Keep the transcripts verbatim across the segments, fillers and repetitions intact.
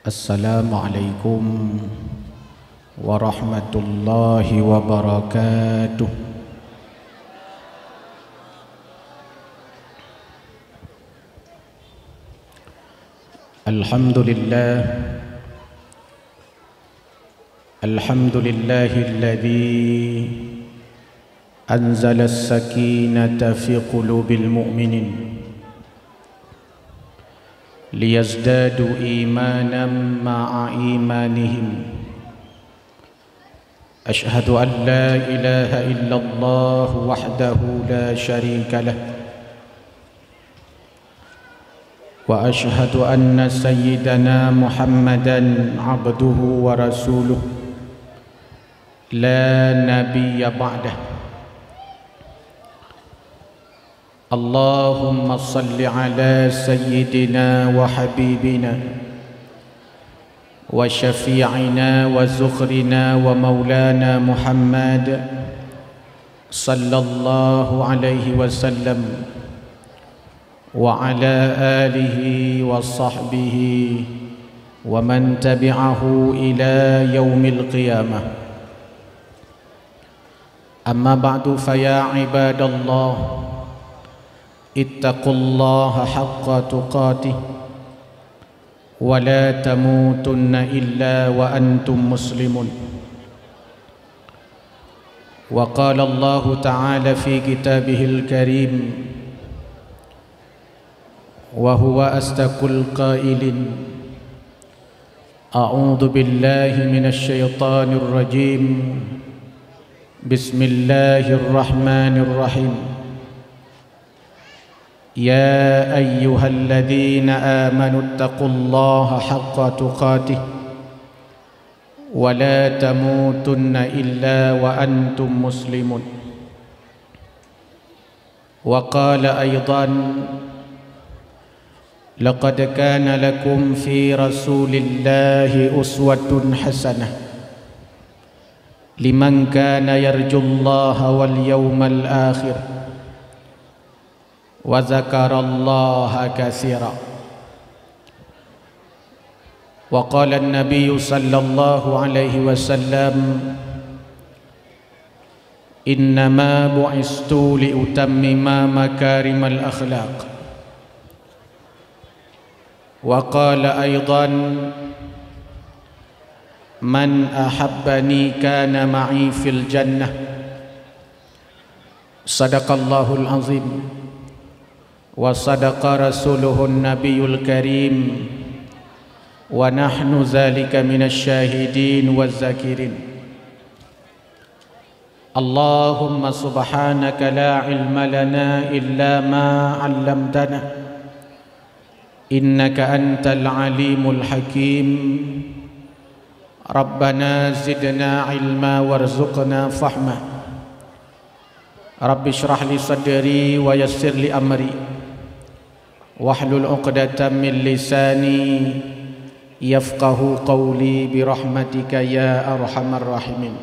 Assalamualaikum warahmatullahi wabarakatuh. Alhamdulillah. Alhamdulillahilladzi anzalas sakinata fi qulubil mu'minin liyazdadu imanan ma'a imanihim. Asyhadu an la ilaha illallah wahdahu la syarika lah. Wa asyhadu anna sayyidana Muhammadan abduhu wa rasuluh, la nabiyya ba'dah. Allahumma salli ala sayyidina wa habibina wa syafi'ina wa zukhrina wa maulana Muhammad sallallahu alaihi wasallam wa ala alihi wa sahbihi wa man tabi'ahu ila yaumil qiyamah. Amma ba'du, fa ya ibadallah, ittaqullaha haqqa tuqatih wa la tamutunna illa wa antum muslimun. Wa qala Allahu ta'ala fi kitabihil karim, wa huwa asdaqul qailin, a'udzu billahi minasy syaithanir rajim. Bismillahirrahmanirrahim. Ya ayyuhalladzina amanu taqullaha haqqa tuqatih wa la tamutunna illa wa antum muslimun. Wa qala aidan, laqad kana lakum fi Rasulillahi uswatun hasanah liman kana yarjullaha wal yaumal akhir wa dzakarallaha katsira. Wa qala an-nabiyyu sallallahu alaihi wasallam, innama bu'istu li utammima makarimal akhlaq. Wa qala aidan, man ahabbani kana ma'i fil jannah. Sadaqallahul azim. Wa sadaqa rasuluhun nabiyul karim. Wa nahnu dzalika minasy syahidin waz zakirin. Allahumma subhanaka la ilma lana illa ma 'allamtana, innaka antal alimul hakim. Rabbana zidna ilma warzuqna fahma. Rabbi shrah li sadri wa yassir li amri. Wahlul 'uqdatam min lisani yafqahu qawli bi rahmatika ya arhamar rahimin.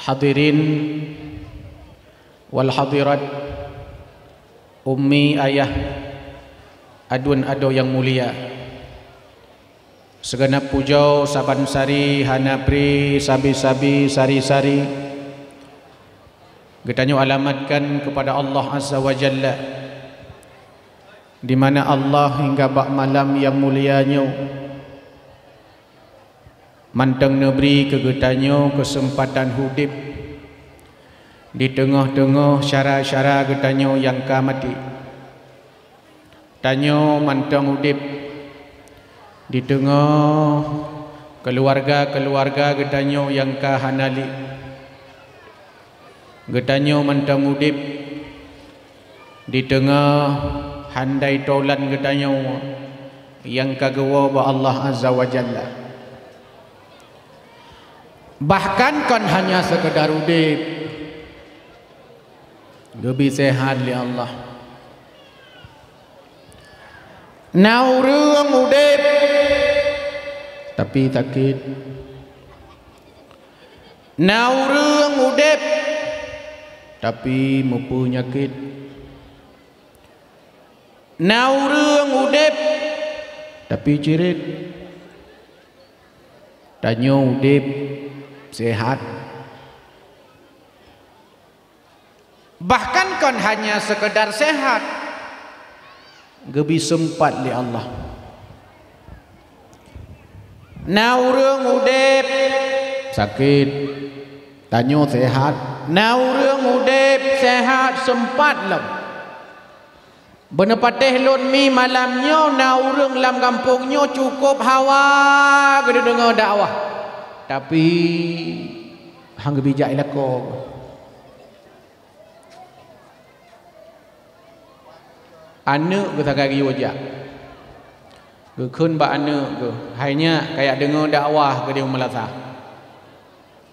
Hadirin wal hadirat, ummi, ayah, aduen adoe nyang mulia. Sigeunab pujoe saban sari hana pri sabe-sabe sari-sari geutanyoe alamatkan keupada Allah Azza wa Jalla, di mana Allah hingga bak malam nyang mulia nyoe mantong neubri keu geutanyoe keuseumpatan udeb di teungoh-teungoh syara-syara geutanyoe nyang ka maté. Tanyoe mantong udeb di teungoh keuluwarga-keuluwarga geutanyoe nyang ka hana lé. Geutanyoe mantong udeb di teungoh handai tolan geutanyoe nyang ka geuwoe bak Allah Azza wa Jalla. Bahkan kon hanya seukeudar udeb, geubri seuhat lé Allah. Na ureuëng udeb, tapi sakét. Na ureuëng udeb, tapi meupeunyakét. Na ureuëng udeb, Tapi cirit, tanyoe udeb sehat. Bahkan kon hanya sekedar sehat, geubi seumpat lé Allah. Na ureuëng udeb sakét, tanyoe sehat. Na ureuëng udeb sehat seumpat lom. Beuneupatéh lôn mi malam nyoe na ureuëng lam gampông nyoe cukôp hawa geudeungoe dakwah, tapi han geubijak ilako. Aneuëk geuh sagai geuyue jak, geukheun bak aneuëk geuh, "Hai nyak, kajak deungoe dakwah keu di u meulasah."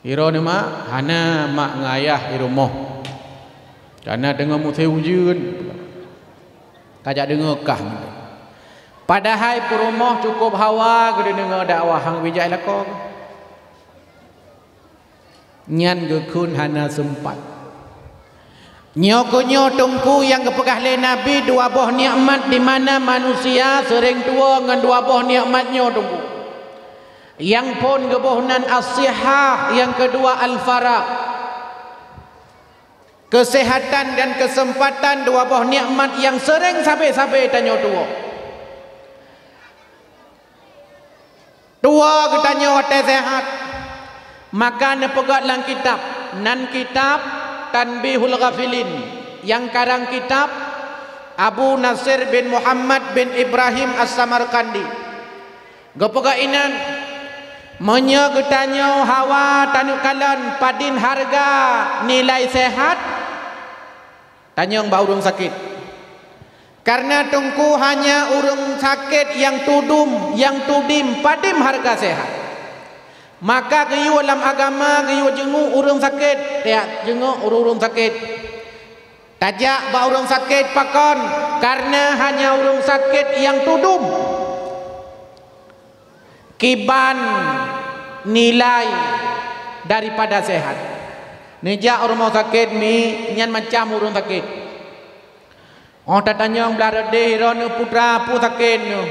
Droeneuh mak, hana mak ngon ayah i rumoh, kareuna teungoh musém ujeuen, kajak deungoe kah. Padahai peurumoh cukôp hawa geudeungoe dakwah, han geubijak ilako. Nyan geukheun hana seumpat. Nyoe keuh nyoe Teungku nyang geupeugah lé Nabi dua boh nikmat di mana manusia seuréng tuwoe ngon dua boh nikmat nyoe Teungku. Nyang phon geuboh nan as-sihah, nyang keudua al-faragh. Keuseuhatan dan keuseumpatan dua boh nikmat nyang seuréng sabe-sabe tanyoe tuwoe. Tuwoe geutanyoe watée sehat, maka neupeugét lam kitab, nan kitab Tanbihul Ghafilin, nyang karang kitab Abu Nasir bin Muhammad bin Ibrahim As-Samarkandi. Geupeugah inan, meunyoe geutanyoe hawa taneuk kalon padum hareuga nilai sehat, tanyong bak ureuëng sakét. Kareuna Teungku hanya ureuëng sakét nyang tudum, nyang tudum padum hareuga sehat. Maka geuyue lam agama geuyue jeungeuk ureuëng sakét, tajak jeungeuk ureuëng-ureuëng sakét. Tajak bak ureuëng sakét pakon, kareuna hanya ureuëng sakét nyang tudum kiban nilai daripada sehat. Neujak u rumoh sakét mi, nyan macam ureuëng sakét. Óh tatanyong blah rot deh droeneuh putra peue sakét neuh,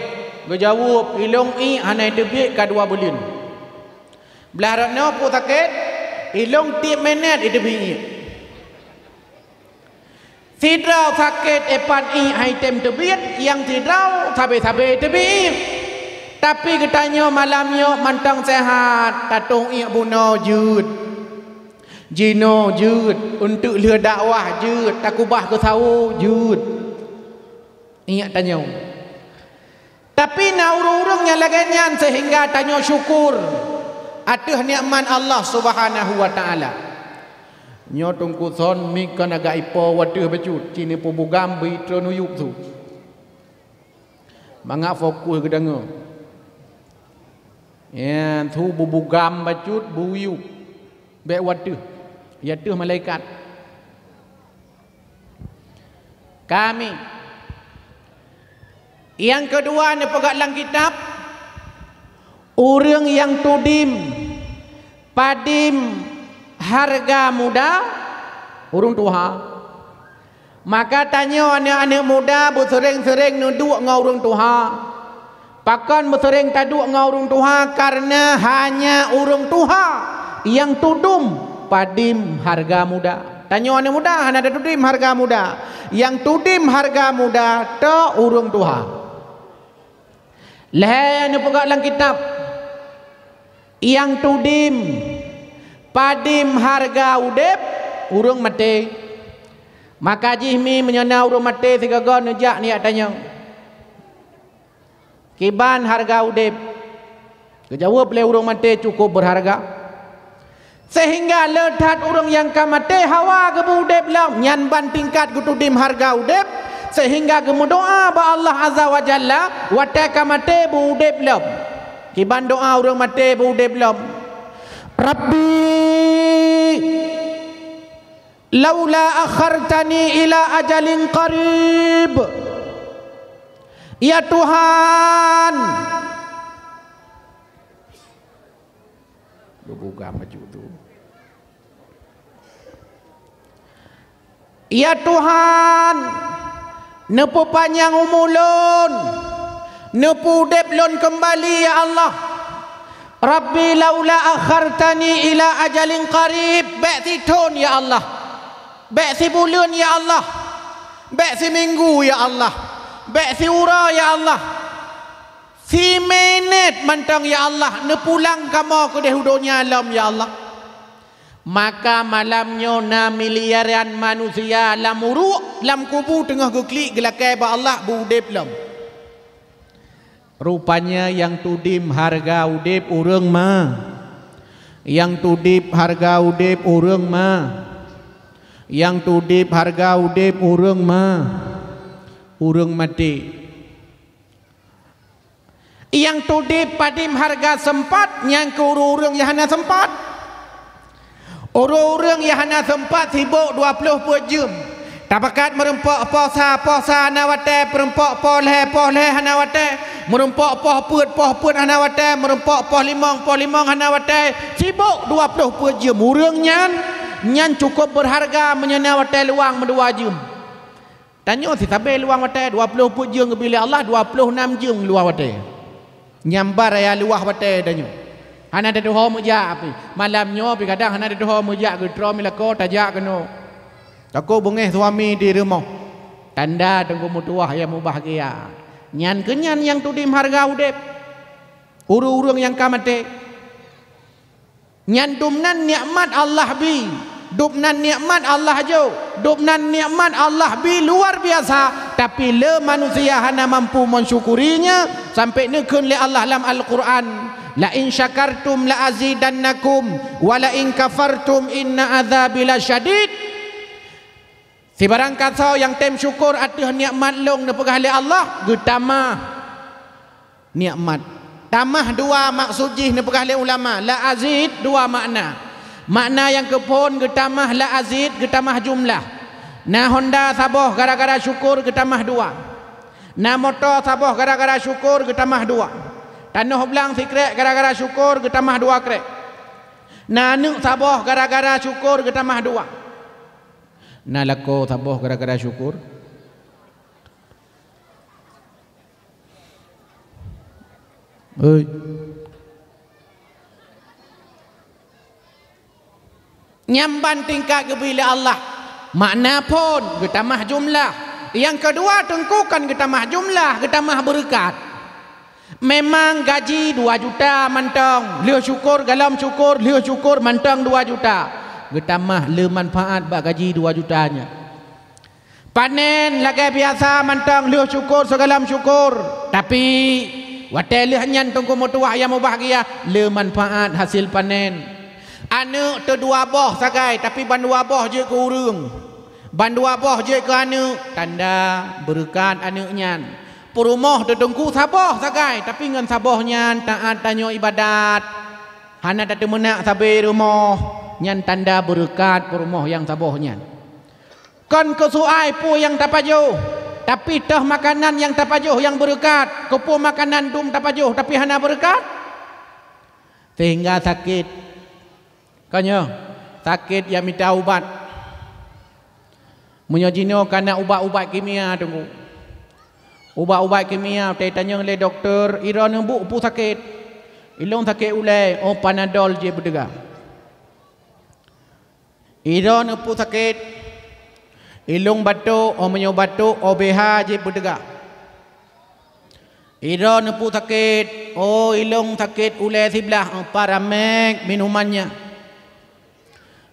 geujaweueb, "Ilong iek hana iteubiet ka dua buleuen." Blah rot nyoe peue sakét, "Ilong tieb minét iteubiet iek." Sidroe sakét ipat iek han item teubiet, nyang sidroe sabe-sabe teubiet iek. Tapi geutanyoe malam nyoe mantong sehat, tatong iek bunoe jeuet, jinoe jeuet, eunteuk lheueh dakwah jeuet, takubah keusawo jeuet. Iek tanyoe. Tapi na ureuëng-ureuëng nyang lagée nyan seuhingga tanyoe syukur ateueh nikmat Allah Subhanahu wa Taala. Nyoe Teungku Son mi kon agak ipo wateueh bacut, ci neupeubugam beuitroe nuyueb su. Mangat fokus geudeungoe. Nyan su beubugam bacut beuyueb. Bék wateueh, yateueh malaikat. Kami. Nyang keudua neupeugah lam kitab, ureuëng nyang tudum padum hareuga muda, ureuëng tuha. Maka tanyoe aneuëk-aneuëk muda beuseuréng-seuréng neuduek ngon ureuëng tuha. Pakon beuseuréng taduek ngon ureuëng tuha? Kareuna hanya ureuëng tuha nyang tudum padum hareuga muda. Tanyoe aneuëk muda hana tatudum hareuga muda. Nyang tudum hareuga muda toh ureuëng tuha. Lhée neupeugah lam kitab, nyang tudum padum hareuga udeb, ureuëng maté. Maka jih mi meunyoe na ureuëng maté sigoe-goe neujak neujak tanyong, "Kiban hareuga udeb?" Geujaweueb lé ureuëng maté, "Cukup beurhareuga." Seuhingga le that ureuëng nyang ka maté hawa geubeu udeb lom, nyan ban tingkat geutudum hareuga udeb, seuhingga geumeudoá bak Allah Azza wa Jalla watée ka maté beu udeb lom. Kiban doá ureuëng maté beu udeb lom, "Rabbi, laula akhartani ila ajalin qarib." Ya Tuhan, Geubugam bacut tu. Ya Tuhan, neupeupanyang umu lôn, Neupeuudeb lôn keumbali, ya Allah. Rabbi laula akhartani ila ajalin qarib. Bék sithon, ya Allah. Bék sibuleuen, ya Allah. Bék siminggu, ya Allah. Bék siuroe, ya Allah. Siminét mantong, ya Allah, neupulang kamoe keudeh u donya lom, ya Allah. Maka malam nyoe na miliaran manusia lam uruek, lam kubu teungoh geuklik geulakée bak Allah beuudeb lom. Rupanya nyang tudeb hareuga udeb ureuëng ma. Nyang tudeb hareuga udeb ureuëng ma. Nyang tudeb hareuga udeb ureuëng ma. Ureuëng maté. Nyang tudeb padum hareuga seumpat, nyan keuh ureuëng-ureuëng nyang hana seumpat. Ureuëng-ureuëng nyang hana seumpat sibok dua ploh peuet jeuem. Tapakat meurumpok poh sa, poh sa hana watée, meurumpok poh lhée, poh lhée hana watée, meurumpok poh peuet, poh peuet hana watée, meurumpok poh limong, poh limong hana watée, sibok dua ploh peuet jeuem. Ureuëng nyan, nyan cukup beurharga meunyoe na watée luwang meudua jeuem. Tanyoe sisabé luwang watée, dua ploh peuet jeuem geubri lé Allah, dua ploh nam jeuem luwang watée. Nyang ba raya luwah watée tanyoe. Hana tatuho meujak pih. Malam nyoe pih kadang hana tatuho meujak, geutroe meulakoe tajak keunoe. Takot beungéh suami di rumoh. Tanda teungku meutuwah nyang mubahgia. Nyan keuh nyan nyang tudeb hareuga udeb. Ureuëng-ureuëng nyang ka maté. Nyan dumnan nikmat Allah bi, dumnan nikmat Allah jok, dumnan nikmat Allah bi luar biasa, tapi le manusia hana mampu mensyukurinya, sampai neukheun lé Allah lam Al-Quran, "La in syakartum la azidannakum, wa la in kafartum inna adzabi lasyadid." Sibarang kasoe nyang tem syukur ateueh nikmat lôn neupeugah lé Allah, geutamah nikmat. Tamah dua maksud jih neupeugah lé ulama, la azid dua makna. Makna nyang keuphon geutamah la azid, geutamah jumlah. Na honda saboh gara-gara syukur geutamah dua. Na moto saboh gara-gara syukur geutamah dua. Tanoh blang sikrék gara-gara syukur geutamah dua krék. Na aneuëk saboh gara-gara syukur geutamah dua. Na lakoe saboh gara-gara syukur. Hei. Nyan ban tingkat geubri lé Allah. Makna phon geutamah jumlah. Nyang keudua teungku kon geutamah jumlah, geutamah beureukat. Memang gaji dua juta mantong, lheueh syukur, golom syukur, lheueh syukur mantong dua juta. Geutamah le manfaat bak gaji dua juta nyan. Panen lagée biasa mantong, lheueh syukur, sigohlom syukur. Tapi, watée lheueh nyan teungku meutuwah nyang mubahgia, le manfaat hasil panen. Aneuëk teudua boh sagai, tapi bandua boh jeuet keu ureuëng. Bandua boh jeuet keu aneuëk, tanda beureukat aneuëk nyan. Peurumoh teuteungku saboh sagai, tapi ngon saboh nyan taát tanyoe iébadat. Hana tateumeunak sabe rumoh, nyan tanda beureukat peurumoh nyang saboh nyan. Kon keusuai peue nyang tapajoh, tapi toh makanan nyang tapajoh nyang beureukat, keupeue makanan dum tapajoh tapi hana beureukat? Sehingga sakét. Ka nyoe, sakét nyang mita ubat. Meunyoe jinoe ka na ubat-ubat kimia teungku. Ubat-ubat kimia, watée tanyong lé dokto, "Droeneuh bu peue sakét?" "Ilong sakét ulée." "Oh, Panadol jeuet beuteuga." "Droeneuh peue sakét?" "Ilong batok." "Oh, meunyoe batok, O B H jeuet beuteuga." "Droeneuh peue sakét?" "Oh, ilong sakét ulée siblah." "Oh, Paramek minumannya."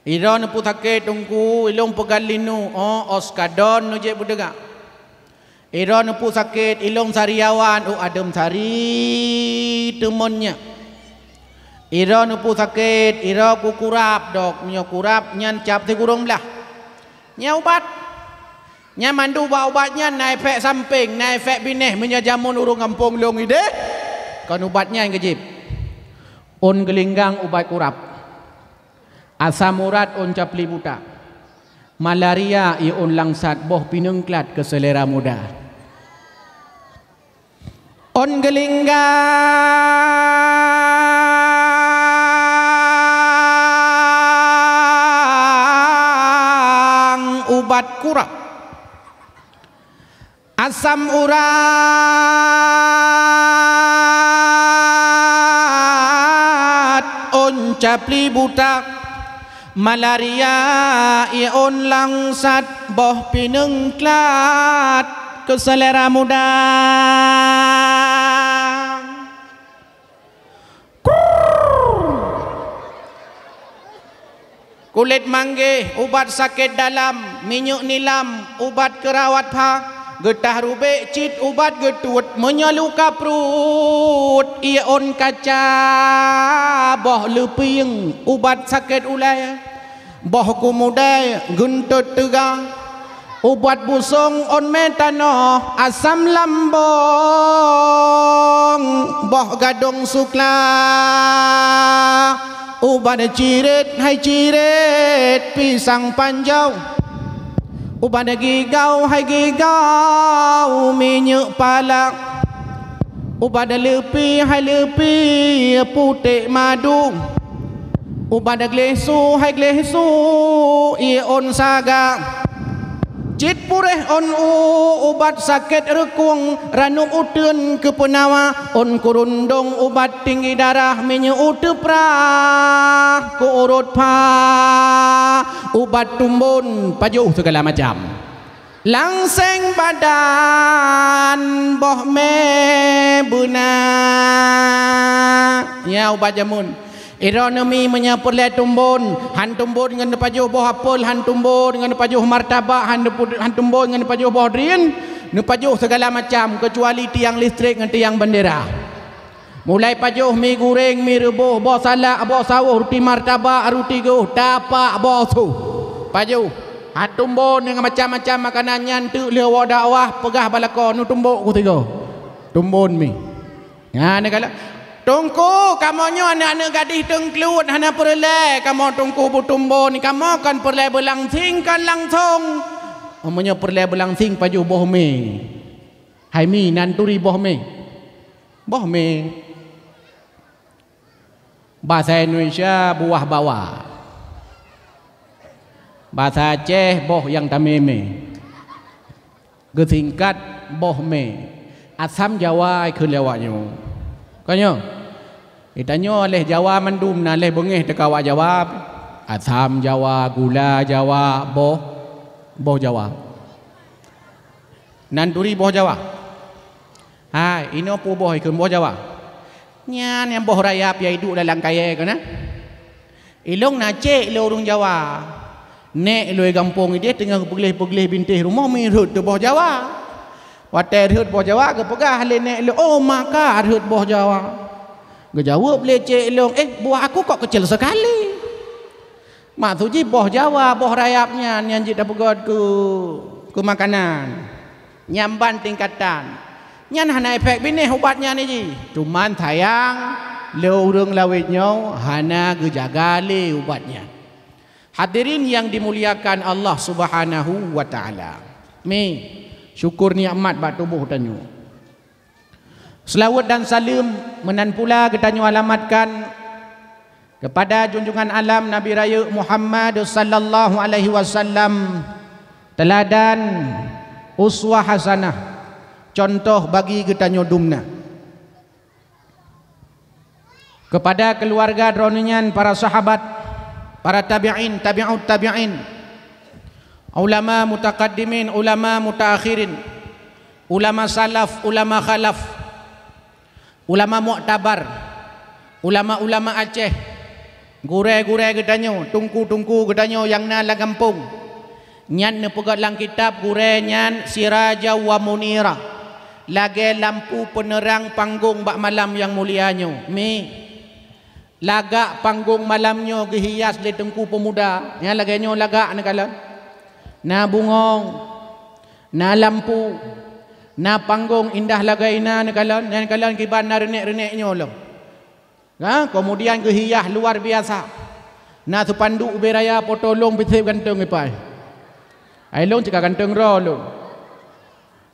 "Droeneuh peue sakét teungku?" "Ilong peugah linu." "Oh, Oskadon jeuet beuteuga." "Droeneuh peue sakét?" "Ilong sariawan." "Oh, adem sari teumonnya." "Droeneuh peue sakét?" "Droe ku kurab." "Dok, meunyoe kurab nyan cap sigurong blah." Nyan ubat. Nyan mandum ubat-ubat nyan na efek samping, na efek binéh meunyoe jameun ureuëng gampông lôn idéh. Kon ubat nyan geujieb. Ôn geulinggang ubat kurab. Asam urat ôn capli buta. Malaria ie ôn langsat boh pineung klat keu seulera muda. Ôn geulinggang ubat kurab. Asam urat Ôn capli butak, malaria ie ôn langsat, boh pineung klat keu seulera muda. Kulét manggéh, ubat sakét dalam, minyeuk nilam, ubat keurawat pha, geutah rubék cit ubat geutuet, meunyoe luka pruet, ie ôn kaca, boh leupieng, ubat sakét ulée, boh kumudée, geuntot teuga, ubat busong ôn mé tanoh, asam lambong, boh gadong sukla, ubat cirét hai cirét pisang panjau, ubat gigau hai gigau minyeuk palak, ubat leupi hai leupi putéh madu, ubat gleh su hai gleh su ie ôn saga. Cit puréh ôn u, ubat sakét reukueng, ranup uteuen keu peunawa, ôn kurundong ubat tinggi darah, minyeuk uteue prah keu urot pha, ubat tumbon, pajoh sigala macam. Langseng badan, boh mé beuna. Nyan ubat jameun. Droeneuh mi meunyoe peureulée tumbon, han tumbon ngon neupajoh boh apel, han tumbon ngon neupajoh martabak, han neupu-, han tumbon ngon neupajoh boh drien, neupajoh sigala macam, keucuali tiang listrik ngon tiang bendera. Mulai pajoh mi gureng, mi reuboh, boh salak, boh sawoh, ruti martabak, ruti goh, tapak, boh su. Pajoh. Han tumbon ngon macam-macam makanan nyan teuk lheueh woe dakwah peugah bak lakoe, neutumbok keu sigoe. Tumbon mi. Nyan neukalon, "Teungku, kamoe nyoe aneuëk-aneuëk gadih teungkluet hana peureulée kamoe teungku beutumbon, kamoe kon peureulée beulangsing kon langsong." Meunyoe peureulée beulangsing pajoh boh mé. Hai mi, nan turi boh mé. Boh mé. Basa Indonesia buah bawa. Basa Aceh boh nyang tamé-mé. Geusingkat boh mé. Asam Jawa kheun lé awak nyoe. Kon nyoe? Geutanyoe leh Jawa mandum na leh beungéh teuka awak Jawa. Asam Jawa, gula Jawa, boh, boh Jawa. Nan turi boh Jawa. Hai, inoe peue boh ikheun boh Jawa? Nyan nyang boh rayap nyang iduek dalam kayée keunan. Ilong na cék lé ureuëng Jawa. Nék lé gampông idéh teungoh geupeugléh-peugléh bintéh rumoh mirhot teuh boh Jawa. Watée rhot boh Jawa geupeugah lé nék lé, "Oh, maka rhot boh Jawa." Geujaweueb lé cék ilong, "Eh, buah aku kok kecil sekali." Maksud jih boh Jawa, boh rayap nyan, nyan jeuet tapeugét keu, keu makanan. Nyan ban tingkatan. Nyan hana efek binéh ubat nyan jih. Cuman sayang, lé ureuëng lawét nyoe hana geujaga lé ubat nyan. Hadirin yang dimuliakan Allah Subhanahu wa Ta'ala. Mi, syukur nikmat bak tuboh tanyoe. Seulaweuet dan saleuem meunan pula geutanyoe alamatkan keupada junjungan alam Nabi Rayeuk Muhammad sallallahu alaihi wasallam, teuladan uswah hasanah, cuntoh bagi geutanyoe dumna. Keupada keuluwarga droeneuh nyan, para sahabat, para tabi'in, tabi'ut tabi'in, ulama mutaqaddimin, ulama mutaakhirin, ulama salaf, ulama khalaf, ulama muktabar, ulama-ulama Aceh, gurée-gurée geutanyoe, teungku-teungku geutanyoe nyang na lam gampông. Nyan neupeugét lam kitab gurée nyan siraja wa munira, lagée lampu peuneurang panggong bak malam nyang mulia nyoe. Mi, lagak panggong malam nyoe geuhias lé teungku peumuda. Nyan lagée nyoe lagak neukalon. Na bungong, na lampu, na panggong indah lagée inan neukalon. Nyan neukalon kiban na reunek-reunek nyoe lom. Ha, keumudian geuhias luar biasa. Na seupanduk ubé raya poto lôn piséb ganteng ipai. Ai lôn cit ka ganteng droe lôn.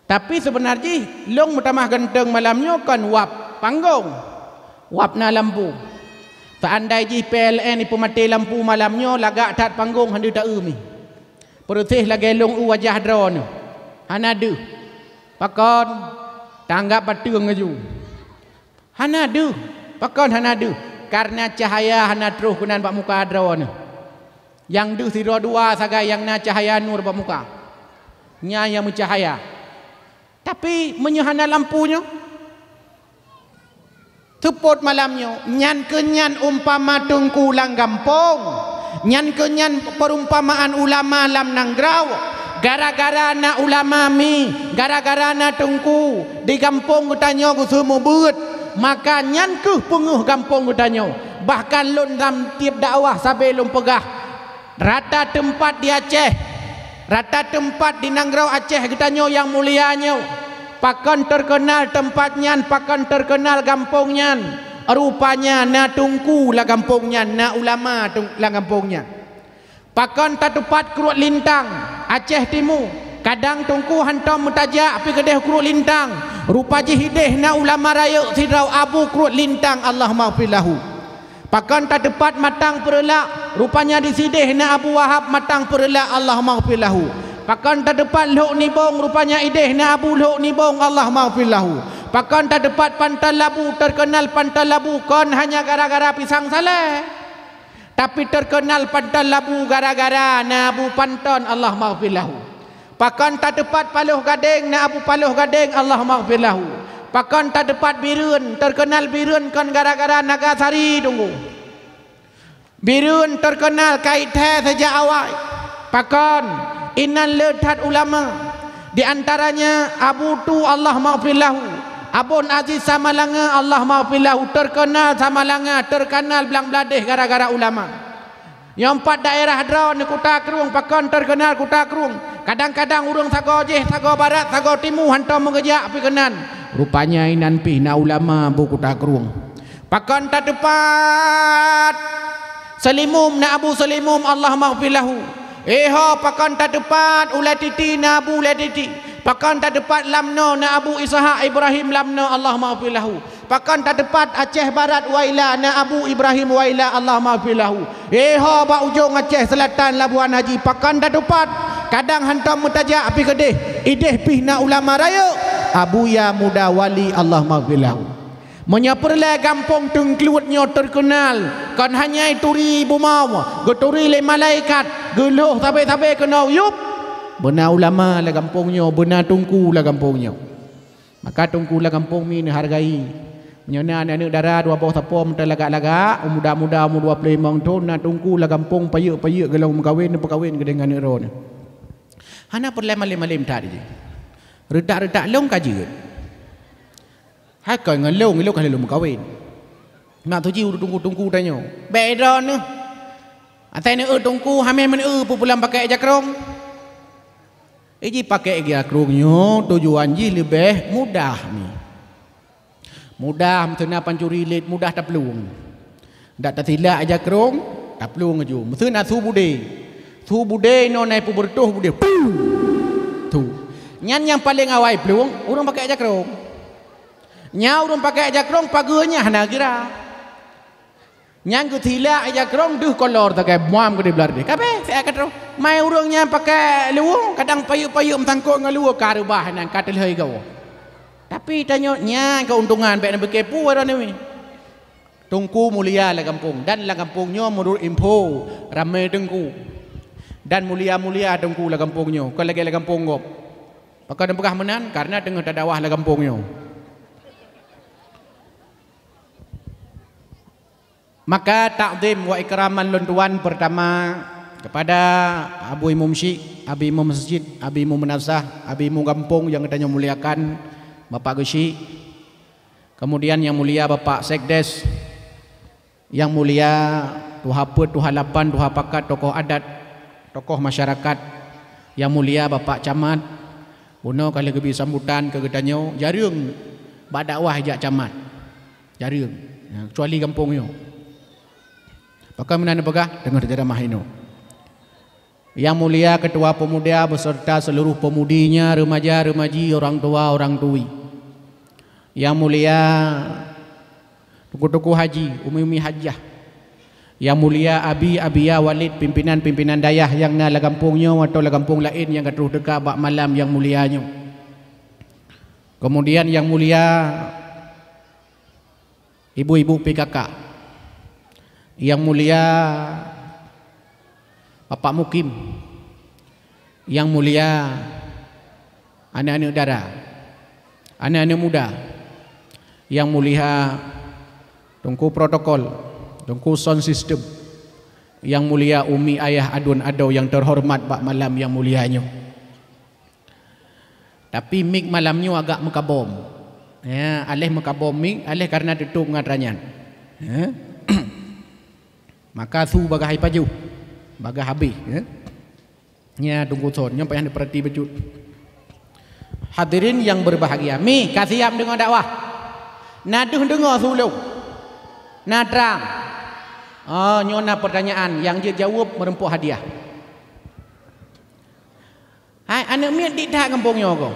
Tapi seubeuna jih lôn meutamah ganteng malam nyoe kon wab panggong, wab na lampu. Seandai jih P L N ipeumaté lampu malam nyoe lagak that panggong hana deuh taeu mi. Peureuséh lagée lôn eu wajah droeneuh. Hana deuh. Pakon? Tanggab bateueng laju. Hana deuh. Pakon hana deuh? Kareuna cahya hana troh keunan bak muka droeneuh. Nyang deuh sidroe dua sagai nyang na cahya nur bak muka. Nyan nyang meucahya. Tapi meunyoe hana lampu nyoe, seupôt malam nyoe, nyan keuh nyan umpama teungku lam gampông. Nyan keuh nyan peurumpamaan ulama lam nanggroe. Gara-gara na ulama mi, gara-gara na teungku, di gampông geutanyoe geuseumeubeuet, maka nyan keuh peungeuh gampông geutanyoe. Bahkan lôn lam tieb dakwah sabe lôn peugah, rata teumpat di Aceh, rata teumpat di nanggroe Aceh geutanyoe nyang mulia nyoe, pakon teukeunal teumpat nyan, pakon teukeunal gampông nyan, rupanya na teungku lam gampông nyan, na ulama teung-, lam gampông nyan. Pakon tateupat Kruet Lintang, Aceh Timu, kadang teungku hantom meutajak pih keudeh Kruet Lintang, rupa jih ideh na ulama rayeuk sidroe Abu Kruet Lintang, Allahummaghfir lahu. Pakon tateupat Matang Peureulak, rupanya di sideh na Abu Wahab Matang Peureulak, Allahummaghfir lahu. Pakon tateupat Lhok Nibong, rupanya ideh na Abu Lhok Nibong, Allahummaghfir lahu. Pakon tateupat Panton Labu, teukeunal Panton Labu kon hanya gara-gara pisang saleh, tapi teukeunal Panton Labu gara-gara na Abu Panton, Allahummaghfir lahu. Pakon tateupat Paloh Gadeng, na Abu Paloh Gadeng, Allahummaghfir lahu. Pakon tateupat Bireuen, teukeunal Bireuen kon gara-gara Naga Sari, teungku. Bireuen teukeunal kait thee sejak awai. Pakon? Inan le that ulama. Di antaranya Abu Tu, Allahummaghfir lahu. Abon Aziz Samalanga, Allahummaghfir lahu. Teukeunal Samalanga, teukeunal Blang Bladeh gara-gara ulama. Nyoe pat daerah droeneuh Kuta Krueng, pakon teukeunal Kuta Krueng. Kadang-kadang ureuëng sagoe jih, sagoe barat, sagoe timu hantom meugeujak pih keunan. Rupanya inan pih na ulama bu Kuta Krueng. Pakon tateupat Seulimum, na Abu Seulimum, Allahummaghfir lahu. Eh ho, pakon tateupat Ulée Titi, na Abu Ulée Titi. Pakon tateupat Lamno, na Abu Ishak Ibrahim Lamno, Allahummaghfir lahu. Pakon tateupat Aceh Barat Waila, na Abu Ibrahim Waila, Allahummaghfir lahu. Eh ho, bak ujong Aceh Selatan Labuhan Haji, pakon tateupat. Kadang hantom meutajak pih keudeh, ideh pih na ulama rayeuk, Abuya Muda Wali, Allahummaghfir lahu. Meunyoe peureulée gampông Teungkluet nyoe teukeunal, kon hanya turi bumoe, geuturi lé malaikat, geulhoh sabe-sabe keunoe yup, beuna ulama lam gampông nyoe, beuna teungku lam gampông nyoe. Maka teungku lam gampông mi neuhargai. Meunyoe na aneuk-aneuk dara dua boh sapo meuteulagak-lagak, muda-muda umu dua ploh limong thon, na teungku lam gampông payeuk-payeuk geulong meukawen, neupeukawen keudeh ngon aneuk droeneuh. Hana peureulée malem-malem that jih. Reutak-reutak lôn ka jeuet. Hai kon ngon lôn, ilôn ka lheueh lôn meukawen. Mak tuji ureuëng teungku-teungku tanyoe, "Bék droeneuh. Asai neueu teungku, hamé meuneue peupulang pakai jakrong." Iji pakai jakrong nyoe tujuan jih leubeh mudah ni. Mudah, meuteuna pancuri lét, mudah taplueng. Dak tasilak jakrong, taplueng laju. Meuseue na su budé. Su budé inoe na peubeureutoh budé. Puh! Tu. Nyan nyang paleng awai plueng, ureuëng pakai jakrong. Nyan ureuëng pakai jakrong pageue nyan hana gira. Nyan geusilak jakrong deuh kolor sagai muam geude blah deh. Kabeh siat ka troh. Mai ureuëng nyan pakai luwueng, kadang payeuk-payeuk meusangkot ngon luwueng ka reubah nyan ka teulheueh gawoe. Tapi tanyoe nyan keuntungan bék neubeuke peue droeneuh. Teungku mulia lam gampông, dan lam gampông nyoe meunurot info ramé teungku. Dan mulia-mulia teungku lam gampông nyoe, kon lagée lam gampông gob. Pakon neupeugah meunan? Karena teungoh tadakwah lam gampông nyoe. Maka takzim wa ikraman lôn tuan pertama kepada Abu Imum Syik, Abi Imum Masjid, Abi Imum Meunasah, Abi Imum Gampông nyang geutanyoe muliakan, Bapak Geuchik. Kemudian yang mulia Bapak Sekdes, yang mulia Tuha Peuet, Tuha Lapan, Tuha Pakat, tokoh adat, tokoh masyarakat, yang mulia Bapak Camat, bunoe ka lheueh geubri sambutan keu geutanyoe, jareueng bak dakwah jak camat. Jareueng. Ya, kecuali gampông nyoe. Pakon meunan neupeugah, teungoh teuceramah inoe. Yang mulia Ketua Pemuda beserta seluruh pemudinya, remaja-remaji, orang tua, orang tui. Yang mulia Tuku-tuku haji, umi-umi hajah. Yang mulia Abi, Abiya, Walid, pimpinan-pimpinan dayah nyang na lam gampông nyoe atau lam gampông laén nyang ka troh teuka bak malam nyang mulia nyoe. Kemudian yang mulia ibu-ibu P K K. Yang mulia Bapak Mukim, yang mulia aneuk-aneuk dara, aneuk-aneuk muda, yang mulia Teungku protokol, Teungku sound system, yang mulia umi ayah aduen adoe yang terhormat bak malam yang mulia nyoe. Tapi mik malam nyoe agak meukabom. Ya, aléh meukabom mik, aléh karena tutup ngon atra nyan. Ya. Maka su bagaih pajoh, bagaih habéh, ya. Nya Teungku sound, nyoe payah neupeurati bacut. Hadirin yang berbahagia, mi ka siap deungoe dakwah? Na deuh deungoe su lôn? Na trang? Oh, nyoe na pertanyaan nyang jeuet jaweueb meureumpok hadiah. Hai, aneuk miet dik that gampông nyoe ko.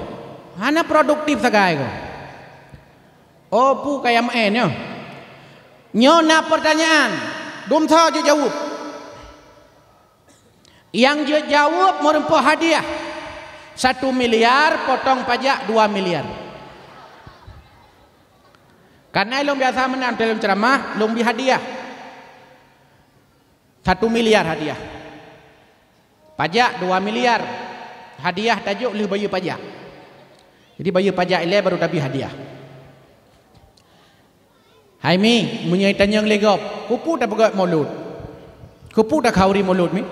Hana produktif sagai ko. Oh, pu kaya meu'en nyoe. Nyoe na pertanyaan, dum tho jeuet jaweueb. Nyang jeuet jaweueb meureumpok hadiah satu miliar, potong pajak dua miliar. Karena lôn biasa meunan dalam ceramah, lôn bi hadiah. Satu miliar hadiah. Pajak dua miliar. Hadiah tajok lheueh bayeue pajak. Jadi bayeue pajak ilée baru tabi hadiah. Hai mi, meunyoe tanyong lé gob, keupeue tapeugöt mulod? Keupeue takhauri mulod mi?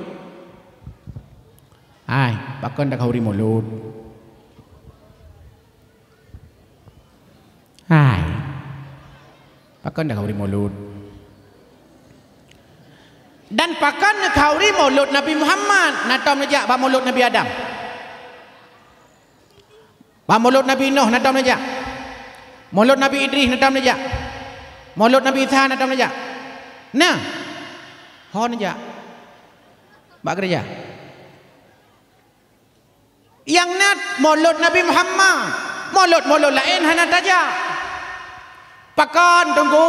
Hai, pakon takhauri mulod? Hai. Pakon takhauri mulod? Dan pakon takhauri mulod Nabi Muhammad? Na tom neujak bak mulod Nabi Adam. Bak mulod Nabi Nuh na tom neujak. Mulod Nabi Idris na tom neujak. Mulod Nabi Isa na tom neujak. Nah. Ho neujak. Bak gereja. Nyang na mulod Nabi Muhammad. Mulod-mulod laén hana tajak. Pakon, Teungku?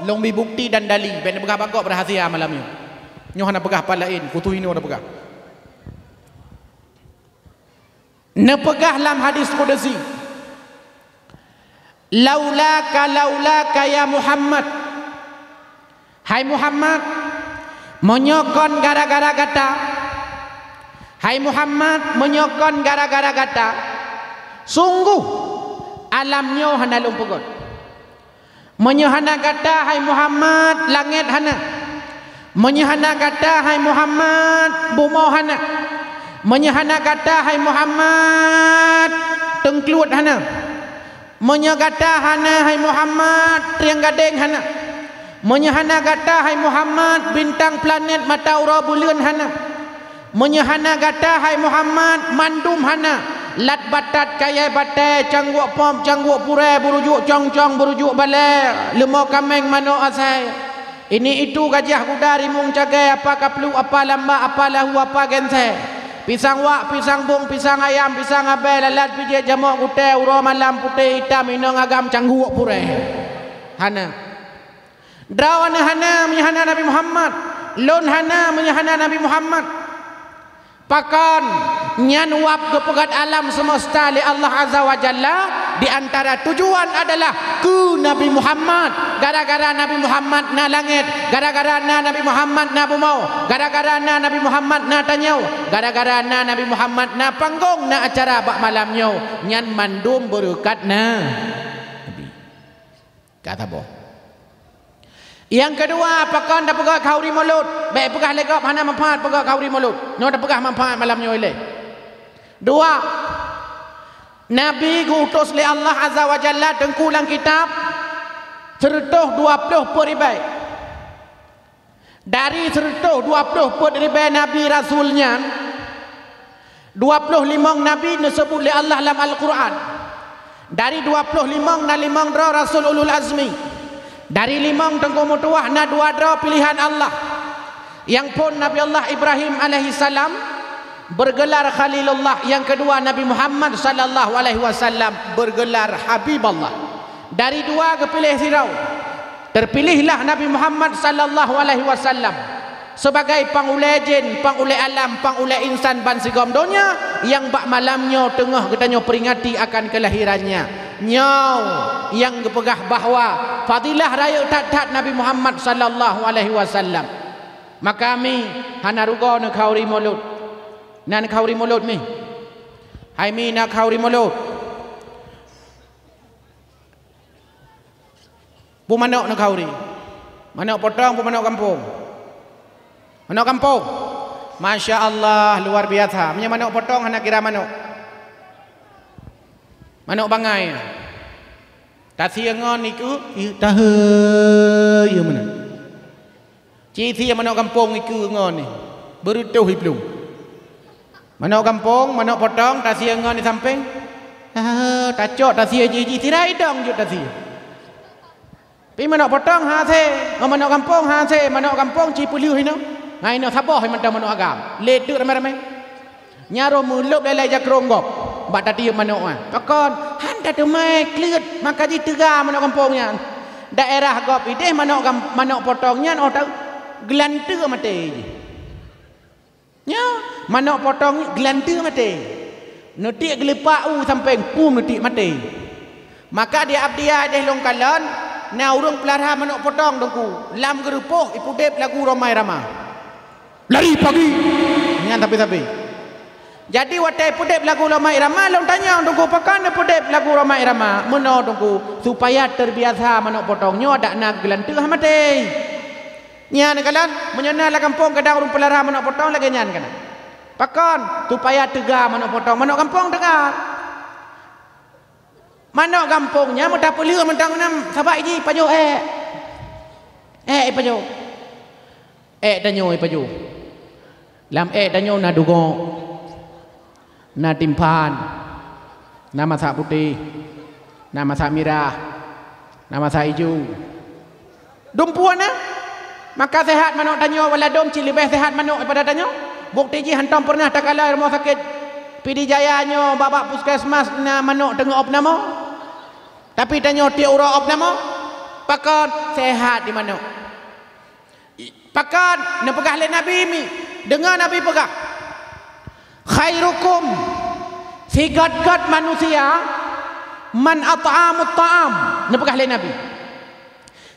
Lôn bi bukti dan dali. Bék neupeugah bak gob rahsia malam nyoe. Nyoe hana peugah pat laén, khusus inoe tapeugah. Neupeugah lam hadis kudusi, "Laulaka, laulaka ya Muhammad." Hai Muhammad, meunyoe kon gara-gara gata. Hai Muhammad, meunyoe kon gara-gara gata, sungguh alam nyoe hana lôn peugöt. Meunyoe hana gata, hai Muhammad, langét hana. Meunyoe hana gata, hai Muhammad, bumoe hana. Meunyoe hana gata, hai Muhammad, teungkluet hana. Meunyoe gata hana, hai Muhammad, trieng gadeng hana. Meunyoe hana gata, hai Muhammad, bintang, planet, mata uroe, buleuen hana. Meunyoe hana gata, hai Muhammad, mandum hana, lat batat, kayée batée, cangguek pop, cangguek purée, beurujuk cong-cong, beurujuk balée, leumo kaméng, manok asai, ini itu, gajah, guda, rimueng, cagée, apa kapluek, apa lambak, apa lahu, apa geunsée, pisang wak, pisang bong, pisang ayam, pisang abée, lalat, pijiet, jamok, gutée, uroe malam, putéh, itam, inong agam, cangguek purée. Hana. Droeneuh hana meunyoe hana Nabi Muhammad, lôn hana meunyoe hana Nabi Muhammad. Pakon? Nyan wab geupeugöt alam seumeusta lé Allah Azza wa Jalla, di antara tujuan adalah keu Nabi Muhammad. Gara-gara Nabi Muhammad na langét, gara-gara na Nabi Muhammad na bumoe, gara-gara na Nabi Muhammad na tanyoe, gara-gara na Nabi Muhammad na panggong, na acara bak malam nyoe, nyan mandum beureukat na Nabi. Ka saboh. Nyang keudua, pakon tapeugöt khauri mulod? Bék peugah lé gob hana manfaat peugöt khauri mulod. Nyoe tapeugah manfaat malam nyoe ilée. Dua, Nabi geuutus lé Allah Azza wa Jalla teungku lam kitab sireutôh dua ploh peuet ribée. Dari sireutôh dua ploh peuet ribée nabi rasul nyan, dua ploh limong nabi neuseubut lé Allah lam Al-Qur'an. Dari dua ploh limong na limong droe rasul ulul azmi. Dari limong teungku meutuwah na dua droe piléhan Allah. Nyang phôn Nabi Allah Ibrahim alaihissalam beurgeular Khalilullah, nyang keudua Nabi Muhammad sallallahu alaihi wasallam beurgeular Habiballah. Dari dua geupiléh sidroe. Teupilihlah Nabi Muhammad sallallahu alaihi wasallam sibagai pangulée jén, pangulée alam, pangulée insan bansigom donya nyang bak malam nyoe teungoh geutanyoe peuringati akan keulahirannya. Nyoe nyang geupeugah bahwa fadilah rayeuk that-that Nabi Muhammad sallallahu alaihi wasallam. Maka mi hana rugoe neukhauri mulod. Na neukhauri mulod mi? Hai mi na khauri mulod? Peue manok neukhauri? Manok potong, peue manok gampông? Manok gampông. Masya Allah, luar biasa. Meunyoe manok potong hana kira manok. Manok bangai. Tasie ngon ikeue, ih, tahe, ieu meunan. Ci sie manok gampông ikeue ngon ni. Beureutoh iplueng. Manok gampông, manok potong, tasie ngon di sampéng. Tahe, tacok tasie jih, jih sirai dong jeuet tasie. Pi manok potong hase, oh, manok gampông hase, manok gampông ci peuleueh inoe. Ngai inoe saboh mantong manok agam. Lé teuk ramé-ramé. Nyan roh meulôb lé-lé jakrong gob bak tatiep manok nyan. Pakon? Han tateumé kleuet, maka jih teuga manok gampông nyan. Daerah gob ideh manok gam-, manok potong nyan, oh, ta-, geulanteue maté jih. Nyoe, manok potong geulanteue maté. Neutiek geulipak u sampéng, pum neutiek maté. Maka di Abdia ideh lôn kalon, na ureuëng peulara manok potong Teungku, lam geureupoh ipeudeb lagu Rhoma Irama. Lari pagi! Nyan sabe-sabe. Jadi watée ipeudeb lagu Rhoma Irama, lôn tanyong Teungku, pakon ipeudeb lagu Rhoma Irama? Meunoe Teungku, supaya teubiasa manok potong nyoe dak na geulanteue maté. Nyan kalon, meunyoe na lam gampông kadang ureuëng peulara manok potong lagée nyan kana. Pakon? Supaya teuga manok potong, manok gampông teuga. Manok gampông nyan meutapeuleueh mantong nam, sabab jih ipajoh ék. Ék ipajoh. Ék tanyoe ipajoh. Lam ék tanyoe na dugok, na timphan, na masak putéh, na masak mirah, na masak ijo. Dumpeue na, maka seuhat manok tanyoe, waladôm cit leubeh seuhat manok daripada tanyoe. Bukti jih hántom peureunah takalon rumoh sakét Pidie Jaya nyoe bak-bak puskesmas na manok teungoh opname. Tapi tanyoe tiep uroe opname, pakon? Seuhat di manok. Pakon? Neupeugah lé Nabi mi, deungoe Nabi peugah, "Khairukum," sigöt-göt manusia, "man at'amut ta'am," neupeugah lé Nabi.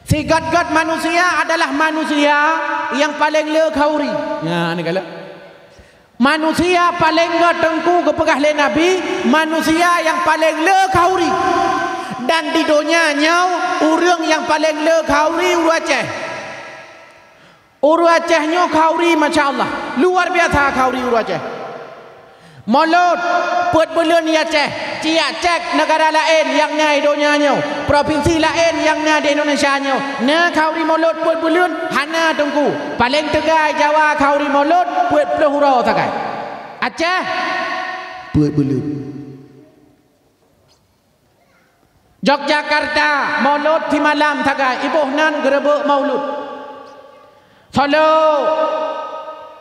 Sigöt-göt manusia adalah manusia nyang paleng le khauri. Nyan neukalon. Manusia paleng göt Teungku geupeugah lé Nabi, manusia nyang paleng le khauri. Dan di donya nyoe, ureuëng nyang paleng le khauri ureuëng Aceh. Ureuëng Aceh nyoe khauri, masya Allah. Luar biasa khauri ureuëng Aceh. Mulod, peuet buleuen di Aceh. Ci jak cék neugara laén nyang na di donya nyoe, propinsi laén nyang na di Indonesia nyoe, na khauri mulod peuet buleuen? Hana Teungku. Paleng teuga Jawa khauri mulod peuet ploh uroe sagai. Aceh, peuet buleuen. Yogyakarta, mulod simalam sagai, iboh nan geureubek maulud. Solo,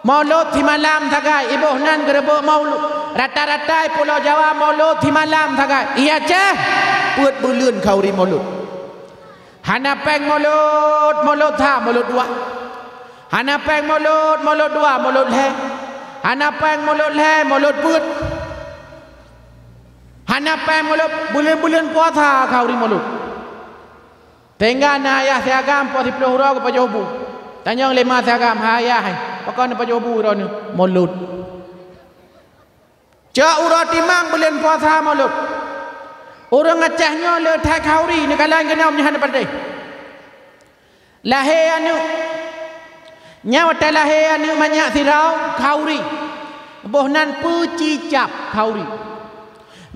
mulod simalam sagai, iboh nan geureubek maulud. Rata-rata Pulo Jawa mulod simalam sagai. Di Aceh, peuet buleuen khauri mulod. Hana péng mulod, mulod sa, mulod dua. Hana péng mulod, mulod dua, mulod lhée. Hana péng mulod lhée, mulod peuet. Hana péng mulod, buleuen-buleuen puasa khauri mulod. Sehingga na ayah si agam poh siploh uroe geupajoh bu. Tanyong lé ma si agam, "Hai ayah, pakon neupajoh bu droeneuh?" "Mulod." Cok uroe timang buleuen puasa mulod. Ureuëng Aceh nyoe le that khauri, neukalon keunoe meunyoe hana patéh. Lahé aneuëk. Nyan watée lahé aneuëk manyak sidroe khauri. Boh nan peucicab khauri.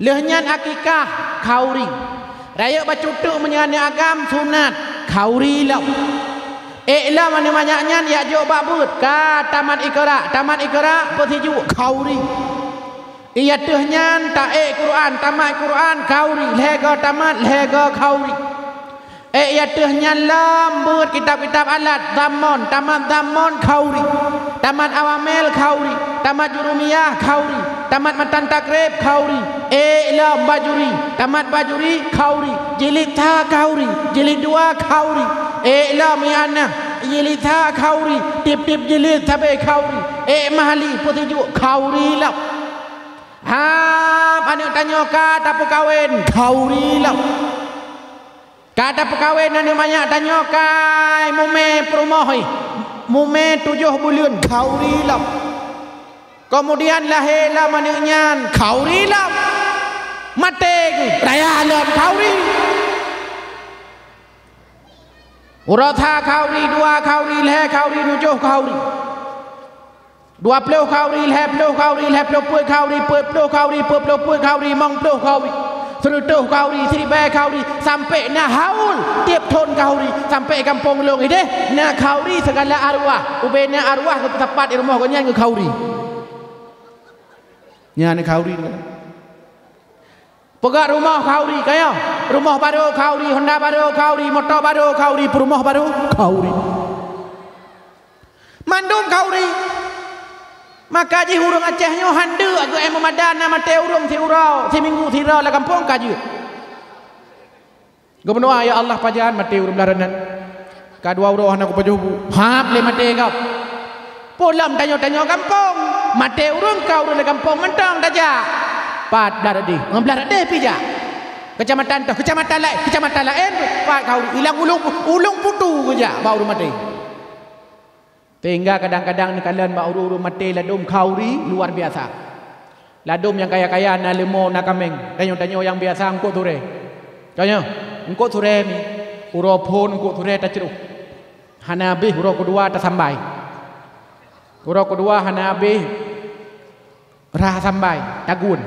Lheueh nyan akikah khauri. Rayeuk bacut teuk meunyoe aneuëk agam sunat khauri lom. Ék lom aneuëk manyak nyan jak jok bak beuet ka tamat Iqra, tamat Iqra peusijuek khauri. Ié ateueh nyan taék Quran, tamat Quran khauri, lhée goe tamat, lhée goe khauri. Ék ié ateueh nyan lom beuet kitab-kitab alat, Dhammon, tamat Dhammon khauri, tamat Awamel khauri, tamat Jurumiyah khauri, tamat Matan Takrib khauri. Ék lom Bajuri, tamat Bajuri khauri, jilid sa khauri, jilid dua khauri. Ék lom I'anah, jilid sa khauri, tieb-tieb jilid sabe khauri. Ék Mahli peusijuek khauri lom. Hab, aneuk tanyoe ka tapeukawen, khauri lom. Ka tapeukawen aneuk manyak tanyoe kai mumè peurumoh ih, mumè tujoh buleuen, khauri lom. Keumudian lahé lom aneuk nyan, khauri lom. Maté geuh, raya lom, khauri. Uroe sa khauri, dua khauri, lhèe khauri, tujoh khauri. Dua ploh khauri, lhèe ploh khauri, lhèe ploh peuet khauri, peuet ploh khauri, peuet ploh peuet khauri, limong ploh khauri, sireutoh khauri, siribèe khauri, sampoe na haul tiep thon khauri, sampoe gampông lôn idéh na khauri sigala arwah. Ubé na arwah geupeusapat di rumoh gobnyan geukhauri. Nyan khauri. Peugah rumoh khauri, ka nyoe. Rumoh barô khauri, honda barô khauri, moto barô khauri, peurumoh barô khauri. Mandum khauri. Maka jih ureueng Aceh nyoe han deuk geuh, eh, meumada na maté ureueng siuroe, siminggu sidroe lam gampông ka jeuet. Geumeudoa, "Ya Allah, pajan maté ureueng blah nan? Ka dua uroe hana kupajoh bu, hab lé maté gob." Peue lom tanyoe-tanyoe gampông, maté ureueng ka ureueng lam gampông mantong tajak. Pat blah deh, ngon blah deh pih jak. Keucamatan toh, keucamatan laén, keucamatan laén, pat khauri, ilang ulông, ulông putu geujak bak ureueng maté. Sehingga kadang-kadang neukalon bak ureueng-ureueng maté ladôm khauri luar biasa. Ladôm nyang kaya-kaya na leumô, na kaméng. Tanyoe-tanyoe nyang biasa eungkôt surée. Tanyoe, eungkôt surée mi, uroe phon eungkôt surée tacroh. Hana habéh uroe keudua tasambai. Uroe keudua hana habéh rhah sambai, tagun.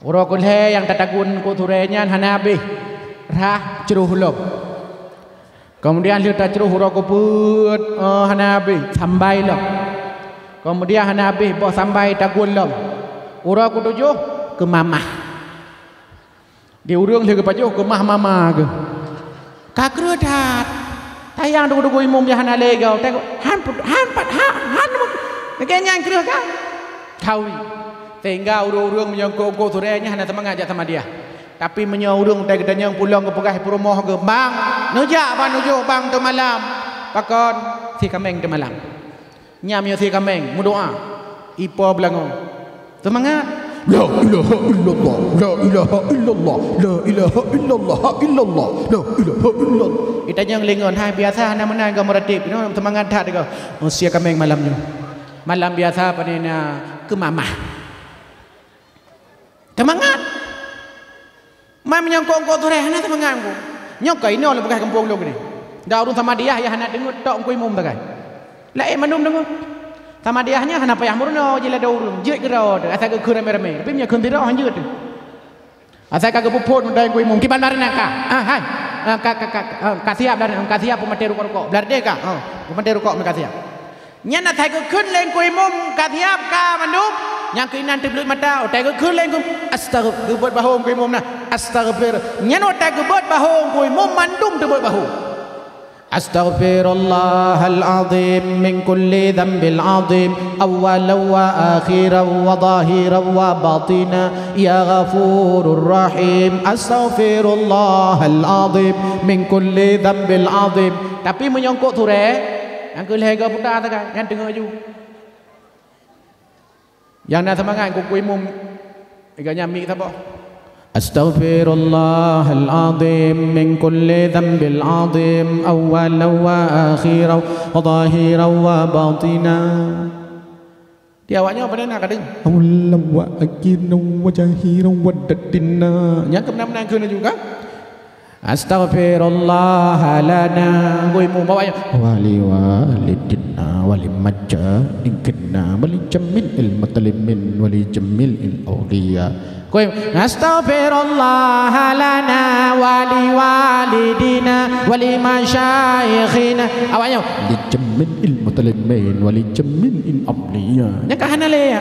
Uroe keulhée nyang tatagun eungkôt surée nyan hana habéh, rhah croh lom. Keumudian lheueh tacroh uroe keupeuet, eh, hana habéh, sambai lom. Keumudian hana habéh boh sambai tagun lom. Uroe keutujoh keumamah. Di ureueng lheueh geupajoh keumah mama geuh. Ka kreueh that. Tayang dugu-dugu imum nyang hana lé goe. Tengok, han put-, han pat, han, han. Lagée nyan kreueh ka. Khauri. Sehingga ureueng-ureueng meunyoe eungkôt-eungkôt surée nyan hana seumangat jak samadiyah. Tapi meunyoe ureueng utai geutanyong pulang geupeugah peurumoh geuh, "Bang, neujak bak neujok bang teumalam." Pakon? Si kaméng teumalam. Nyan meunyoe si kaméng meudoá, ipo beulango. Seumangat. La ilaha illallah, la ilaha illallah, la ilaha illallah, illallah, la ilaha illallah. Itanyong lé ngon, "Hai, biasa hana meunan goe meuratib?" Inoe seumangat that goe. Oh, si kaméng malam nyoe. Malam biasa pane na keumamah. Seumangat. Man meunyoe eungkôt-eungkôt surée hana seumangat eungkôt. Nyoe ka inoe lôn peugah gampông lôn keunoe. Dak ureueng samadiyah nyang hana deungoe tok eungkôt imum sagai. Laén mandum deungoe. Samadiyah nyan hana payah meurunoe jiladôh ureueng, jeuet keudroe teuh, asai geukheun ramé-ramé. Tapi meunyoe kheun sidroe han jeuet teuh. Asai ka geupeuphon u dayah eungkôt imum, kiban blah nan ka. Ah, hai. Ah, ka, ka, ka, ah, ka siap blah nan, ka siap peumaté rukok-rukok. Blah deh ka. Ah, peumaté rukok meuka siap. Nyan asai geukheun lé eungkôt imum ka siap ka mandum, nyang keuinan teubleuet mata, watée geukheun lé eungkôt, astagh-, geubeuet bahô eungkôt imum na, astaghfir. Nyan watée geubeuet bahô eungkôt imum mandum teubeuet bahô. Astaghfirullahal azim min kulli dzambil azim, awwalan wa akhiran wa zahiran wa batina, ya Ghafurur Rahim. Astaghfirullahal azim min kulli dzambil azim. Tapi meunyoe eungkôt surée, nyang keu lhée geuputa sagai, nyan teungoh ju. Nyang na seumangat keu eungkôt imum, iga nyan miek saboh. Astaghfirullahal azim min kulli dzambil azim, awwalan wa akhiran wa zahiran wa batina. Di awak nyoe pane na ka deungoe. Awwalan wa akhiran wa zahiran wa batina. Nyang keu meunan-meunan kheun juga. Astaghfirullah lana. Ngui mu bawa ya. Wa li walidina wa li masyaikhina wa li jami'il muslimin wa li jami'il auliya. Kui, astaghfirullah lana wa li walidina wa li masyaikhina. Awaknyoe. Li jami'il muslimin wa li jami'il auliya. Nyang ka hana lé ya.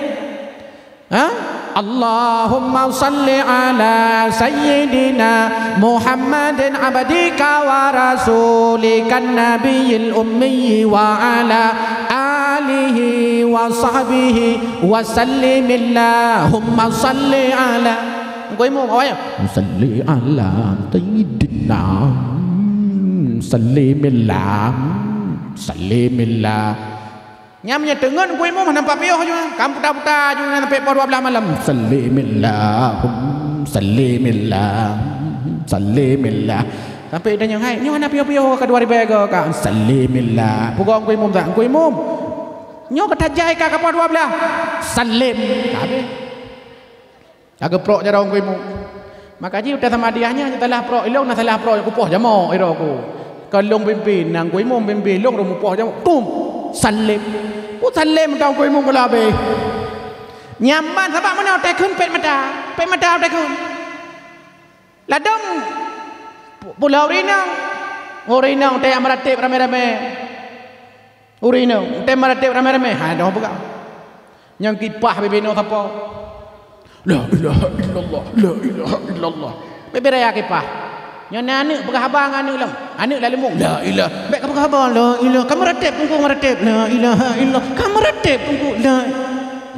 Ha? Allahumma salli ala sayyidina Muhammadin abdika wa rasulika nabiyil ummi wa ala alihi wa sahbihi wa sallim. Allahumma salli ala. Engkau imum, awak ya? Salli ala sayyidina. Sallimillah. Sallimillah. Nyan meunyoe teungeut Teungku Imum hana pat piôh ju, kan buta-buta ju nyan sampai poh dua belas malam. Sallimillah, sallimillah, sallimillah. Sampai tanyong, "Hai, nyoe hana piôh-piôh ka dua ribèe go ka?" "Sallimillah." Peugah Teungku Imum, "Teungku Imum, nyoe ka tajak ka, ka poh dua belas." "Sallim." Ka habéh. Ka geuprok jaroe Teungku Imum. Maka jih utai Samadiyah nyan salah prok ilong, na salah prok kupoh jamok iro ku. Kon lôn pimpin, na Teungku Imum pimpin, lôn rhom mupoh jamok. Tum! Sallim. Ku sallim tau Teungku Imum kula habéh. Nyan ban sabab meunan utai kheun pet mata. Pet mata utai kheun. Ladôm pu-, pula ureueng inong. Ureueng inong utai jak meurateb ramé-ramé. Ureueng inong, tém meurateb ramé-ramé, hai doh peugah. Nyang kipah bibinoe sapo? La ilaha illallah, la ilaha illallah. Bibiraya kipah. Nyoe na aneuk peugah haba ngon aneuk lom. Aneuk lam limong, la ilah. Bèk ka peugah haba, la ilah. Ka meurateb, Teungku meurateb, la ilaha illallah. Ka meurateb, Teungku, la.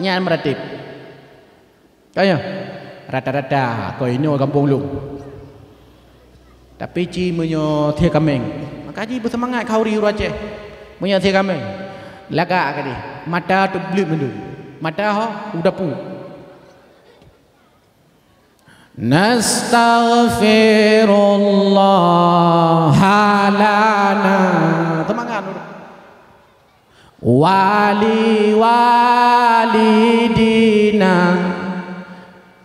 Nyan meurateb. Ka nyan, rata-rata kon inoe gampông lôn. Tapi ci meunyoe sie kaméng, maka jih beuseumangat khauri ureueng Aceh. Meunyoe sie kaméng, lagak keudeh, mata teubleuet mandum. Mata ho u dapu. Nastaghfirullah lana. Seumangat ureueng. Wa li walidina.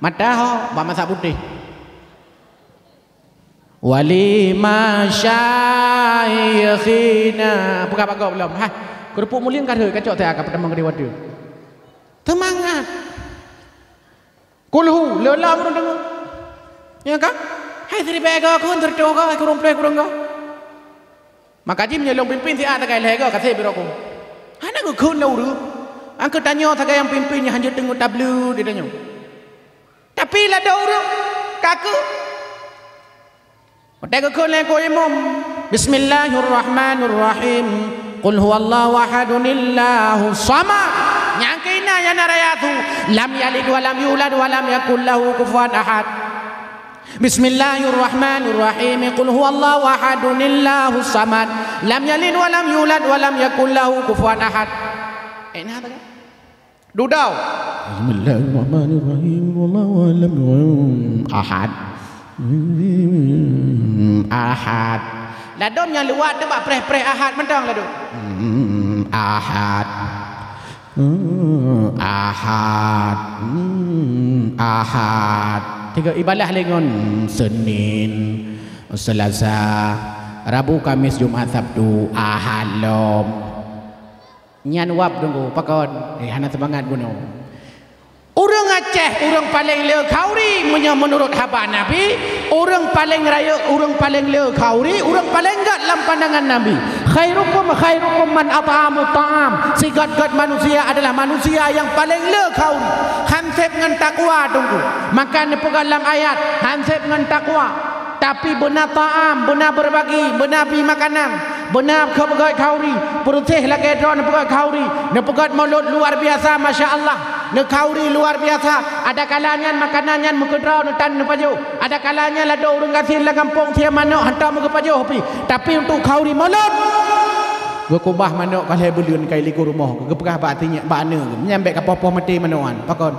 Mata ho bak masak putéh. Wa li masyaikhina. Peugah bak gob lom. Hai, keurupuk mulieng ka rhot, kacok teuka peutamong keudeh watèe. Seumangat. Kulhu, leulam ureueng deungoe. Ya kan? Hai siribèe go kheun, siribèe go, hai kureueng plôh kureueng go. Maka jih meunyoe lôn pimpin siat sagai lhèe go, ka sép biro ku. Hana geukheun lé ureueng. Angkeu tanyoe sagai nyang pimpin nyang hanjeuet teungeut tableue di tanyoe. Tapi ladôm ureueng ka keu. Watèe geukheun lé Teungku Imum, "Bismillahirrahmanirrahim. Qul huwallahu ahadun Allahus samad." Nyang keunan nyang na raya su, "Lam yalid wa lam yulad wa lam yakul lahu kufuwan ahad." "Bismillahirrahmanirrahim. Qul huwallahu ahadun Allahus samad. Lam yalid wa lam yulad wa lam yakul lahu kufuwan ahad." Eh, nah, tak? Dudau. Bismillahirrahmanirrahim. Wallahu a'lam. Ahad. Hmm, ahad. Ladôm nyang luwat teuh bak preh-preh ahad mantong ladôm. Hmm, ahad. Hmm, ahad. Hmm, ahad. Tiga ibalah lé ngon Senin, Selasa, Rabu, Kamis, Jumat, Sabtu, Ahad lom. Nyan wab Teungku, pakon? Eh, hana seumangat bunoe. Ureueng Aceh, ureueng paleng le khauri, meunyoe meunurot haba Nabi, ureueng paleng rayeuk, ureueng paleng le khauri, ureueng paleng gèt lam pandangan Nabi. "Khairukum, khairukum man at'amu ta'am." Sigèt-gèt manusia adalah manusia nyang paleng le khauri. Han sép ngon takwa Teungku. Maka neupeugah lam ayat, han sép ngon takwa. Tapi beuna ta'am, beuna berbagi, beuna bri makanan, beuna keu peugèt khauri, peureuseh lagèe droe neupeugèt khauri, neupeugèt mulod luar biasa, masya Allah, neukhauri luar biasa. Ada kala nyan makanan nyan meukeudroe neutan neupajoh. Ada kala nyan ladôm ureueng gasien lam gampông sie manok hantom geupajoh pih. Tapi untuk khauri mulod, geukubah manok ka lhèe buleuen ka likot rumoh, geupeugah bak sinyak bak aneuk, nyan bèk ka poh-poh maté manok nyan. Pakon?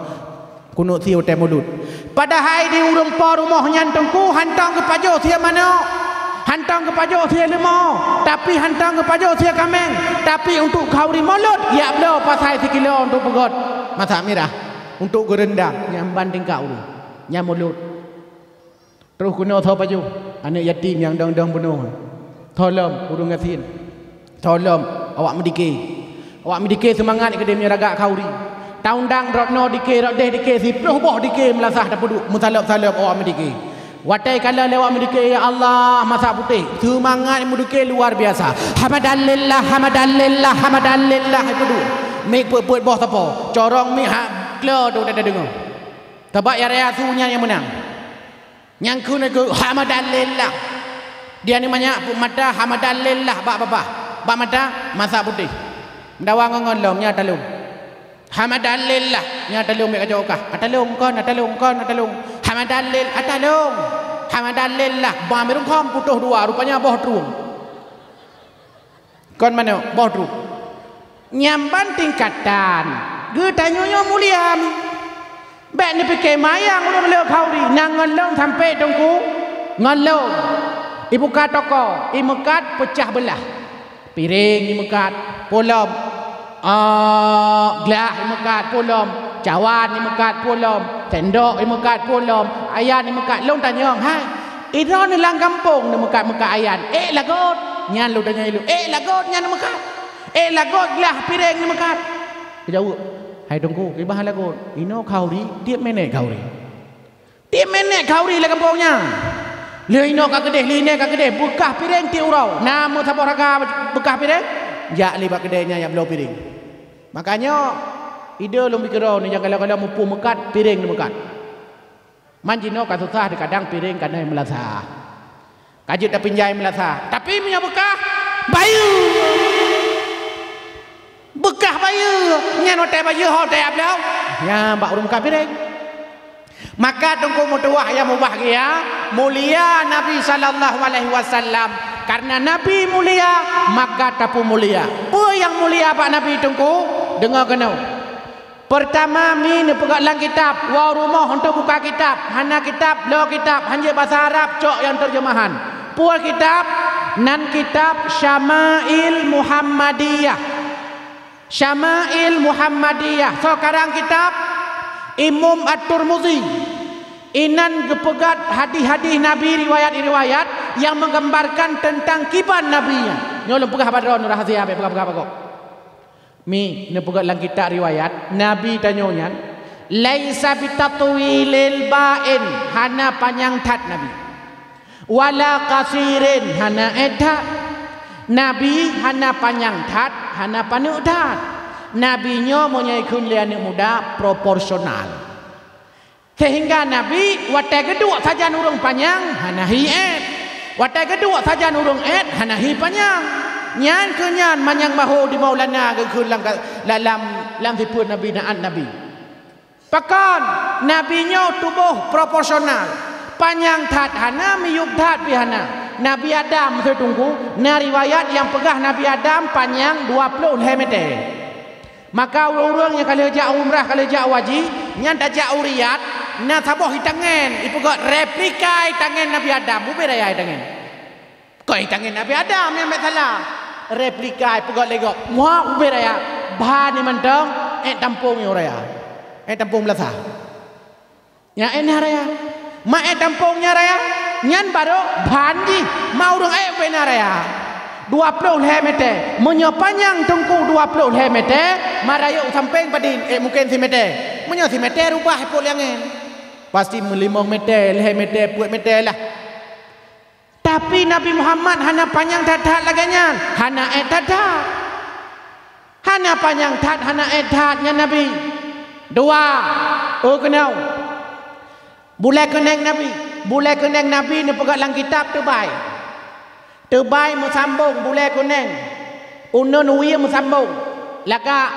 Keuneuk sie watèe mulod. Padahai di ureueng po rumoh nyan Teungku hantom geupajoh sie manok, hantom geupajoh sie leumô, tapi hantom geupajoh sie kaméng, tapi untuk khauri mulod, jak bloe pasai sikilo untuk peugèt masak mirah, untuk geureundang, nyan ban tingkat ureueng, nyan mulod. Troh keunoe tho pajoh, aneuk yatim nyang dong-dong bunoe. Tho lom ureueng gasien. Tho lom awak meudike. Awak meudike seumangat keudeh meunyoe lagak khauri. Taundang rot noe dike, rot deh dike, siploh boh dike meulasah tapeuduek, meusalop-salop awak meudike. Watèe kalon lé awak meudike, "Ya Allah, masak putéh." Seumangat meudike luar biasa. "Hamadan lillah, hamadan lillah, hamadan lillah," ipeuduek. Miek peuet-peuet boh sapo. Corong miek hak klo tu tadeungoe. Sabab nyang raya su nyan nyang meunang. Nyang kheun keu hamadan lillah. Di aneuk manyak peuet mata hamadan lillah bak babah. Bak mata masak putéh. Meudawa ngon-ngon lom nyan talông. Hamadan lillah nyan talông bèk kacok kah. Atalông kon, atalông kon, atalông. Hamadan lil, atalông. Hamadan lillah. Ba mireukhom putôh dua, rupanya boh trueng. Kon manok, boh trueng. Nyang ban tingkatan, geutanyoe nyoe mulia. Bék neupike mayang ureuëng le khauri, na ngon lôn sampoe Teungku, ngon lôn. Ibuka toko, imeukat peucah beulah. Piréng imeukat, peue lom. Ah, glah imeukat, peue lom. Cawan imeukat, peue lom. Sendok imeukat, peue lom. Ayan imeukat, lôn tanyong, hai. Idroeneuh lam gampông neumeukat-meukat ayan. Ék lagot, nyan lôn tanyong ilôn. Ék lagot nyan neumeukat. Ék lagot glah piréng neumeukat. Geujaweueb, hai Teungku, kiban lagot. Inoe khauri, tieb minét khauri. Tieb minét khauri lam gampông nyan. Lheueh inoe ka keudeh, lheueh inoe ka keudeh, beukah piréng tieb uroe. Na meusaboh raga beukah piréng, jak lé bak keudè nyan jak bloe piréng. Makajih, ide lôn bri keudroe nyoe, nyang galak-galak muphom meukat, piréng neumeukat. Man jinoe ka susah, kadang piréng ka na nyang meulasa. Ka jeuet tapinjai meulasa. Tapi meunyoe beukah, bayeue. Beukah bayeue, nyan watée bayeue ho watée bloe. Nyan bak ureuëng meukat piréng. Maka Teungku meutuwah nyang mubahgia, mulia Nabi sallallahu alaihi wasallam. Karena Nabi mulia, maka tapeumulia. Peue nyang mulia bak Nabi Teungku? Deungoe keunoe. Peurtama, mi neupeugah lam kitab, woe rumoh untuk buka kitab, hana kitab, bloe kitab, hanjeuet basa Arab, cok nyang teurjeumahan. Peue kitab? Nan kitab Syama'il Muhammadiyah. Syama'il Muhammadiyah, soe karang kitab? Imam At-Tirmizi. Inan geupeugah hadis-hadis Nabi, riwayat-riwayat nyang meugambarkan teuntang kiban Nabi nyan. Nyoe lôn peugah bak droeneuh rahsia, bék peugah-peugah bak gob. Mi, neupeugah lam kitab riwayat, Nabi tanyoe nyan, "Laisa bitatwilil ba'in," hana panyang that Nabi. "Wala qasirin," hana ék that. Nabi hana panyang that, hana paneuk that. Nabi nyoe meunyoe ikheun lé aneuëk muda, proporsional. Sehingga Nabi watée geuduek sajan ureuëng panyang, hana hi ék. Watée geuduek sajan ureuëng ék, hana hi panyang. Nyan keuh nyan manyang bahô di Maulana geukheun lam, lam, lam sifeuet Nabi, naát Nabi. Pakon, Nabi nyoe tuboh proporsional. Panyang that hana, miyueb that pih hana. Nabi Adam, Teungku, na riwayat nyang peugah Nabi Adam panyang dua ploh lhée meté. Maka ureuëng-ureuëng nyang ka lheueh jak umrah, ka lheueh jak haji, nyan tajak u Riyadh, na saboh itangen, ipeugah replika itangen Nabi Adam, ubé raya itangen. Kon itangen Nabi Adam nyang bék salah. Replika ipeugah lé gob, muah ubé raya, ban nyan mantong, ék tampông nyoe raya. Ék tampông meulasa. Nyan ék na raya. Ma ék tampông nyan raya, nyan barô ban jih, ma ureuëng ék ubé na raya. Dua ploh lhée meté. Meunyoe panyang Teungku dua ploh lhée meté, ma rayeuk u sampéng padum, ék mungken simeté. Meunyoe simeté rubah ipot lé angén. Pasti meulimong meté, lhée meté, peuet meté lah. Tapi Nabi Muhammad hana panyang that-that lagée nyan, hana ék that-that. Hana panyang that, hana ék that nyan Nabi. Dua, oh keunoe. Bulée keuneng Nabi. Bulée keuneng Nabi neupeugah lam kitab teubai. Teubai meusambong bulée keuneng. Uneun wie meusambong. Lagak.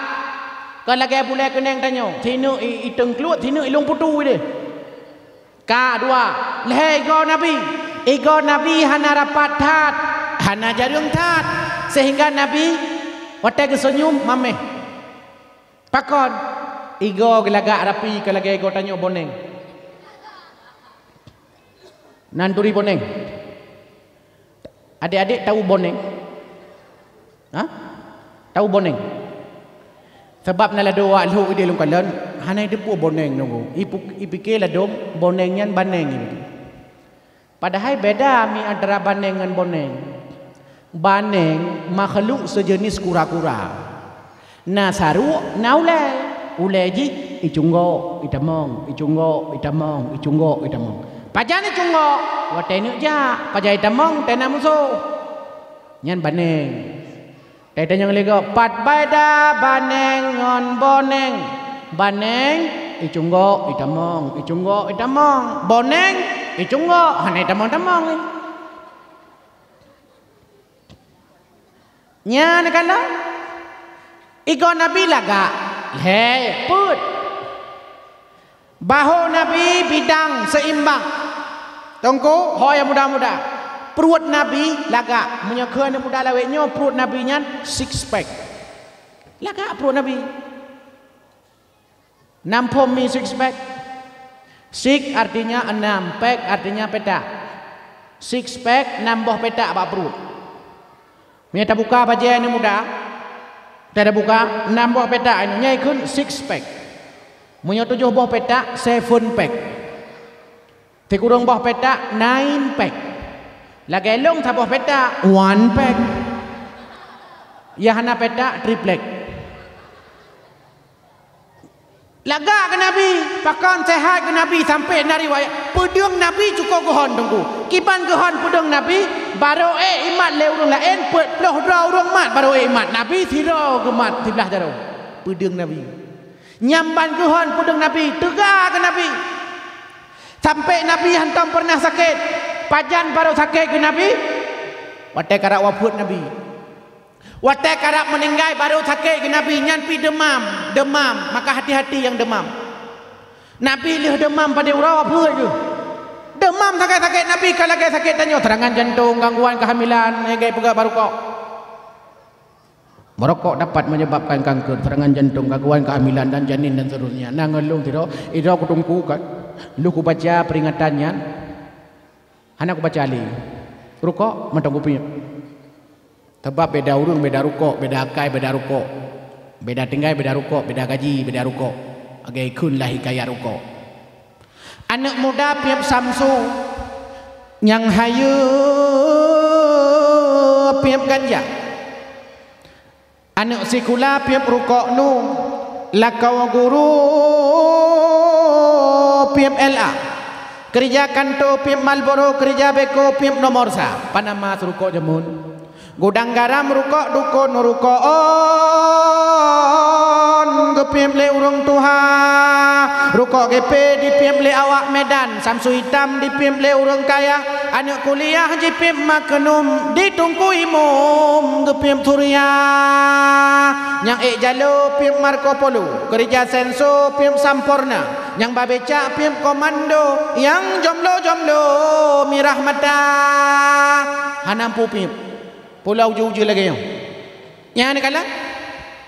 Kon lagée bulée keuneng tanyoe. Sineuk i, i teungkluet, sineuk i lueng putu deh. Ka dua, lhée igoe Nabi. Igoe Nabi hana rapat that, hana jareueng that, sehingga Nabi watée geuseunyum maméh. Pakon? Igoe geulagak rapi ka lagée igoe tanyoe boneng. Nan turi boneng. Adék-adék tau boneng? Hah? Tau boneng? Sabab na ladôm awak lhok idéh lôn kalon, hana jiteupeue boneng nunggu. Ipu-, ipike ladôm boneng nyan baneng. Padahai beda mi antara baneng ngon boneng. Baneng makhluk sejenis kura-kura. Na saruek, na ulée. Ulée jih icunggok, itamong, icunggok, itamong, icunggok, itamong. Pajan icunggok? Watée neuk jak. Pajan itamong? Watée na musoh. Nyan baneng. Teuh tanyong lé gob, pat beda baneng ngon boneng. Baneng icunggok, itamong, icunggok, itamong. Boneng icunggok, hana itamong-tamong. Nyan kana igoe Nabi lagak lhée peuet. Bahu Nabi bidang seimbang. Teungku, ho nyang muda-muda. Pruet Nabi lagak. Meunyoe kheun nyang muda lawét nyoe, pruet Nabi nyan six pack. Lagak pruet Nabi. Nam phom mi six pack. Six artinya enam, pack artinya petak. Six pack, nam boh petak bak pruet. Meunyoe tabuka bajée aneuk muda, tabuka nam boh petak, nyan kheun six pack. Meunyoe tujoh boh petak, seven pack. Sikureueng boh petak, nine pack. Lagée lôn saboh petak, one pack. Nyang hana petak, triplek. Lagak keu Nabi, pakon seuhat keu Nabi sampoe na riwayat. Peudeueng Nabi cukôp geuhon teungku. Kiban geuhon peudeueng Nabi, barô ék imat lé ureuëng laén, peuet ploh droe ureuëng mat barô ék imat. Nabi sidroe geumat siblaih jaroe. Peudeueng Nabi. Nyan ban geuhon peudeueng Nabi, teuga keu Nabi. Sampoe Nabi hantom peureunah sakét. Pajan barô sakét keu Nabi? Watée karab wafeuet Nabi. Watée karab meuninggai barô sakét keu Nabi, nyan pih deumam, deumam, maka hati-hati nyang deumam. Nabi lheueh deumam padé uroe wafeuet geuh. Deumam sakét-sakét Nabi ka lagée sakét tanyoe, serangan jantong, gangguan kehamilan, nyang peugah barukok. Merokok dapat menyebabkan kanker, serangan jantung, gangguan kehamilan dan janin dan seterusnya. Na ngon lôn sidroe, idroe kutungku kan, lheueh kubaca peringatan nyan, hana kubaca lé. Rukok mantong kupiep. Sabab beda ureuëng beda rukok, beda akai beda rukok, beda tinggai beda rukok, beda gaji beda rukok. Lagée kheun lah hikayat rukok. Aneuk muda piep samsu, nyang hayeue piep ganja. Aneuk sikula piep rukok nu, lakoe guru piep L A. Keurija kantô piep Marlboro, keurija beko piep nomor sa. Panama rukok jameun. Gudang garam rukok, dukon rukok on geupiep lé ureuëng tuha. Rukok gepe dipiep lé awak Medan, samsu itam dipiep lé ureuëng kaya. Aneuk kuliah jipiep maknum, di Teungku Imum geupiep Surya. Nyang ék jalo piep Marco Polo, keurija senso piep Sampoerna. Nyang ba becak piep komando, nyang jomlo-jomlo mirah mata. Hana mpu piep. Pula ujeue-ujeue lagée nyoe. Nyan kala,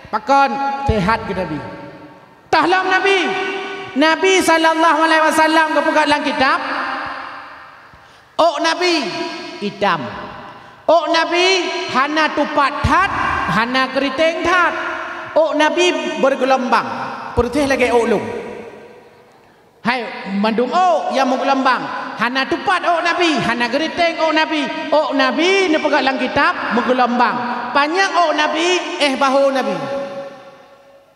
pakon seuhat keu Nabi. Tahlom Nabi. Nabi sallallahu alaihi wasallam geupeugah lam kitab, ôk Nabi itam. Ôk Nabi hana tupat that, hana keuriteng that. Ôk Nabi bergelombang, peureuséh lagée ôk lôn. Hai, mandum ôk nyang meugeulumbang. Hana tupat ôk Nabi, hana geuriteng ôk Nabi. Ôk Nabi neupeugah lam kitab meugeulumbang. Panyang ôk Nabi, éh bahô Nabi.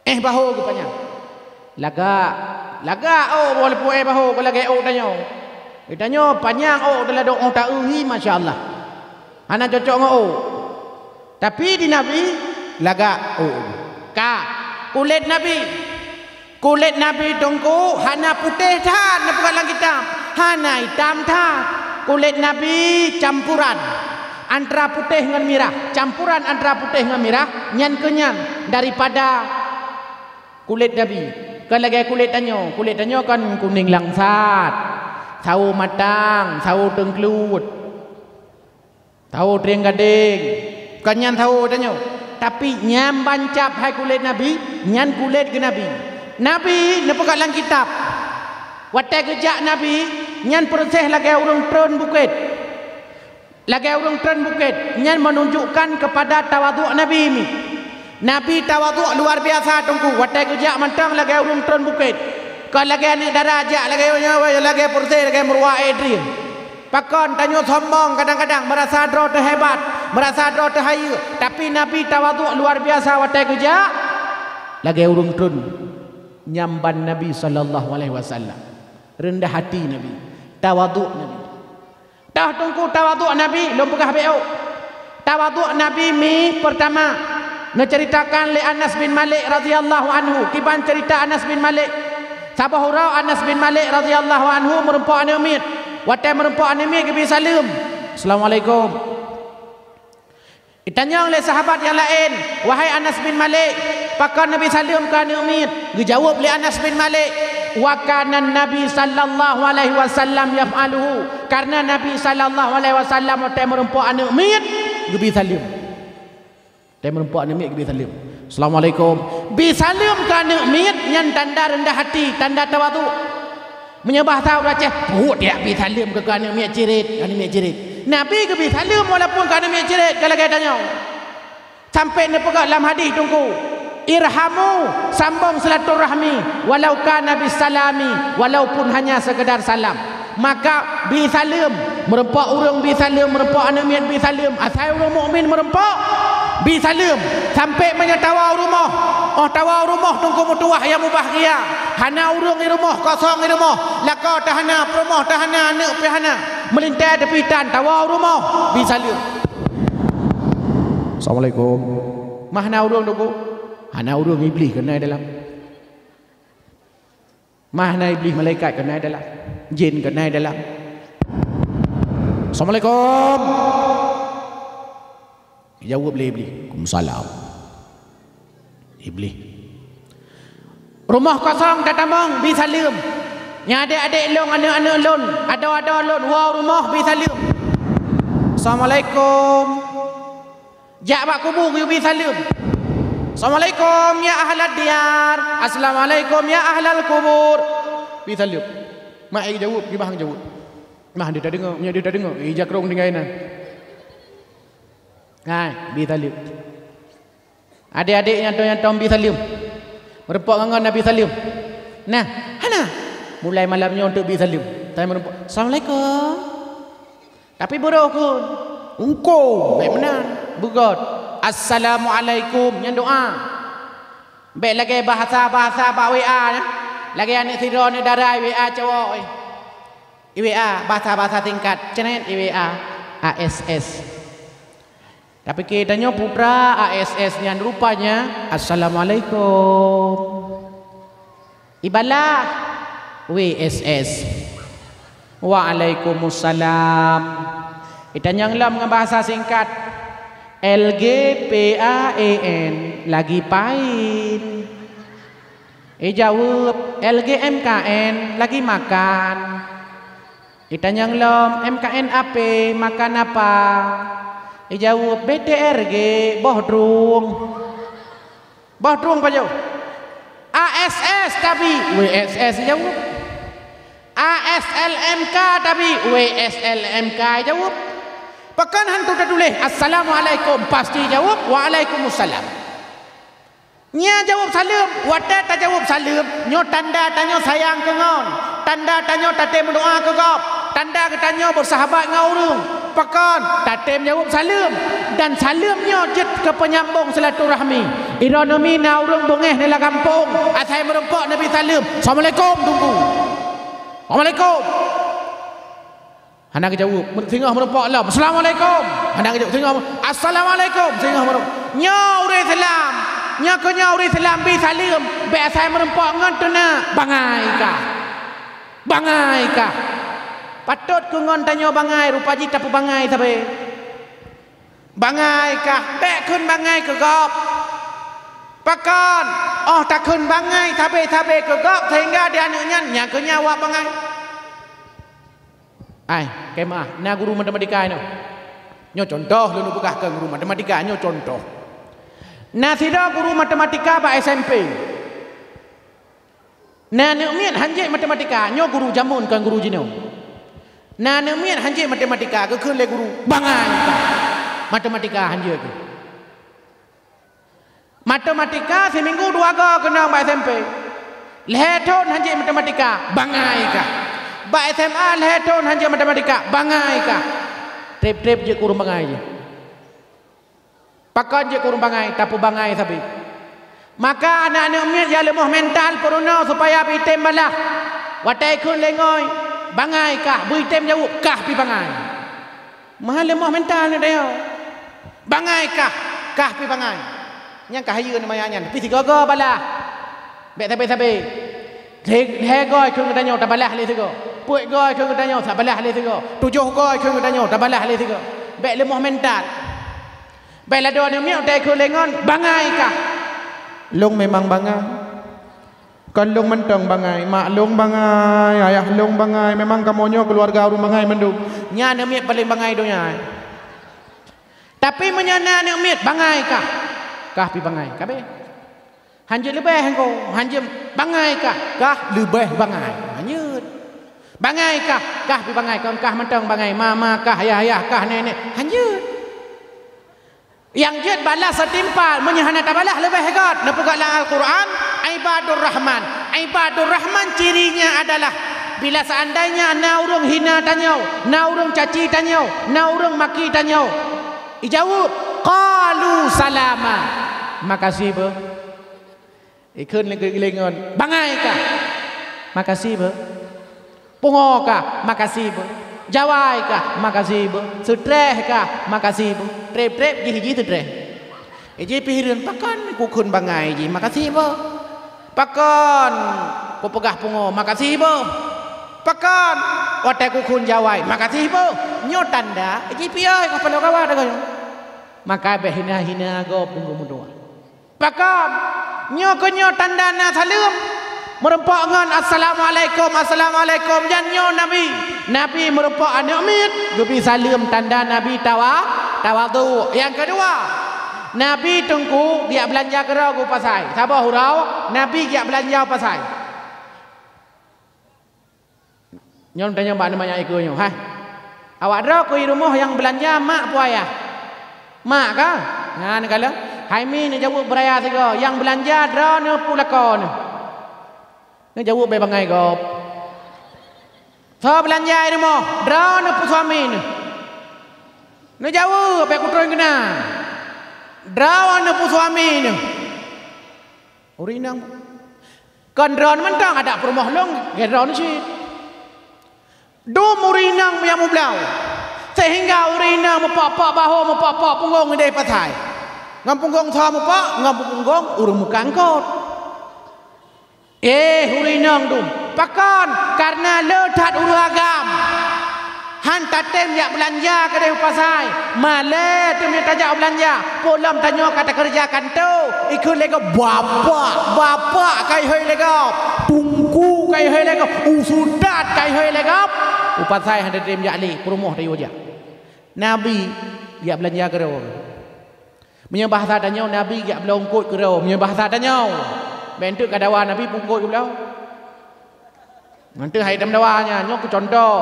Éh bahô geupanyang. Lagak, lagak ôk walaupun éh bahô kon lagée ôk tanyoe. Geutanyoe panyang ôk teuladôk ôk taeu hi, masya Allah. Hana cocok ngon ôk. Tapi di Nabi lagak ôk. Ka, kulét Nabi. Kulét Nabi Teungku hana putéh that neupeugah lam kitab, hana itam that. Kulét Nabi campuran antara putéh ngon mirah, campuran antara putéh ngon mirah, nyan keuh nyan daripada kulét Nabi. Kon lagée kulét tanyoe, kulét tanyoe kan kunéng langsat, sawo matang, sawo teungklut. Sawo trieng gadeng, kon nyan sawo tanyoe. Tapi nyan ban cap hai kulét Nabi, nyan kulét geunabi. Nabi neupeugah lam kitab, watée geujak Nabi, nyan peureuséh lagée ureuëng treun bukét. Lagée ureuëng treun bukét, nyan meununjukkan keupada tawaduk Nabi mi. Nabi tawaduk luar biasa Teungku, watée geujak mantong lagée ureuëng treun bukét. Kon lagée aneuk dara jak lagée nyoe, lagée peureuséh, lagée meuruwa ék drien. Pakon tanyoe sombong kadang-kadang, meurasa droe teuhebat, meurasa droe teuhayeue, tapi Nabi tawaduk luar biasa watée geujak lagée ureuëng treun. Nyan ban Nabi sallallahu alaihi wasallam. Reundah hati Nabi, tawaduk Nabi. Toh Teungku tawaduk Nabi, lôn peugah bék ôk. Tawaduk Nabi mi peurtama neuceuritakan lé Anas bin Malik radhiyallahu anhu. Kiban ceurita Anas bin Malik. Saboh uroe Anas bin Malik radhiyallahu anhu meurumpok aneuk miet. Watée meurumpok aneuk miet geubri saleuem, "Assalamualaikum." Itanyong lé sahabat nyang laén, "Wahai Anas bin Malik, pakon Nabi saleuem keu aneuk miet?" Geujaweueb lé Anas bin Malik, "Wa kana Nabi sallallahu alaihi wasallam yaf'aluhu." Karena Nabi sallallahu alaihi wasallam watée meurumpok aneuk miet geubri saleuem. Watée meurumpok aneuk miet geubri saleuem. Assalamualaikum. Bi saleuem keu aneuk miet nyan tanda reundah hati, tanda tawadhu. Meunyoe bahasa ureueng Aceh, "Peuet jak bi saleuem keu aneuk miet cirit, aneuk miet cirit." Nabi geubi saleuem walaupun keu aneuk miet cirit, ka lagèe tanyoe. Sampai neupeugah lam hadis Teungku, "Irhamu, sambong silaturahmi, walau kana bisalami, walaupun hanya sekedar salam." Maka bi saleuem, meureumpok ureueng bi saleuem, meureumpok aneuk miet bi saleuem, asai ureueng mukmin meureumpok, bi saleuem. Sampai meunyoe tawoe u rumoh, 'oh tawoe u rumoh Teungku meutuwah nyang mubahgia, hana ureueng di rumoh, kosong di rumoh, lakoe teuh hana, peurumoh teuh hana, aneuk pih hana, meulintèe teupih tan, tawoe u rumoh, bi saleuem. Assalamualaikum. Mah na ureueng Teungku? Hana ureueng, iblih keunan dalam. Mah na iblih, malaikat keunan dalam. Jin keunan dalam. Assalamualaikum. Jaweueb lé iblih. Waalaikumsalam. Iblih. Rumoh kosong tatamong, bi saleuem. Nyang adék-adék lôn, aneuk-aneuk lôn, adoe-adoe lôn, woe u rumoh bi saleuem. Assalamualaikum. Jak bak kubu geuyue bi saleuem. Assalamualaikum ya ahlad diyar. Assalamualaikum ya ahlal kubur. Bi saleuem. Mak ai jaweueb, gibah jaweueb. Mah dia tadeungoe, meunyoe dia tadeungoe, ija krong tinggai na. Hai, bi saleuem. Adék-adék nyang tom-nyang tom bi saleuem. Meureumpok ngon Nabi saleuem. Nah, hana. Mulai malam nyoe untuk bi saleuem. Tapi meureumpok, "Assalamualaikum." Tapi beurôh kheun. Ungko, bèk meunan. Beugot. "Assalamualaikum," nyan doa. Bèk lagèe bahasa-bahasa bak W A nyan. Lagèe aneuk sidroe aneuk dara W A cowok, eh. I W A, bahasa-bahasa singkat, cret i W A, A S S. Tapi keu tanyoe putra A S S nyan rupanya, "Assalamualaikum." Ibalah, W S S. "Waalaikumsalam." Itanyong lom ngon bahasa singkat, "L G P A E N, lagi pain." Ijaweueb, "L G M K N, lagi makan." Itanyong lom, "M K N A P, makan apa?" Ijaweueb, "B T R G, boh drueng." Boh drueng pajoh? "A S S tabi." "W S S," ijaweueb. "A S L M K tabi." "W S L M K," ijaweueb. Pakon hantu tatuléh, "Assalamualaikum"? Pasti ijaweueb, "Waalaikumsalam." Nyan jaweueb saleuem. Watèe tajaweueb saleuem, nyoe tanda tanyoe sayang keu ngon. Tanda tanyoe tatem meudoa keu gob. Tanda geutanyoe beusahabat ngon ureueng. Pakon? Tatem jaweueb saleuem. Dan saleuem nyoe jeuet keu peunyambong silaturahmi. Droeneuh mi na ureueng beungèh neuh lam gampông, asai meureumpok neubi saleuem, "Assalamualaikum, Teungku." "Assalamualaikum." Hana geujaweueb. Singoh meureumpok lom, "Assalamualaikum." Hana geujaweueb. Singoh, "Assalamualaikum." Singoh meureumpok. Nyoe ureueng Islam. Nyoe keuh nyoe ureueng Islam bi saleuem. Bèk asai meureumpok ngon teuh na. Bangai kah. Bangai kah. Patot keu ngon tanyoe bangai, rupa jih tapeubangai sabe. Bangai kah. Bèk kheun bangai keu gob. Pakon? 'Oh takheun bangai sabe-sabe keu gob sehingga di aneuk nyan, nyan keuh nyan awak bangai. Ai, keu meu'ah, na guru matematika nyoe. Nyoe cuntoh lôn peugah keu guru matematika, nyoe cuntoh. Na sidroe guru matematika bak S M P. Na aneuk miet hanjeuet matematika, nyoe guru jameun kon guru jinoe. Na aneuk miet hanjeuet matematika, geukheun lé guru, "Bangai kah. Matematika hanjeuet keuh." Matematika siminggu dua goe keunong bak S M P. Lhèe thon hanjeuet matematika, bangai kah. Bak S M A lhèe thon hanjeuet matematika, bangai kah. Trép-trép jeuet keu ureueng bangai jih. Pakon jeuet keu ureueng bangai, tapeubangai sabe. Maka aneuk-aneuk miet nyang leumoh mental peurunoe supaya beuitem balah. Watèe kheun lé ngoe, "Bangai kah?" Beuitem jaweueb, "Kah pih bangai." Meuhan leumoh mental nyoe tanyoe. "Bangai kah?" "Kah pih bangai." Nyang ka hayeue nyoe maya nyan, pih sigoe-goe balah. Bèk sabe-sabe. Lhèe goe kheun geutanyoe tabalah lé sigoe. Peuet goe kheun geutanyoe tabalah lé sigoe. Tujoh goe kheun geutanyoe tabalah lé sigoe. Bèk leumoh mental. Bèk ladôm aneuk miet watèe kheun lé ngon, "Bangai kah?" "Lôn memang bangai." "Kon lôn mantong bangai, mak lôn bangai, ayah lôn bangai, memang kamoe nyoe keuluwarga ureueng bangai mandum." Nyan aneuk miet paleng bangai donya. Tapi meunyoe na aneuk miet, "Bangai kah?" "Kah pih bangai." Ka abéh. Hanjeuet leubeh engko, hanjeuet bangai kah, kah leubeh bangai. Hanjeuet. Bangai kah, kah pi bangai, kon kah mantong bangai, mama kah, yah, yah kah, nenek. Hanjeuet. Nyang jeuet balas seutimpal, meunyoe hana tabalas leubeh gét. Neupeugah lam Al-Quran, "Ibadur Rahman." Ibadur Rahman cirinya adalah bila seandainya na ureuëng hina tanyoe, na ureuëng caci tanyoe, na ureuëng maki tanyoe, ijaweueb, "Qalu salama." Makasih beuh. Ikheun lé geulingon, "Bangai kah?" "Makasih beuh." "Pungo kah?" "Makasih beuh." "Jawai kah?" "Makasih beuh." "Seutreh kah?" "Makasih beuh." Treb-treb jih, jih seutreh. Iji pihireuen, "Pakon kukheun bangai jih?" "Makasih beuh." "Pakon kupeugah pungo?" "Makasih beuh." "Pakon watée kukheun jawai?" "Makasih beuh." Nyoe tanda iji piôh ka paloe kawa deungon nyoe. Maka bék hina-hina gob deungon meudoa. Pakon? Nyoe keuh nyoe tanda na saleuem. Meurumpok ngon assalamualaikum, assalamualaikum. Jan nyoe Nabi. Nabi meurumpok aneuëk miet, geubi saleuem tanda Nabi tawa, tawadhu. Nyang keudua, Nabi teungku geujak beulanja keudroe u pasai. Saboh uroe Nabi geujak beulanja u pasai. Nyoe tanyong bak neu manyak ikeue nyoe, "Hai, awak droe keu i rumoh nyang beulanja mak peu ayah?" "Mak ka." "Nyan kalon." "Hai mi," neujaweueb beuraya sigoe, "nyang beulanja droeneuh peu lakoe neuh?" Neujaweueb bèk bangai gob. "Soe beulanja i rumoh?" "Droeneuh peu suami neuh?" Neujaweueb bèk kutron keunan, "Droeneuh peu suami neuh?" Ureuëng inong, "Kon droeneuh mantong, adak peurumoh lôn lagèe droeneuh cit." Dum ureuëng inong nyang meubloe, seuhingga ureuëng inong meupok-pok bahô, meupok-pok punggong idéh pasai. Ngon punggong soe meupok? Ngon punggong ureuëng meukat eungkôt. Eh, ureuëng inong dum, pakon? Kareuna le that ureuëng agam. Han tatém jak beulanja keudéh u pasai. Malèe teuma tajak beulanja. Peue lom tanyoe ka takeureuja kantô. Ikheun lé gob, "Bapak, bapak," ka ihôi lé gob. "Teungku," ka ihôi lé gob. "Ustaz," ka ihôi lé gob. U pasai han tatém jak lé, peurumoh tayue jak. Nabi jak beulanja keudroe. Meunyoe bahasa tanyoe, Nabi jak bloe eungkôt keudroe. Meunyoe bahasa tanyoe, bèk enteuk ka dawa Nabi peu eungkôt geubloe. Ngon teuh hai tameudawa nyan, nyoe keu cuntoh.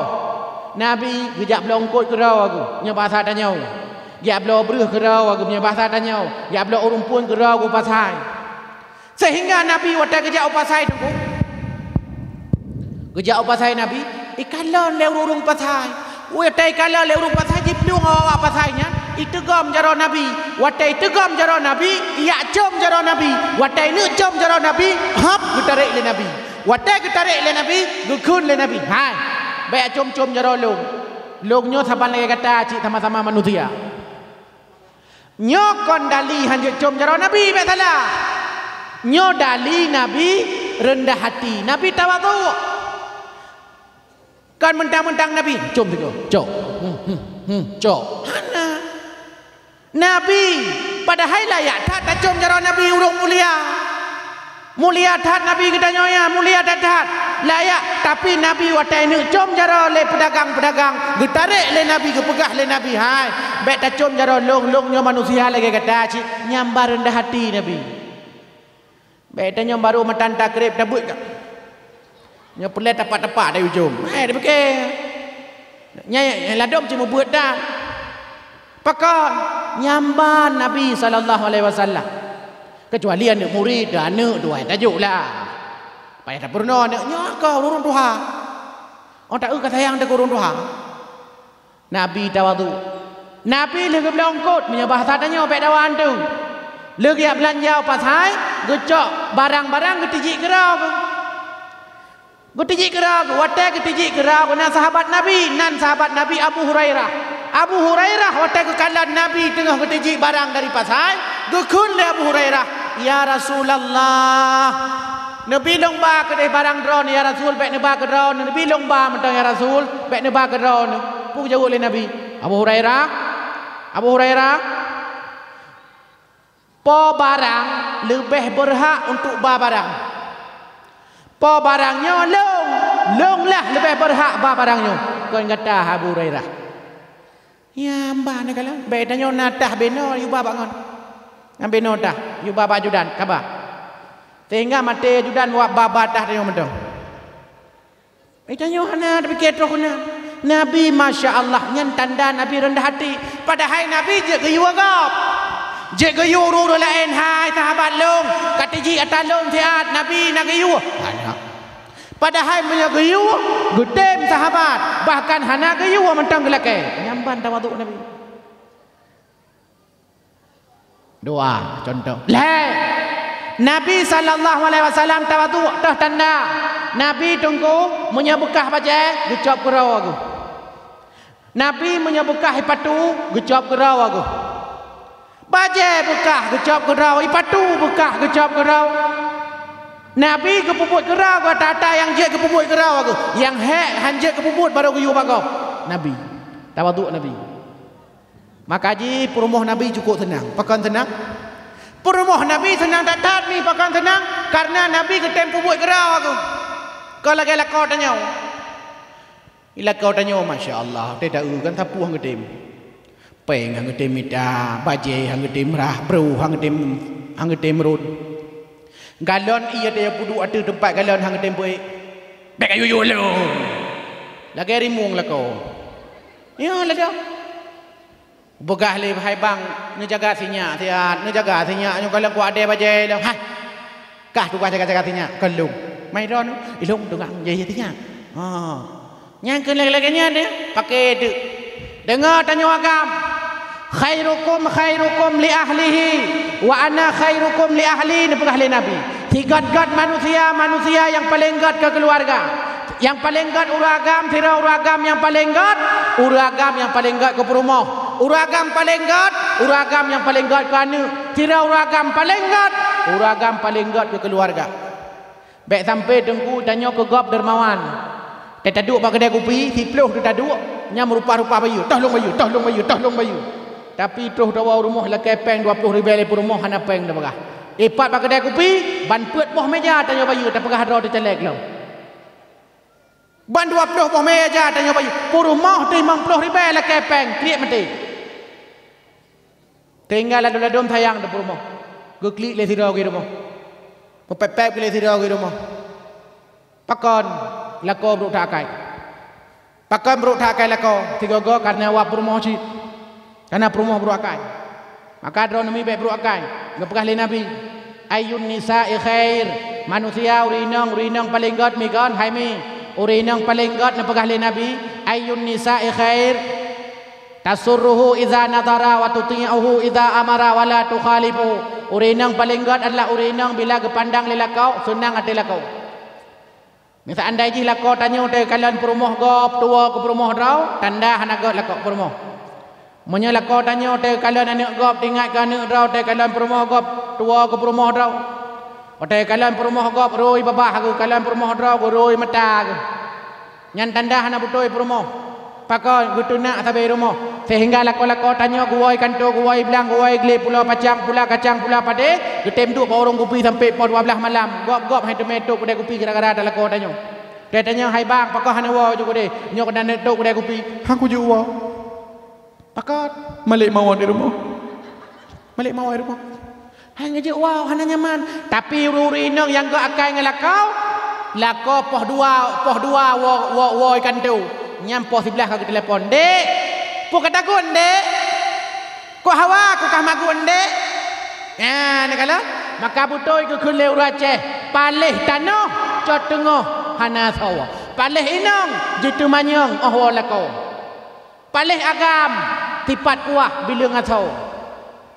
Nabi geujak bloe eungkôt keudroe geuh, nyoe basa tanyoe. Jak bloe breueh keudroe geuh, nyoe basa tanyoe. Jak bloe ureuëng phôn keudroe geuh u pasai. Seuhingga Nabi watèe geujak u pasai teungku, geujak u pasai Nabi, ikalon lé ureuëng-ureuëng pasai. Watèe ikalon lé ureuëng pasai, jiplueng awak-awak pasai nyan, iteugom jaroe Nabi. Watèe iteugom jaroe Nabi, ijak com jaroe Nabi. Watèe ineuk com jaroe Nabi, hop, geutarek lé Nabi. Watèe geutarek lé Nabi, geukheun lé Nabi, "Hai, bèk com-com jaroe lôn. Lôn nyoe saban lagèe gata cit, sama-sama manusia." Nyoe kon dali hanjeuet com jaroe Nabi, bèk salah. Nyoe dali Nabi reundah hati, Nabi tawadhu. Kon meuntang-meuntang Nabi, "Com sigoe, com. Hmm, hmm, hmm, com." Hana. Nabi, padahai layak that tacom jaroe Nabi, ureuëng mulia. Mulia that Nabi geutanyoe nyan, mulia that-that. Layak, tapi Nabi watèe neuk com jaroe lé peudagang-peudagang, geutarek lé Nabi, geupeugah lé Nabi, "Hai, bèk tacom jaroe lôn, lôn nyoe manusia lagèe gata cit." Nyan ban reundah hati Nabi. Bèk tanyoe barô meutan takreb tabeuet ka. Nyoe peureulèe tapak-tapak dari ujong. Hai, dipike. Nyan, nyan ladôm cit meubeuet that. Pakon? Nyan ban Nabi sallallahu alaihi wasallam. Keucuali aneuk murit, aneuk tuha tajok lah. Payah tapeurunoe aneuk nyoe ka ureuëng tuha. Oh, ta eu ka sayang teuh keu ureuëng tuha. Nabi tawadhu. Nabi lheueh geubloe eungkôt, meunyoe bahasa tanyoe bèk dawa hantu. Lheueh geujak beulanja u pasai, geucok barang-barang geutijik keudroe geuh. Geutijik keudroe geuh, watèe geutijik keudroe geuh na sahabat Nabi, nan sahabat Nabi Abu Hurairah. Abu Hurairah watèe geukalon Nabi teungoh geutijik barang dari pasai, geukheun lé Abu Hurairah, "Ya Rasulullah, neubi lôn ba keudéh barang droeneuh, ya Rasul, bèk neuba keu droeneuh, neubi lôn ba mantong, ya Rasul, bèk neuba keu droeneuh." Peue geujaweueb lé Nabi? "Abu Hurairah, Abu Hurairah, po barang leubeh beurhak untuk ba barang. Po barang nyoe lôn, lôn lah leubeh beurhak ba barang nyoe, kon gata, Abu Hurairah." Nyan ban neukalon, bèk tanyoe na tah binoe yue ba bak ngon. Ngon binoe tah, yue ba bak ajudan, kaba. Sehingga maté ajudan wak babah dah tanyoe mantong. Eh, tanyoe hana tapike troh keunan. Nabi, masya Allah, nyan tanda Nabi rendah hati. Padahai Nabi jeuet geuyue gob. Jeuet geuyue ureueng-ureueng laén, "Hai sahabat lôn, ka teujiek ata lôn siat, Nabi na geuyue." Hana. Padahai meunyoe geuyue, geutem sahabat, bahkan hana geuyue mantong geulakée. Nyan ban tawadhu Nabi. Dua, contoh. Lhée, Nabi sallallahu alaihi wasallam tawadhu toh tanda. Nabi Teungku, meunyoe beukah bajée, geucop keudroe geuh. Nabi meunyoe beukah ipatu, geucop keudroe geuh. Bajée beukah, geucop keudroe, ipatu beukah, geucop keudroe. Nabi geupeubuet keudroe geuh ata-ata nyang jeuet geupeubuet keudroe geuh. Nyang hék han jeuet geupeubuet barô geuyue bak gob. Nabi. Tawadhu Nabi. Maka jih peurumoh Nabi cukôp seunang. Pakon seunang? Peurumoh Nabi seunang that-that mi, pakon seunang? Kareuna Nabi geutem peubuet keudroe geuh. Kon lagée lakoe tanyoe. Lakoe tanyoe, masya Allah, teuta eu kan sapeue han geutem. Péng han geutem mita, bajée han geutem rhah, broh han geutem, han geutem rhot. Galon ié teuh peuduek ateueh teumpat galon han geutem peuék. Bék ka yue-yue lôn. Lagée rimueng lakoe. Ya, lagée. Peugah lé hai bang, neujaga sinyak siat, neujaga sinyak nyoe kalon kuadée bajée lom. Hai! Kah tugaih jaga-jaga sinyak, kon lôn. Mai droeneuh, ilôn tugaih jaga sinyak. Ha. Nyang keu lagée-lagée nyan deh, paké teuk. Deungoe tanyoe agam. "Khairukum khairukum li ahlihi wa ana khairukum li ahli," neupeugah lé Nabi. Sigét-gét manusia, manusia nyang paleng gét keu keuluwarga. Nyang paleng gét ureueng agam, sidroe ureueng agam nyang paleng gét, ureueng agam nyang paleng gét keu peurumoh. Ureueng agam paleng gét, ureueng agam nyang paleng gét keu aneuk. Sidroe ureueng agam paleng gét, ureueng agam paleng gét keu keuluwarga. Bék sampoe Teungku tanyoe keu gob dermawan. Teuta duek bak keudée kupi, siplôh teuta duek, nyan meurupa-rupa bayeue, "Toh lôn bayeue, toh lôn bayeue, toh lôn bayeue." Tapi troh tawoe u rumoh lakée péng dua ploh ribée lé peurumoh hana péng tapeugah. Ipat bak keudée kupi, ban peuet boh méja tanyoe bayeue tapeugah droe teucalek lom. Ban dua ploh boh méja tanyoe bayeue. Peurumoh teuh limong ploh ribée lakée péng, kriet maté. Tinggai ladôm-ladôm sayang di peurumoh. Geuklik lé sidroe geuh rumoh. Meupép-pép lé sidroe geuh rumoh. Pakon lakoe brôk that akai? Pakon brôk that akai lakoe? Sigoe-goe kareuna awak peurumoh cit. Kareuna peurumoh brôk akai. Maka droeneuh mi bék brôk akai. Geupeugah lé Nabi, "Ayyun nisa'i khair?" Manusia ureueng inong, ureueng inong paleng gét mi kon, hai mi. Ureueng inong paleng gét neupeugah lé Nabi, "Ayyun nisa'i khair?" "Tasurruhu idza nadhara wa tuti'uhu idza amara wa la tukhalifu." Ureueng inong paleng gét adalah ureueng inong bila geupandang lé lakoe, seunang até lakoe. Miseu andai jih lakoe tanyoe teukalon peurumoh gob tuwoe keu peurumoh droe, tanda hana gét lakoe peurumoh. Meunyoe lakoe tanyoe teukalon aneuk gob teuingat keu aneuk droe teukalon peurumoh gob tuwoe keu peurumoh droe. Watée kalon peurumoh gob rhoi babah geuh, kalon peurumoh droe geuh rhoi mata geuh. Nyan tanda hana beutôi peurumoh. Pakon geuteunak sabe rumoh, seuhingga lakoe-lakoe tanyoe geuwoe kantô, geuwoe blang, geuwoe glé, pulo pacang, pula kacang, pula padé, geutem duek bak ureueng kupi sampoe poh dua blaih malam. Gob-gob hai teumé tôp keudée kupi gara-gara lakoe tanyoe. Teutanyoe, "Hai bang, pakon hana woe ju keudée? Nyoe keunan neuk tôp keudée kupi." "Hana kujeuet woe." "Pakon?" "Malek mawöt di rumoh." "Malek mawöt di rumoh." Hai ngejeuet woe, hana nyaman. Tapi ureueng-ureueng inong nyang gét akai ngon lakoe, lakoe poh dua, poh dua woe, woe, woe kantô. Nyan poh siblaih ka geutelepon, "Dek, peue ka tagut, Dek? Kok hawa kok ka magun, Dek?" Nyan kalon, maka beutôi geukheun lé ureueng Aceh, paléh tanoh cot teungoh hana asoe. Paléh inong jiteumanyong óh woe lakoe. Paléh agam, sipat kuah bileung asoe.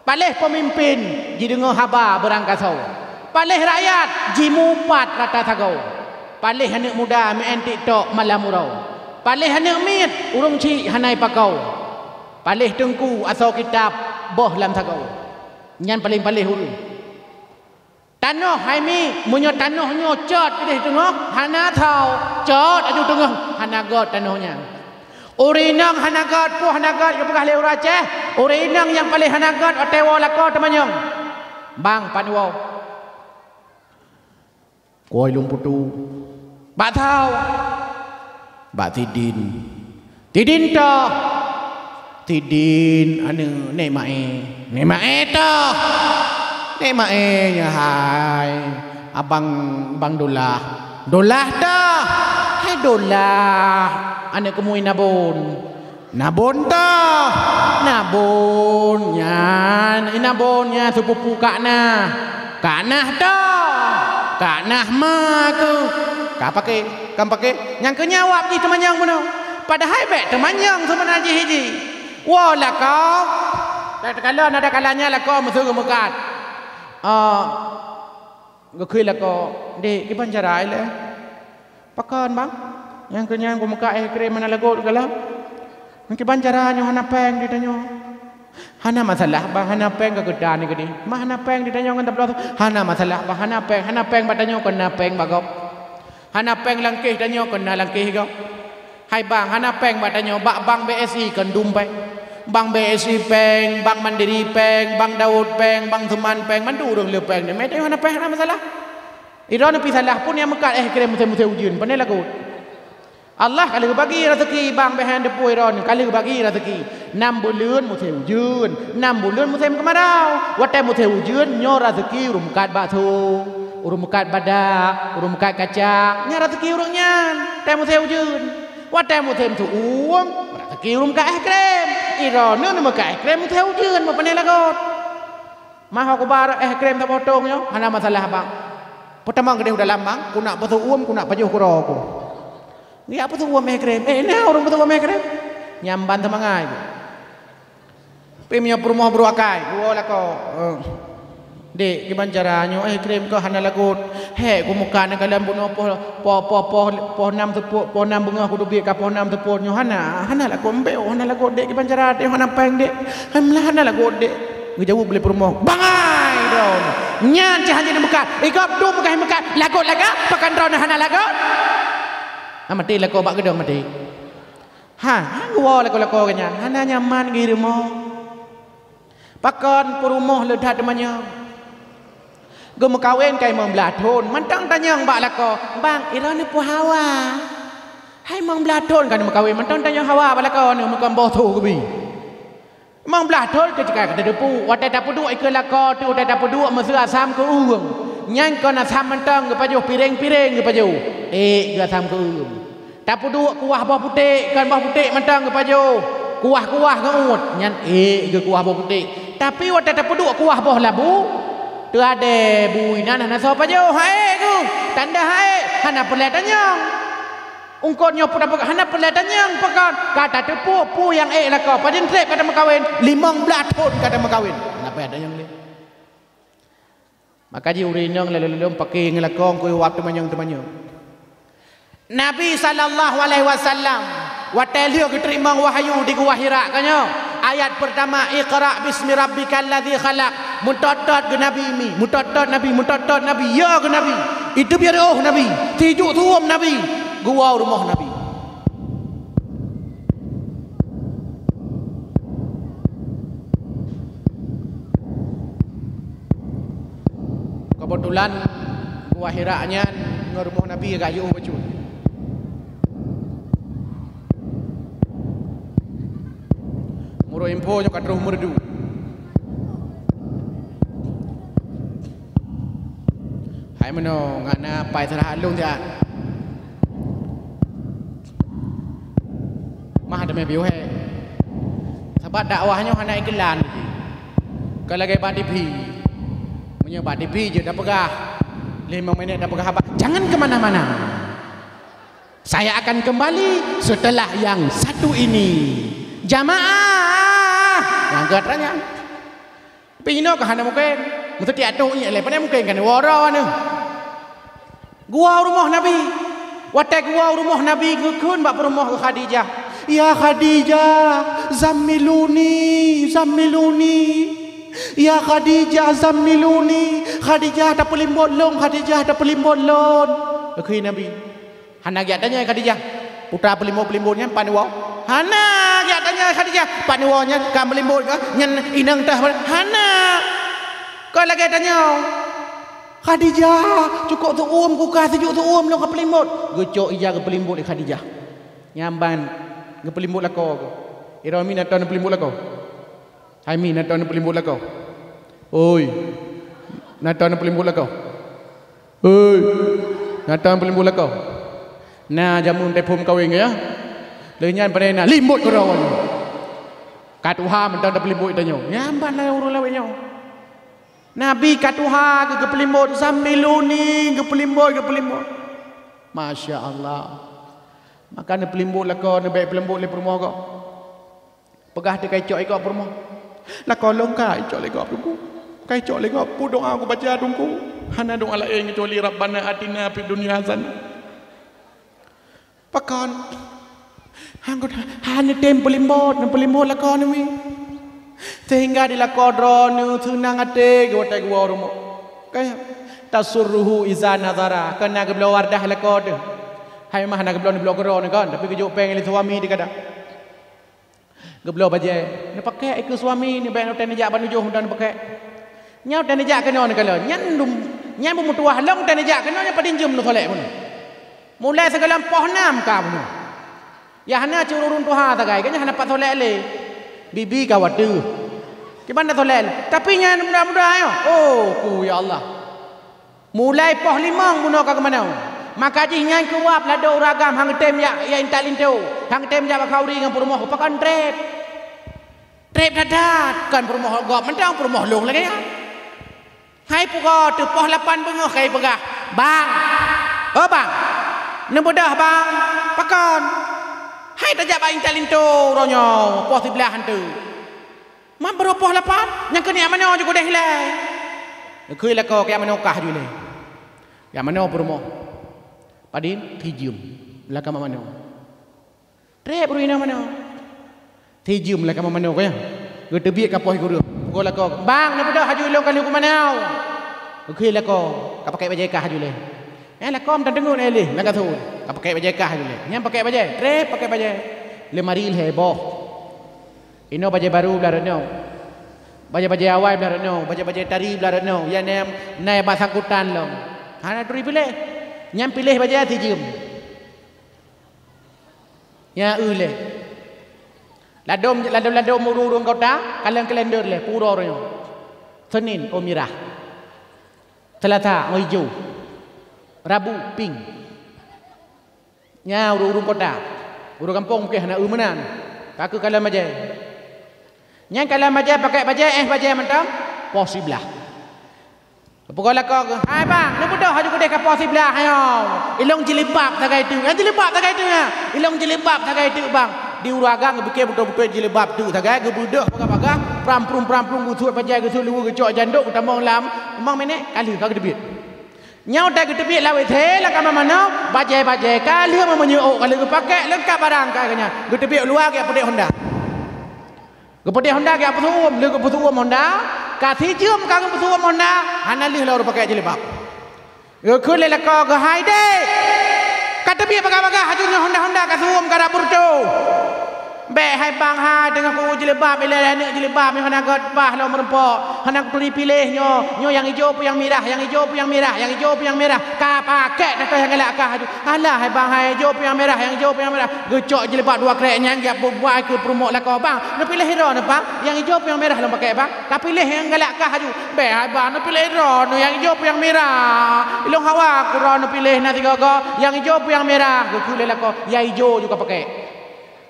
Paléh peumimpén, jideungoe haba beurangkasoe. Paléh rakyat, jimupat rata sagoe. Paléh aneuk muda, meu'en TikTok malam uroe. Paléh aneuk miet, ureueng chik hana ipakoe. Paléh teungku, asoe kitab, boh lam sagoe. Nyan paléng-paléh ureueng. Tanoh, hai mi, meunyoe tanoh nyoe cot keudeh teungoh, hana asoe, cot aju teungoh, hana gét tanoh nyan. Ureueng inong hana gét, peue hana gét, geupeugah lé ureueng Aceh, ureueng inong nyang paléng hana gét, watée woe lakoe teumanyong. "Bang, pat woe?" "Kôi lôn putu." "Bak soe?" "Bak sidin." "Sidin toh?" "Sidin aneuk Nek Mae." "Nek Mae toh?" "Nek Mae nyoe hai." Abang, Bang Dolah. Dolah toh! Hai Dolah! Aneuk keumui Nabon. Nabon toh! Nabon nyan, i Nabon nyan sepupu Kak Nah. Kak Nah toh! Kak Nah ma keuh. Ka paké, ka paké. Nyang keu nyan awak jih teumanyong bunoe. Padahai bèk teumanyong seubeuna jih-jih. Woe lakoe. Takalon ada kalanya lakoe meuseu geumeukat. Ah, geukheun lakoe, "Dek, kiban cara ilèe?" "Pakon, Bang?" "Nyang keu nyan kumeukat es krim hana lagot galak." "Nyan kiban cara nyoe hana péng di tanyoe?" "Hana masalah, Bang, hana péng ka geutanyoe keudéh. Ma hana péng di tanyoe ngon tabloe?" "Hana masalah, Bang, hana péng, hana péng bak tanyoe kon na péng bak gob." Hana péng langkéh tanyoe kon na langkéh gob. Hai bang, hana péng bak tanyoe, bak bank B S I kon dum péng. Bank B S I péng, bank Mandiri péng, bank Daud péng, bank Seman péng, mandum ureueng le péng. Mé tanyoe hana péng, hana masalah. Droeneuh pih salah, peue nyang meukat es krim musém-musém ujeuen, pane lagot. Allah ka lheueh bagi raseuki bang, bèk han teupeu droeneuh, ka lheueh bagi raseuki. Nam buleuen musém ujeuen, nam buleuen musém keumarau. Watèe musém ujeuen, nyoe raseuki ureueng meukat bakso, ureueng meukat badak, ureueng meukat kacang, nyan raseuki ureueng nyan, watèe musém ujeuen. Watèe musém seuuem, raseuki ureueng meukat es krim. Droeneuh neumeukat es krim musém ujeuen, meupané lagot. Maho kuba es krim saboh tong nyoe, hana masalah, Bang. Peutamong keudéh u dalam, Bang, kunak peuseuuem, kunak pajoh keudroe ku. Geujak peuseuuem es krim. Eh, na ureueng peuseuuem es krim? Nyan ban teumangai. Tapi meunyoe peurumoh brôk akai, geuwoe lakoe, eh, "Dek, kiban cara nyoe es krim keuh hana lagot? Hék kumeukat nyan ka lheueh bunoe poh, poh, poh, poh, poh nam seupôt, poh nam beungoh kuteubiet ka poh nam seupôt nyoe hana, hana lagot, mbek, hana lagot, Dek, kiban cara, Dek, hana péng, Dek. Hai meulah hana lagot, Dek." Geujaweueb lé peurumoh, "Bangai droeneuh! Nyan cit hana jeuet neumeukat. I gob dum ka meukat, lagot lagak, pakon droeneuh hana lagot?" Ha, maté lakoe bak geudong maté. Ha, han geuwoe lakoe-lakoe geuh nyan, hana nyaman geuh rumoh. Pakon peurumoh le that teumanyong. Geumeukawen ka limong blaih thon, mantong tanyong bak lakoe, "Bang, droeneuh peue hawa?" Hai limong blaih thon ka neumeukawen, mantong tanyong hawa bak lakoe, neuh meukon boh soh geubi. Limong blaih thon keutika ka tateupeue, watèe tapeuduek ikeue lakoe teuh, watèe tapeuduek meuseu asam keu ueng. Nyan kon asam mantong geupajoh, pireng-pireng geupajoh. Ék geuh asam keu ueng. Tapeuduek kuah boh puték, kon boh puték mantong geupajoh. Kuah-kuah geuôt, nyan ék geuh kuah boh puték. Tapi watèe tapeuduek kuah boh labu, teuadèe bu inan hana soe pajoh, han ék geuh. Tanda han ék, hana peureulèe tanyong. Eungkôt nyoe peue tapeugah, hana peureulèe tanyong pakon, ka tateupeue peue nyang ék lakoe, pajan trép ka tameukawen, limong blaih thon ka tameukawen. Hana payah tanyong lé. Maka jih ureueng inong lom-lom paké ngon lakoe, eungkôt wab teumanyong-teumanyong. Nabi sallallahu alaihi wasallam watèe lheueh geuteurimong wahyu di Gua Hira ka nyoe, ayat peurtama, "Iqra bismi rabbikal ladzi khalaq." Meutot-tot geuh Nabi mi, meutot-tot Nabi, meutot-tot Nabi, ya geuh Nabi. Iteubiet reuôh Nabi, sijuek seuuem Nabi, geuwoe rumoh Nabi. Keubeutulan Gua Hira nyan ngon rumoh Nabi agak jiôh bacut. Meurok info nyoe ka troh meureudu. Hai meunoe, ngon na pai seurah lôn siat. Mah teumé piôh hék. Sabab dakwah nyoe hana iklan. Ka lagèe bak T V. Meunyoe bak T V jeuet tapeugah, lhèe limong minèt tapeugah haba. Jangan ke mana-mana. Saya akan kembali setelah yang satu ini. Jamaah! Nyang geutanyoe nyan. Tapi inoe ka hana mungken. Meuseuti ateuh ié lé, pane mungken kan wara nyoe. Geuwoe rumoh Nabi. Watèe geuwoe rumoh Nabi, geukheun bak peurumoh Khadijah, "Ya Khadijah, zammiluni, zammiluni. Ya Khadijah, zammiluni. Khadijah, tapeulimbot lôn, Khadijah, tapeulimbot lôn." Geukheun Nabi. Hana geujak tanyong Khadijah, "Putra peulimbot-peulimbot nyan pat neuwoe?" Hana geujak tanyong Khadijah, "Pat neuwoe nyan, ka meulimbot kah? Nyan inong teuh?" Hana. Kon lagèe tanyoe, "Khadijah, cukôp seuuem ku kah, sijuek seuuem lôn ka peulimbot." Geucok ija geupeulimbot lé Khadijah. Nyan ban geupeulimbot lakoe. Iromi na tô neupeulimbot lakoe? Hai mi, na tô neupeulimbot lakoe? Oi, na tô neupeulimbot lakoe? Hei, nyata peulimbot lakoe. Na jameun tephon kaweng ya. Lheueh nyan pane na limbot keudroe nyoe. Ka tuha mantong tapeulimbot tanyoe. Nyan ban lagèe ureueng lawét nyoe. Nabi ka tuha geu-, geupeulimbot, "Zammiluni," geupeulimbot, geupeulimbot. Masya Allah. Maka neupeulimbot lakoe, neubèk peulimbot lé peurumoh gob. Peugah teuka icok lé gob peurumoh. Lakoe lôn ka icok lé gob Teungku. Ka icok lé gob, peue doa kubaca Teungku. Hana doa laén keucuali Rabbana atina fid dunya hasanah. Pakon? Hana tem peulimbot, neupeulimbot lakoe neuwi. Sehingga di lakoe droeneuh seunang até geuwoe watèe geuwoe rumoh. Kaya tasurruhu iza nazara, keu na geubloe Wardah lakoe teuh. Hai mah na geubloe neubloe keudroe nyoe kan, tapi geujok péng lé suami di kadang. Geubloe bajèe, neupakék keu suami, neubèk watèe neujak ban ujoh mantong neupakék. Nyoe watèe neujak keunoe neukalon, nyan dum, nyan beumeutuwah lom watèe neujak keunoe, nyan padum jeuem neusolek bunoe. Mulai sigohlom poh nam ka bunoe. Ya hana cit ureueng tuha sagai, geuhnyan hana pat solek lé. Bibi ka watèe. Kiban dak solek lé. Tapi nyan muda-muda nyoe. Oh, ku ya Allah. Mulai poh limong bunoe ka geumanoe. Maka jih nyan keuwab ladôm ureueng agam han geutem jak, jak intat linto. Han geutem jak bak khauri ngon peurumoh, pakon trép. Trép that-that, kon peurumoh gob mantong, peurumoh lôn lagèe nyan. Hai pugoe teuh poh lapan beungoh ka ipeugah, "Bang, oh Bang, neubeudôh Bang, pakon? Hai tajak bak intat linto uroe nyoe poh siblaih han teuk." Man baroe poh lapan, nyang keuneuk manoe ju keudeh ilèe. Geukheun lakoe kajak manoe kah ju ilèe. Jak manoe peurumoh. Padum? Sijeuem. Lakam manoe. Trép ureueng inong manoe. Sijeuem lakam manoe kah nyan. Geuteubiet ka poh sikureueng. Pugoe lakoe, "Bang, neubeudôh laju ilôn ka lheueh kumanoe." Geukheun lakoe, ka pakék bajèe kah ju ilèe. Eh, lakoe meuteungeut na ilèe, na ka thon. Ka pakék bajèe kah ju ilèe. Nyan pakék bajèe, trép pakék bajèe. Leumari lhèe boh. Inoe bajèe barô blaih rot nyoe. Bajèe-bajèe awai blaih rot nyoe, bajèe-bajèe tari blaih rot nyoe, ya nem nai bak sangkutan lom. Hana turi piléh. Nyan piléh bajèe sijeuem. Nyan eu lé. Ladôm, ladôm-ladôm ureueng-ureueng kota, kalon kalender lé, pura uroe nyoe. Senin, oh mirah. Selasa, oh ijo. Rabu, pink. Nyan ureueng-ureueng kota. Ureueng gampông mungken hana eu meunan. Ka keuh kalon bajèe. Nyan kalon bajèe, pakék bajèe, éh bajèe mantong, poh siblaih. Pugoe lakoe, "Hai bang, neubeudôh laju keudeh ka poh siblaih nyoe. Ilôn jilbab sagai teuk." Nyan jilbab sagai teuk nyan. "Ilôn jilbab sagai teuk bang." Di ureueng agam geupike beutôi-beutôi jilbab teuk sagai, geubeudôh bagah-bagah, pram-prung, pram-prung, geusuet bajèe, geusuet luweue, geucok jandôk, geutamong lam, tamong minék, ka lheueh ka geuteubiet. Nyoe watèe geuteubiet lam W C, lakam manoe, bajèe-bajèe ka lheueh, meumeunyeuok ka lheueh geupakék, leungkap barang ka nyan. Geuteubiet luwa geujak peudeh honda. Geupeudeh honda geujak peusu'uem, lheueh geupeusu'uem honda, ka sijeuem ka geupeusu'uem honda, hana lheueh lom pakék jilbab. Geukheun lé lakoe geuh, "Hai dék, ka teubiet bagah-bagah laju nyoe honda-honda ka su'uem ka rab beureutoh." "Bèk hai bang hai, teungoh ku jilbab ilèe aneuk jilbab nyoe hana göt paih lom meurumpok, hana kuturi piléh nyoe, nyoe nyang ijo peue nyang mirah, nyang ijo peue nyang mirah, nyang ijo peue nyang mirah, ka pakék teuh nyang galak kah laju." "Alah hai bang hai, ijo peue nyang mirah, nyang ijo peue nyang mirah." Geucok jilbab dua krek nyan geujak buet-buet keu peurumoh lakoe, "Bang, neupiléh droeneuh bang, nyang ijo peue nyang mirah lôn pakék bang, ka piléh nyang galak kah laju." "Bèk hai bang, neupiléh droeneuh nyang ijo peue nyang mirah. Ilôn hawa keu droeneuh piléh na sigoe-goe, nyang ijo peue nyang mirah." Geukheun lé lakoe, "Nyang ijo ju ka pakék."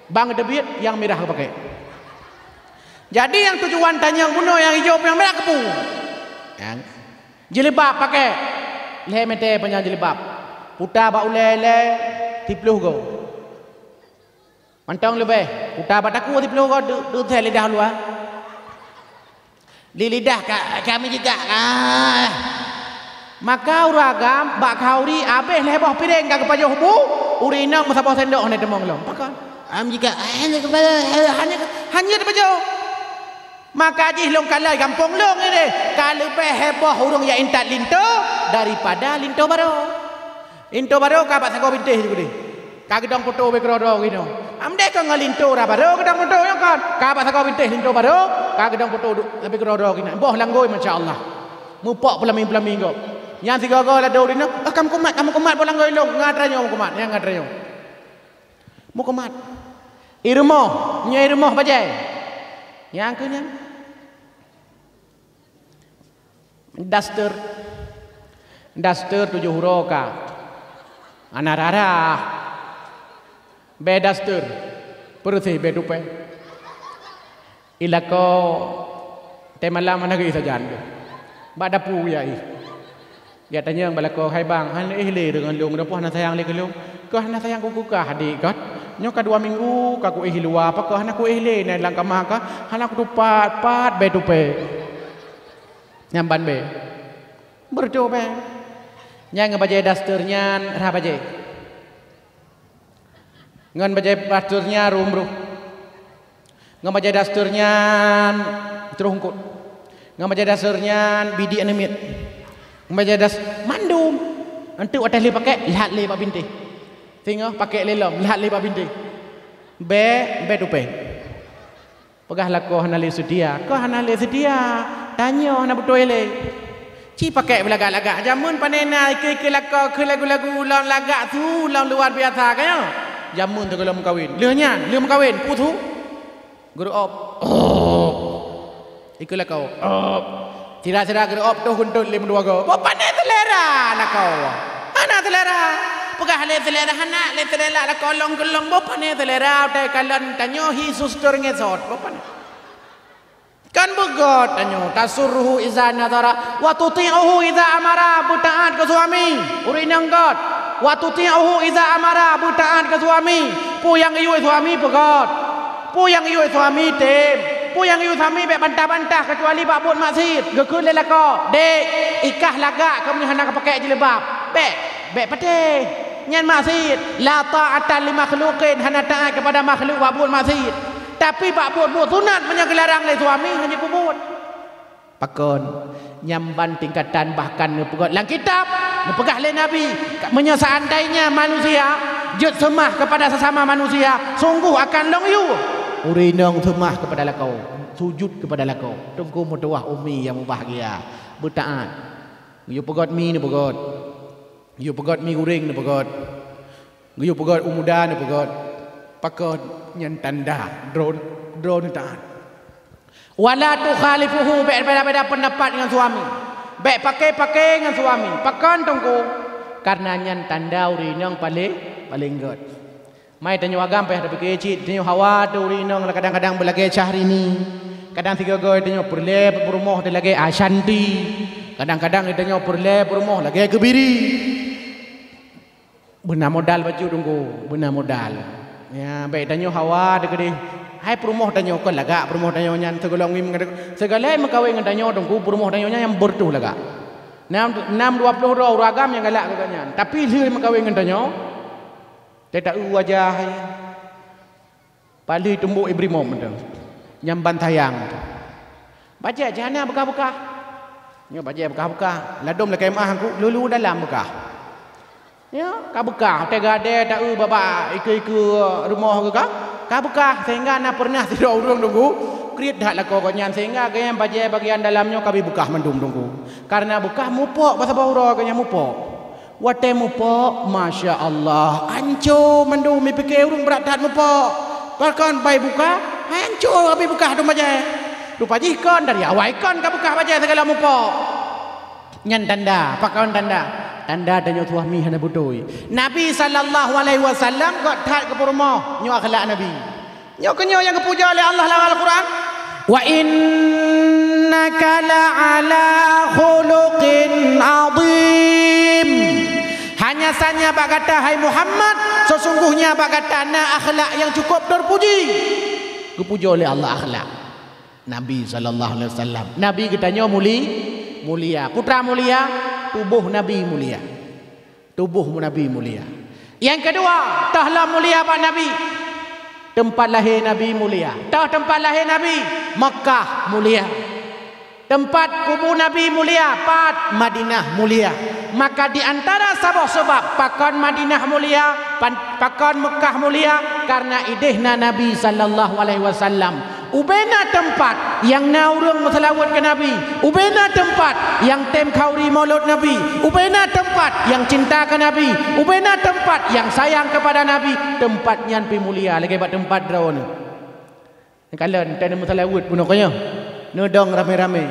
Bang geuteubiet, nyang mirah geupakék. Jadi nyang tujuan tanyong bunoe nyang ijo peue nyang mirah keupeue? Nyang jilbab pakék. Lhèe mètè panyang jilbab. Puta bak ulèe ilèe siploh goe. Mantong leubeh, puta bak takue siploh goe, deuek, deuek thèe lidah luwa. Di lidah ka, kami juga, ah. Maka ureueng agam bak khauri abéh lhèe boh piréng ka geupajoh bu, ureueng inong meusaboh sendok hana teumong lom. Pakon? Am juga, eh, hanya kepada, eh, hanya, hanya teupajoh. Maka jih lôn kalon gampông lôn ini, ka leubeh heboh ureueng jak intat linto daripada linto barô. Linto barô ka bak sagoe bintéh ju keudeh. Ka geudong poto bak keudroe-droe inoe. Am deh kon ngon linto ra barô geudong poto nyoe kon. Ka bak sagoe bintéh linto barô, ka geudong poto duek bak keudroe-droe inoe. Boh langgôi, masya Allah. Mupok peulami-peulami gob. Nyang sigoe-goe ladôm inoe, "Ah, ka meukumat, ka meukumat boh langgôi lôn." Ngat ranyoe meukumat, nyang ngat ranyoe. Meukumat. Ié rumoh, nyoe ié rumoh bajèe. Nyang keu nyan. Daster. Daster tujoh uroe ka. Hana rara. Bèe daster. Peureuséh bèe tupèe. Ilakoe teumalam hana geuéh sajan. Bak dapu ya ih. Ya tanyong bak lakoe, "Hai bang, hana éh lé deungon lôn, peue hana sayang lé keu lôn?" "Kah hana sayang keu kah, adik kah? Nyoe ka dua minggu ka kuéh luwa, pakon hana kuéh lé na lam kama kah? Hana kutupat-pat bèe tupèe." Nyan ban bèe. Beureutoh bèe. Nyan ngon bajèe daster nyan rhah bajèe. Ngon bajèe daster nyan rum-rum. Ngon bajèe daster nyan troh eungkôt. Ngon bajèe daster nyan bidik aneuk miet. Ngon bajèe das-, mandum. Eunteuk watèe lheuh pakèk, lhat lé bak bintéh. Singoh pakèk lé lom, lhat lé bak bintéh. Bèe, bèe tupèe. Peugah lakoe hana lé seutia. Kah hana lé seutia. Tanyoe hana beutôi lé. Ci pakèk beulagak-lagak. Jameun pane na ikeue-ikeue lakoe keu lagu-lagu lom lagak su lom luar biasa ka nyoe. Jameun teuh gohlom meukawen. Lheueh nyan, lheueh meukawen, peue su? Geureuop. Op. Ikeue lakoe. Op. Sira-sira geureuop toh geuntot lé meudua goe. Boh pane seulera lakoe. Hana seulera. Peugah lé seulera hana, lé seulera lakoe lôn geulong. Boh pane seulera utai kalon tanyoe hi suster ngesot. Boh pane. Kan beugöt tanyoe, tasurruhu iza nadhara, wa tuti'uhu iza amara, beutaat keu suami, ureueng inong göt. Wa tuti'uhu iza amara, beutaat keu suami, peue nyang geuyue suami peugöt. Peue nyang geuyue suami tem, peue nyang geuyue suami bèk bantah-bantah, keucuali bak buet maksiet, geukheun lé lakoe, "Dek, ikah lagak keu meunyoe hana kapakèk jilbab." Bèk, bèk patéh. Nyan maksiet. La ta'ata li makhluqin, hana taat keupada makhluk bak buet maksiet. Tapi bak buet-buet sunat meunyoe geularang lé suami hana peubuet. Pakon? Nyan ban tingkatan bahkan neupeugöt lam kitab, neupeugah lé Nabi, meunyoe seandainya manusia jeuet seumah keupada sesama manusia, sungguh akan lôn yue. Ureueng inong seumah keupada lakoe, sujut keupada lakoe. Teungku meutuwah umi nyang mubahgia, beutaat. Geuyue peugöt mi neupeugöt. Geuyue peugöt mi gurèng neupeugöt. Geuyue peugöt u muda neupeugöt. Pakon? Nyan tanda droe, droe taat. Wala tukhalifuhu, bèk beda-beda peundapat ngon suami. Bèk paké-paké ngon suami. Pakon, Teungku? Karena nyan tanda ureueng inong paleng, paleng göt. Mai tanyoe agam payah tapike cit, tanyoe hawa teuh ureueng inong kadang-kadang beulagèe Syahrini. Kadang sigoe-goe tanyoe peureulèe peurumoh teuh lagèe Ashanti. Kadang-kadang tanyoe peureulèe peurumoh lagèe Kebiri. Beuna modal bacut, Teungku, beuna modal. Ya, bèk tanyoe hawa teuh keudeh. Hai peurumoh tanyoe kon lagak peurumoh tanyoe nyan sigohlom ngieng, sigohlom meukawen ngon tanyoe, Teungku, peurumoh tanyoe nyan nyang beureutoh lagak. Nam, nam dua ploh droe ureueng agam nyang galak keu gobnyan. Tapi lheueh meukawen ngon tanyoe, Teuta-eu wajah, hai. Paléh tumbok ié beurimong mantong. Nyang ban sayang. Bajèe jih hana beukah-beukah. Nyoe bajèe beukah-beukah. Ladôm lakèe meu'ah ku, lulu dalam beukah. Ya, ka beukah. Teuga dèe ta-eu babah ikeue-ikeue rumoh geuh ka. Ka beukah. Sehingga na peureunah sidroe ureueng Teungku. Kriet that lakoe gobnyan. Sehingga gobnyan bajèe bagian dalam nyoe ka bi beukah mandum Teungku. Karena beukah mupok bak saboh uroe gobnyan mupok. Watèe mupok, masya Allah, anco mandum, mipike ureueng brat that mupok. Pakon bai beukah, anco abéh beukah dum bajèe. Rupa jih kon dari awai kon ka beukah bajèe sigala mupok. Nyan tanda, pakon tanda? Tanda tanyoe suami hana beutôi. Nabi sallallahu alaihi wasallam göt that keu peurumoh, nyoe akhlak Nabi. Nyoe keuh nyoe nyang geupujoe lé Allah lam Al-Qur'an, "Wa innaka la'ala khuluqin adzim." Hanya saja bak gata, hai Muhammad, sesungguhnya bak gata na akhlak nyang cukup teupuji. Geupujoe lé Allah akhlak Nabi sallallahu alaihi wasallam. Nabi geutanyoe muli-, mulia. Peue teuma mulia, tuboh Nabi mulia. Tuboh Nabi mulia. Nyang keudua, toh lom mulia bak Nabi. Teumpat lahé Nabi mulia. Toh teumpat lahé Nabi, Makkah mulia. Teumpat kubu Nabi mulia, pat, Madinah mulia. Maka di antara saboh sabab pakon Madinah mulia, pan-, pakon Makkah mulia, karena idéh na Nabi sallallahu alaihi wasallam. Ubena teumpat nyang na ureueng meuseulaweuet keu Nabi, ubena teumpat nyang tem khauri molot Nabi, ubena teumpat nyang cinta keu Nabi, ubena teumpat nyang sayang keupada Nabi, teumpat nyan pi mulia lagèe bak teumpat droeneuh. Kalon, teuh neumeuseulaweuet bunoe keu nyoe, neudong ramé-ramé.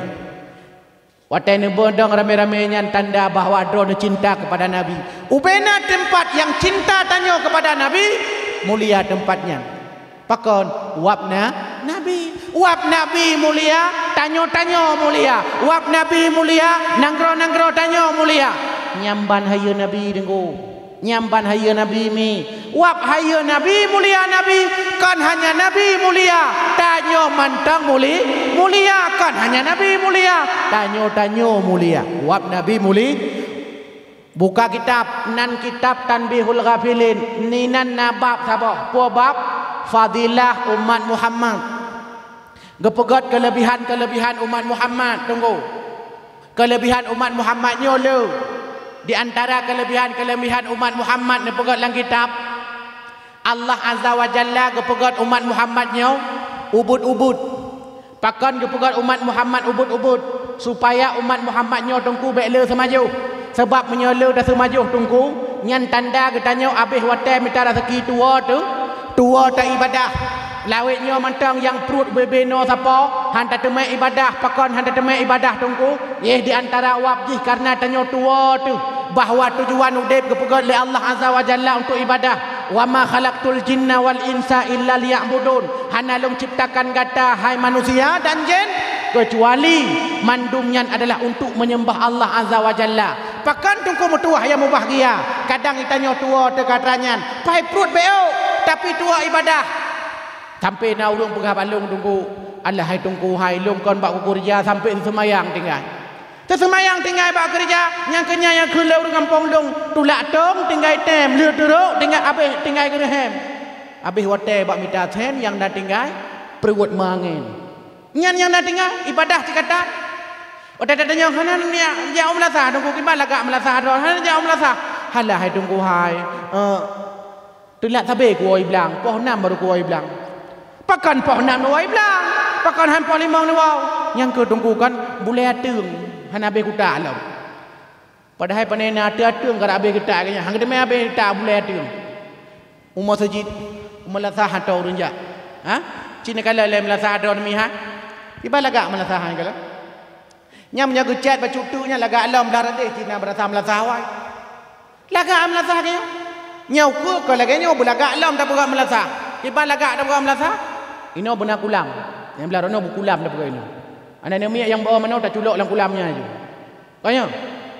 Watée neubeudong ramé-ramé nyan tanda bahwa droeneuh cinta keupada Nabi. Ubena teumpat nyang cinta tanyoe keupada Nabi, mulia teumpat nyan. Pakon? Wab na-, Nabi. Wab Nabi mulia, tanyoe-tanyoe mulia. Wab Nabi mulia, nanggroe-nanggroe tanyoe mulia. Nyang ban hayeue Nabi deungoe. Nyang ban hayeue Nabi mi. Wab hayeue Nabi mulia Nabi, kon hanya Nabi mulia, tanyoe mantong muli-, mulia, kon hanya Nabi mulia, tanyoe-tanyoe mulia. Wab Nabi muli-, buka kitab, nan kitab Tanbihul Ghafilin, inan na bab saboh, peue bab? Fadilah umat Muhammad. Geupeugét keuleubihan-keuleubihan umat Muhammad, teungku. Keuleubihan umat Muhammad nyoe le. Di antara keuleubihan-keuleubihan umat Muhammad neupeugét lam kitab, Allah Azza wa Jalla geupeugét umat Muhammad nyoe ubit-ubit. Pakon geupeugét umat Muhammad ubit-ubit? Supaya umat Muhammad nyoe teungku bék le seumajoh. Sabab meunyoe le taseumajoh teungku, nyan tanda geutanyoe abéh watée mita raseuki tuwoe teu-, tuwoe teuibadah. Lawét nyoe mantong nyang pruet bebe noe sapo, han tateumé ibadah, pakon han tateumé ibadah teungku? Yeh di antara wab jih kareuna tanyoe tuwoe teuh, bahwa tujuan udeb geupeugét lé Allah Azza wa Jalla untuk ibadah. "Wa ma khalaqtul jinna wal insa illa liya'budun." Hana lôn ciptakan gata, hai manusia dan jin, keucuali mandum nyan adalah untuk menyembah Allah Azza wa Jalla. Pakon teungku meutuwah nyang mubahgia, kadang geutanyoe tuwoe teuka atra nyan, pai pruet bék, tapi tuwoe ibadah. Sampoe na ureuëng peugah bak lôn, "Teungku, alah hai Teungku hai, lôn kon bak kukeureuja sampoe teuseumayang tinggai. Teuseumayang tinggai bak keureuja, nyang keunyan nyang kheun lé ureuëng gampông lôn, tulak tong tinggai tem, lheueh teurok tinggai abéh tinggai geureuhem." Abéh watée bak mita sen nyang na tinggai pruet meuangén. Nyan nyang na tinggai ibadah cit gata. Watée tatanyong, "Hana neujak, jak u meulasah, Teungku, kiban lagak meulasah droe, hana neujak u meulasah?" "Halah hai Teungku hai, eh, teulat sabe kuwoe blang, poh nam barô kuwoe blang." "Pakon poh nam neuwoe blang? Pakon han poh limong neuwoe?" "Nyang keu Teungku kon bulée ateueng hana abéh kutak lom." Padahai pane na ateueng-ateueng ka abéh geutak, geuhnyan han geuteumé abéh geutak bulée ateueng. U meuseujid, u meulasah atau ureuëng jak. Ha? Cit neukalon lé meulasah droe nyoe mi ha? Kiban lagak meulasah neukalon? Nyan meunyoe geucét bacut teuk nyan lagak lom blah reudeh cit na beurasa meulasah awai. Lagak meulasah keu nyoe. Nyoe ukeue kon lagée nyoe beulagak lom tapeugah meulasah. Kiban lagak tapeugah meulasah? Inoe beuna kulam. Nyang blah droe nyoe beukulam tapeugah inoe. Hana neumi nyang beuo manoe taculok lam kulam nyan laju. Ka nyoe,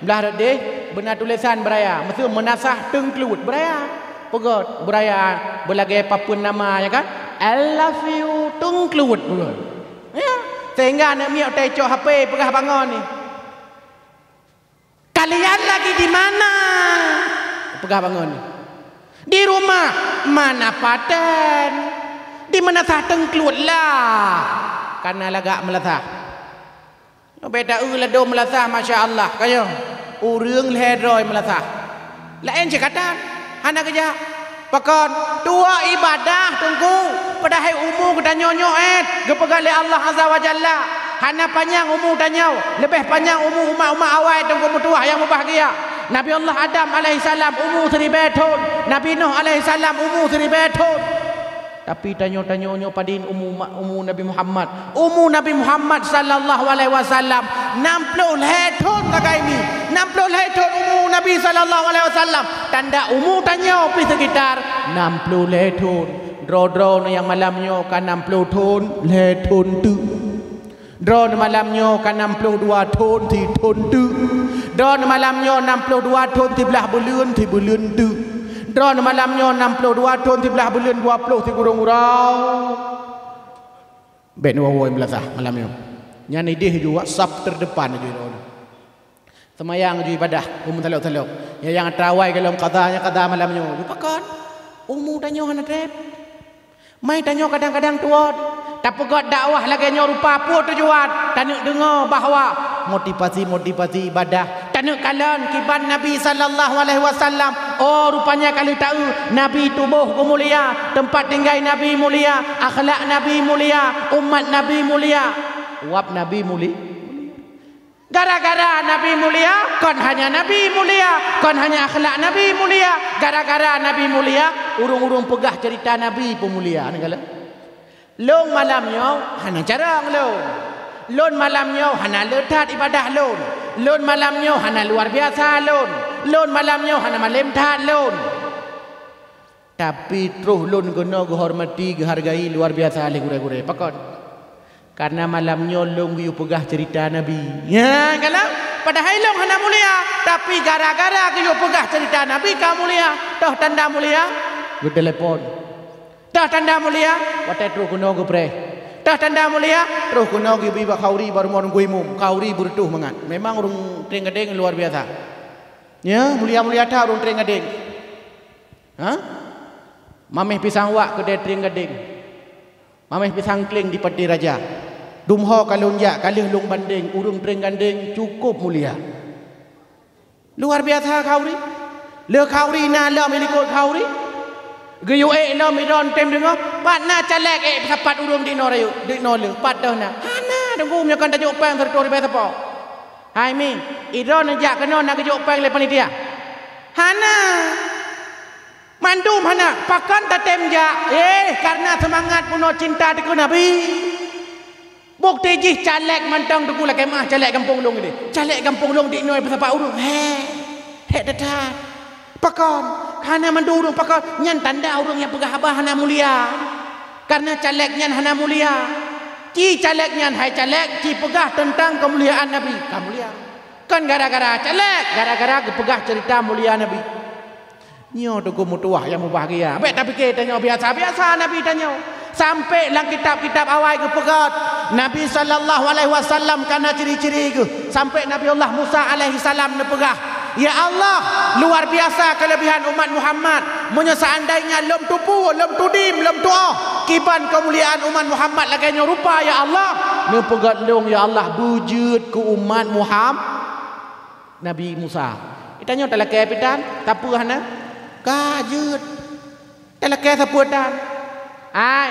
blah reudeh beuna tulésan beuraya, meuseue meunasah teungkluet beuraya. Peugét beuraya beulagée papeuen nama, ya kan? "I love you teungkluet," peugét. Ya, sehingga aneuk miet watée icok H P peugah bangon ni, "Kalian lagi di mana?" Peugah bangon ni. "Di rumah." "Mana paten?" "Di meunasah teungkluet lah." Kana lagak meulasah. Nyoe beda eu ladôm meulasah, masya Allah, ka nyoe. Ureuëng lhée droe meulasah. Laén cit gata, hana geujak. Pakon? Tuwoe ibadah, Teungku. Padahai umu geutanyoe nyoe ét, geupeugah lé Allah Azza wa Jalla. Hana panyang umu tanyoe, leubeh panyang umu umat-umat awai, Teungku meutuwah nyang mubahgia. Nabi Allah Adam alaihissalam umu siribée thon, Nabi Nuh alaihissalam umu siribée thon. Tapi tanyoe, tanyoe nyoe padum umu ma-, umu Nabi Muhammad? Umu Nabi Muhammad sallallahu alaihi wasallam nam ploh lhée thon sagai mi. Nam ploh lhée thon umu Nabi sallallahu alaihi wasallam. Tanda umu tanyoe pih sekitar nam ploh lhée thon. Droe-droe nyang malam nyoe ka nam ploh thon, lhée thon teuk. Droeneuh malam nyoe ka nam ploh dua thon, sithon teuk. Droeneuh malam nyoe nam ploh dua thon, siblaih buleuen, sibuleuen teuk. Droeneuh malam nyoe nam ploh dua thon, siblaih buleuen, dua ploh sikurong uroe. Bék neuwoe-woe meulasah malam nyoe. Nyan idéh ju saf terdepan ju droeneuh. Seumayang ju ibadah, umu salok-salok. Ya nyang teurawai golom qadha, nyang qadha malam nyoe. Ju pakon? Umu tanyoe hana treb. Mai tanyoe kadang-kadang tuwoe, tapeugét dakwah lagée nyoe rupa peue tujuan? Taneuk deungoe bahwa motivasi-motivasi ibadah. Taneuk kalon kiban Nabi sallallahu alaihi wasallam. Oh, rupanya ka lheueh taeu Nabi tuboh geuh mulia, teumpat tinggai Nabi mulia, akhlak Nabi mulia, umat Nabi mulia. Wab Nabi muli-, Gara-gara Nabi mulia, kon hanya Nabi mulia, kon hanya akhlak Nabi mulia. Gara-gara Nabi mulia, ureuëng-ureuëng peugah cerita Nabi pun mulia. Neukalon? Lôn malam nyoe hana carông lôn. Lôn malam nyoe hana le that ibadah lôn. Lôn malam nyoe hana luar biasa lôn. Lôn malam nyoe hana malem that lôn. Tapi troh lôn keunoe geuhormati, geuhargai luar biasa lé gurée-gurée. Pakon? Karena malam nyoe lôn geuyue peugah cerita Nabi. Ya, kalau padahai lôn hana mulia, tapi gara-gara geuyue peugah cerita Nabi ka mulia. Toh tanda mulia? Geutelepon. Toh tanda mulia? Watée troh keunoe geupreh. Toh tanda mulia? Troh keunoe geubri bak khauri baru mon geuimum. Khauri beureutoh mangat. Memang ureuëng Trieng Gadeng luar biasa. Ya, mulia-mulia that ureuëng Trieng Gadeng. Ha? Mameh pisang wak keudée Trieng Gadeng. Mameh pisang kleng di Pati Raja. Dumho ka lôn jak, ka lheueh lôn bandeng, ureuëng Trieng Gadeng cukup mulia. Luar biasa khauri. Le khauri na lom ilikot khauri. Geuyue ék lom idon tem deungoe, pat na caleg ék sapat ureuëng di noe rayeuk, di noe le, pat toh na. Hana, deungoe meunyoe kon tajok péng seratus ribée sapo. Hai mi, idon jak keunoe na geujok péng lé panitia. Hana. Mandum hana, pakon tatem jak? Eh, karena seumangat peunoh cinta dikeue Nabi. Bukti jih caleg mantong teungku lakée meuah caleg gampông lôn ideh. Caleg gampông lôn di noe peusapat ureuëng. He. He that-that. Pakon? Hana mandum ureuëng pakon. Nyan tanda ureuëng nyang peugah haba hana mulia. Karena caleg nyan hana mulia. Ci caleg nyan hai caleg, ci peugah teuntang keumuliaan Nabi. Ka mulia. Kon gara-gara caleg, gara-gara geupeugah cerita mulia Nabi. Nyoe teungku meutuwah nyang mubahgia. Bék tapike tanyoe biasa-biasa Nabi tanyoe. Sampai lam kitab-kitab awai geupeugah, Nabi sallallahu alaihi wasallam kana ciri-ciri geuh. Sampai Nabi Allah Musa alaihi salam neupeugah, "Ya Allah, luar biasa kelebihan umat Muhammad. Meunyoe seandainya lom tupu, lom tudim, lom tuoh, kiban kemuliaan umat Muhammad lagée nyoe rupa, ya Allah." Neupeugah lôn, "Ya Allah, beujeuet keu umat Muhammad." Nabi Musa. Geutanyoe talakée pitan, sapeue hana? Ka jeuet. Talakée sapeue tan? Ai,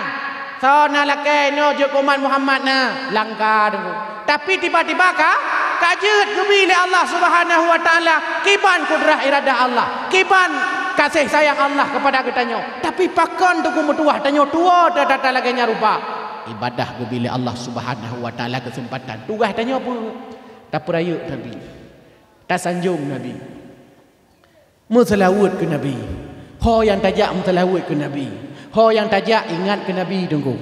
soe na lakée nyoe jeuet keu umat Muhammad na, langka deungoe. Tapi tiba-tiba ka, ka jeuet geubi lé Allah Subhanahu wa Taala, kiban kudrah iradah Allah, kiban kasih sayang Allah kepada geutanyoe. Tapi pakon teungku meutuwah tanyoe tuwoe that-that lagée nyan rupa? Ibadah geubi lé Allah Subhanahu wa Taala keuseumpatan. Tugaih tanyoe peue? Tapeurayeuk Nabi. Tasanjong Nabi. Meuseulaweuet keu Nabi. Ho nyang tajak meuseulaweuet keu Nabi. Ho nyang tajak ingat keu Nabi teungku.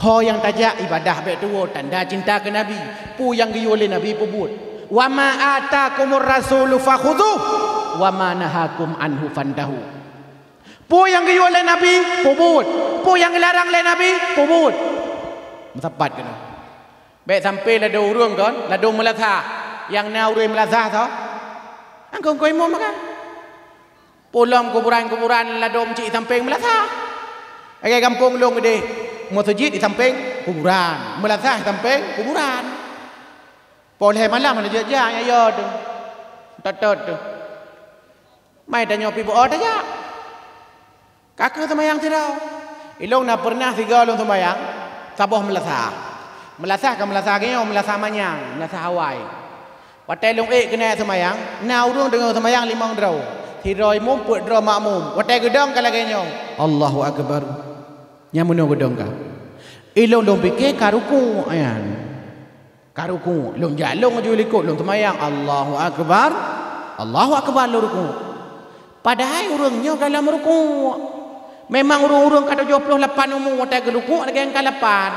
Ho nyang tajak ibadah bék tuwoe tanda cinta keu Nabi. Peue nyang geuyue lé Nabi peubuet. "Wa ma atakumur rasulu fakhudhuh, wa ma nahakum anhu fantahu." Peue nyang geuyue lé Nabi peubuet. Peue nyang geularang lé Nabi peubuet. Meusapat keunoe. Bék sampoe ladôm ureuëng kon, ladôm meulasah. Nyang na ureuëng meulasah soe? Angkong keu imum makan. Peue lom kuburan-kuburan ladôm cit sampéng meulasah. Lagée gampông lôn ideh, meuseujid di sampéng kuburan, meulasah di sampéng kuburan. Poh lhée malam hana jeuet jak, nyan yo teuh. Tot-tot teuh. Mai tanyoe pih beu-o tajak. Ka kheueh seumayang sidroe. Ilôn na peureunah sigoe lôn seumayang, saboh meulasah. Meulasah ka meulasah geutanyoe, meulasah manyang, meulasah awai. Watée lôn ék keuneuk seumayang, na ureuëng deungoe seumayang limong droe. Sidroe imum, peuet droe makmum. Watée geudong ka lagée nyoe, "Allahu Akbar." Nyang meunoe geudong ka. Ilôn lôn pike ka rukuk nyan. Ka rukuk, lôn jak lôn laju likot lôn seumayang, "Allahu Akbar, Allahu Akbar," lôn rukuk. Padahai ureuëng nyoe ka lom rukuk. Memang ureuëng-ureuëng ka tujoh ploh lapan umu watée geurukuk lagée nyang ka lapan.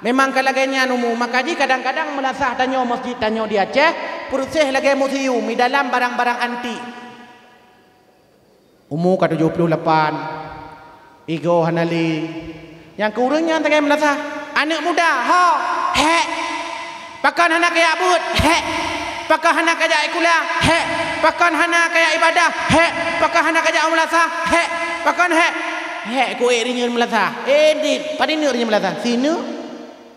Memang ka lagée nyan umu, maka jih kadang-kadang meulasah tanyoe masjid tanyoe di Aceh, peureuseh lagée museum, di dalam barang-barang antik. Umu ka tujoh ploh lapan, igoe hana lé. Nyang keu ureuëng nyan sagai meulasah. Aneuëk muda, ho, hék. Pakon hana kajak beuet, hék. Pakon hana kajak sikula, hék. Pakon hana kajak ibadah, hék. Pakon hana kajak meulasah, hék. Pakon hék? Hék ku ék rinyeun meulasah. Eh, dit, padum neuk rinyeun meulasah? Sineuk?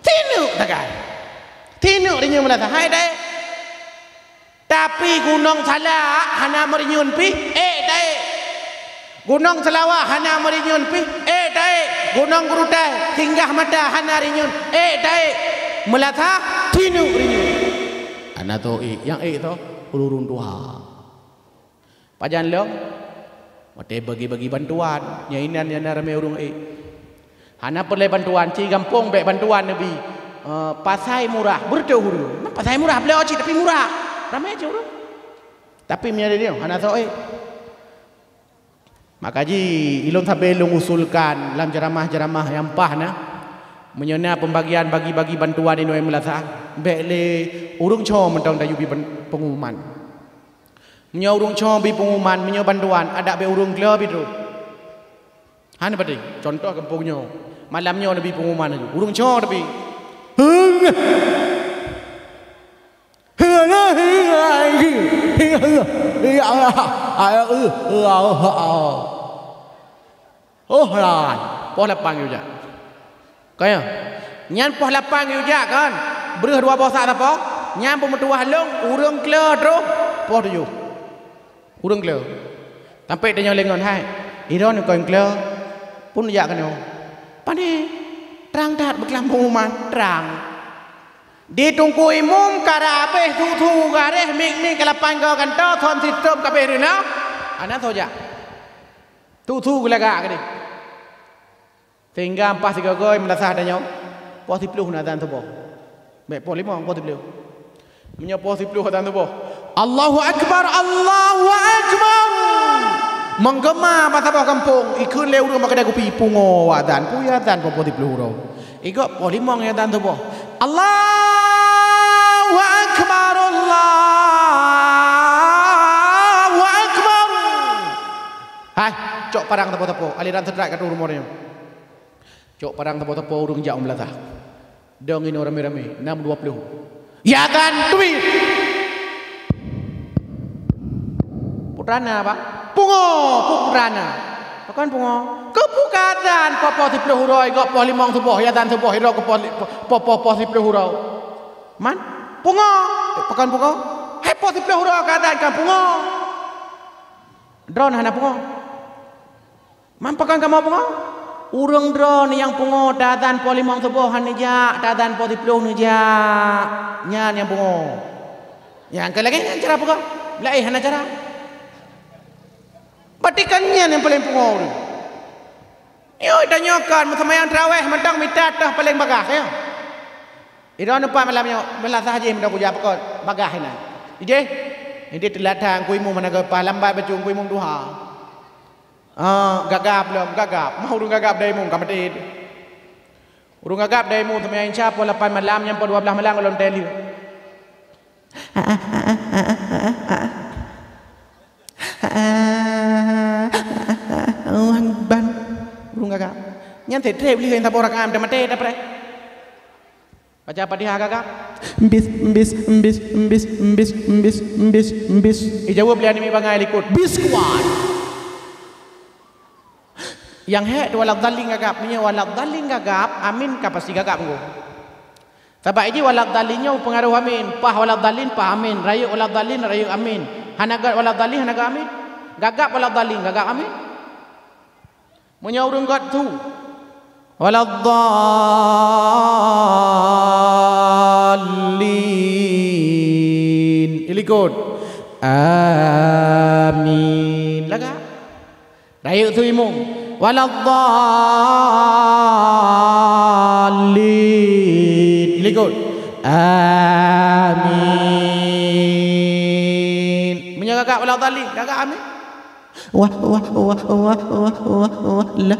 Sineuk sagai. Sineuk rinyeun meulasah. Hai dai. Tapi gunong salak hana meurinyun pih, ék taék. Gunong seulawah hana meurinyun pih, ék taék. Gunong geurutai, singgah mata hana rinyun, ék taék. Meulasah, sineuk rinyun. Hana tho ék, nyang ék tho ureuëng tuha. Pajan lom? Watée bagi-bagi bantuan, nyan inan nyang na ramé ureuëng ék. Hana peureulée bantuan, ci gampông bék bantuan neubi. Eh, pasai murah, beureutoh ureuëng. Memang pasai murah, bloe cit tapi murah. Ramé cit ureuëng. Tapi meunyoe lé nyoe hana soe. Maka jih ilôn sabe lôn usulkan lam ceramah-ceramah nyang paih na, meunyoe na pembagian bagi-bagi bantuan inong meulasah, bék lé ureuëng cho mantong tayue bi ban-, pengumuman. Meunyoe ureuëng cho bi pengumuman, meunyoe bantuan, adak bék ureuëng klo bi troh. Hana patéh. Contoh gampông nyoe. Malam nyoe neubi pengumuman laju. Ureuëng cho tapi. Oh, hai. Poh lapan geujak. Kaya. Nyan poh lapan geujak kan. Breuh dua boh sak sapo. Nyan peumeutuwah lôn, ureuëng klo troh poh tujoh. Ureuëng klo. Sampai tanyoe lé ngon hai. Idong nyoe kon klo. Pun jak keunoe. Pane? Trang that beuklam pengumuman. Trang. Di Teungku Imum ka rab abéh, su-su garéh, mik-mik ka lapan goe gantoe, sound system ka abéh reuna. Hana soe jak. Su-su geulagak keudeh. Sehingga paih sigoe-goe meulasah tanyoe, poh siplôh na azan suboh. Bék poh limong, poh siplôh. Meunyoe poh siplôh azan suboh, Allahu Akbar, Allahu Akbar! Meugeuma bak saboh gampông, ikheun lé ureuëng bak keudè kupi, pungo azan, peue azan poh, poh siplôh uroe. Igob poh limong azan suboh. Allahu Akbar, Allahu Akbar! Hai, cok parang sapo-sapo, aliran seutrak ka troh rumoh nyoe. Cok parang sapo-sapo ureuëng jak u meulasah. Dong inoe ramé-ramé, nam dua ploh. Ya kan, tui! Putrana, Pak? Pungo, pu-, putrana. Pakon pungo? Keupeue ka azan poh-poh siplôh uroe, gob poh limong suboh, ya azan suboh, iro keu poh li-, poh, poh, poh, poh siplôh uroe. Man? Pungo. Eh, pakon pungo? Hai poh siplôh uroe ka azan kan pungo. Droeneuh hana pungo. Man pakon kamoe pungo? Ureuëng droeneuh nyang pungo, tazan poh limong suboh han neujak, tazan poh siplôh neujak. Nyan nyang pungo. Nyang keu lagée nyan cara peugah. Laén hana cara. Berarti kan nyan nyang paleng pungo ureuëng. Nyoe tanyoe kan meuseumayang tarawéh mantong mita teuh paleng bagah, ya. Idong numpak malam nyoe, meulasah jih mantong kujak peukot bagah inan. Ideh, ideh teulat that Teungku Imum hana geupah lambat bacut Teungku Imum tuha. Ah, gagap lom, gagap. Mah ureuëng gagap dai mum ka maté. Ureuëng gagap dai mum teuma insya poh lapan malam nyang poh dua blaih malam gohlom teuh lheueh. Ban ureuëng gagap. Nyan treb-treb lheueh nyang saboh rakaat teuh maté tapreh. Baca Fatihah gagap. Bis, bis, bis. Ijaweueb lé aneuk miet bangai likot. Bis kuat. Nyang hék tu waladhdallin gagap. Meunyoe waladhdallin gagap, amin ka pasti gagap ngon. Sabab iji waladhdallin nyoe peungaroh amin. Pah waladhdallin, pah amin. Rayeuk waladhdallin, rayeuk amin. Hana gét waladhdallin, hana gét amin. Gagap waladhdallin, gagap amin. Meunyoe ureuëng gét su. Waladhdallin. Ilikot. Amin. Lagak. Rayeuk su imum. Waladhdallin. Ilikot. Amin. Meunyoe gagap waladhdallin, gagap amin. Wah, wah, wah, la, la, la,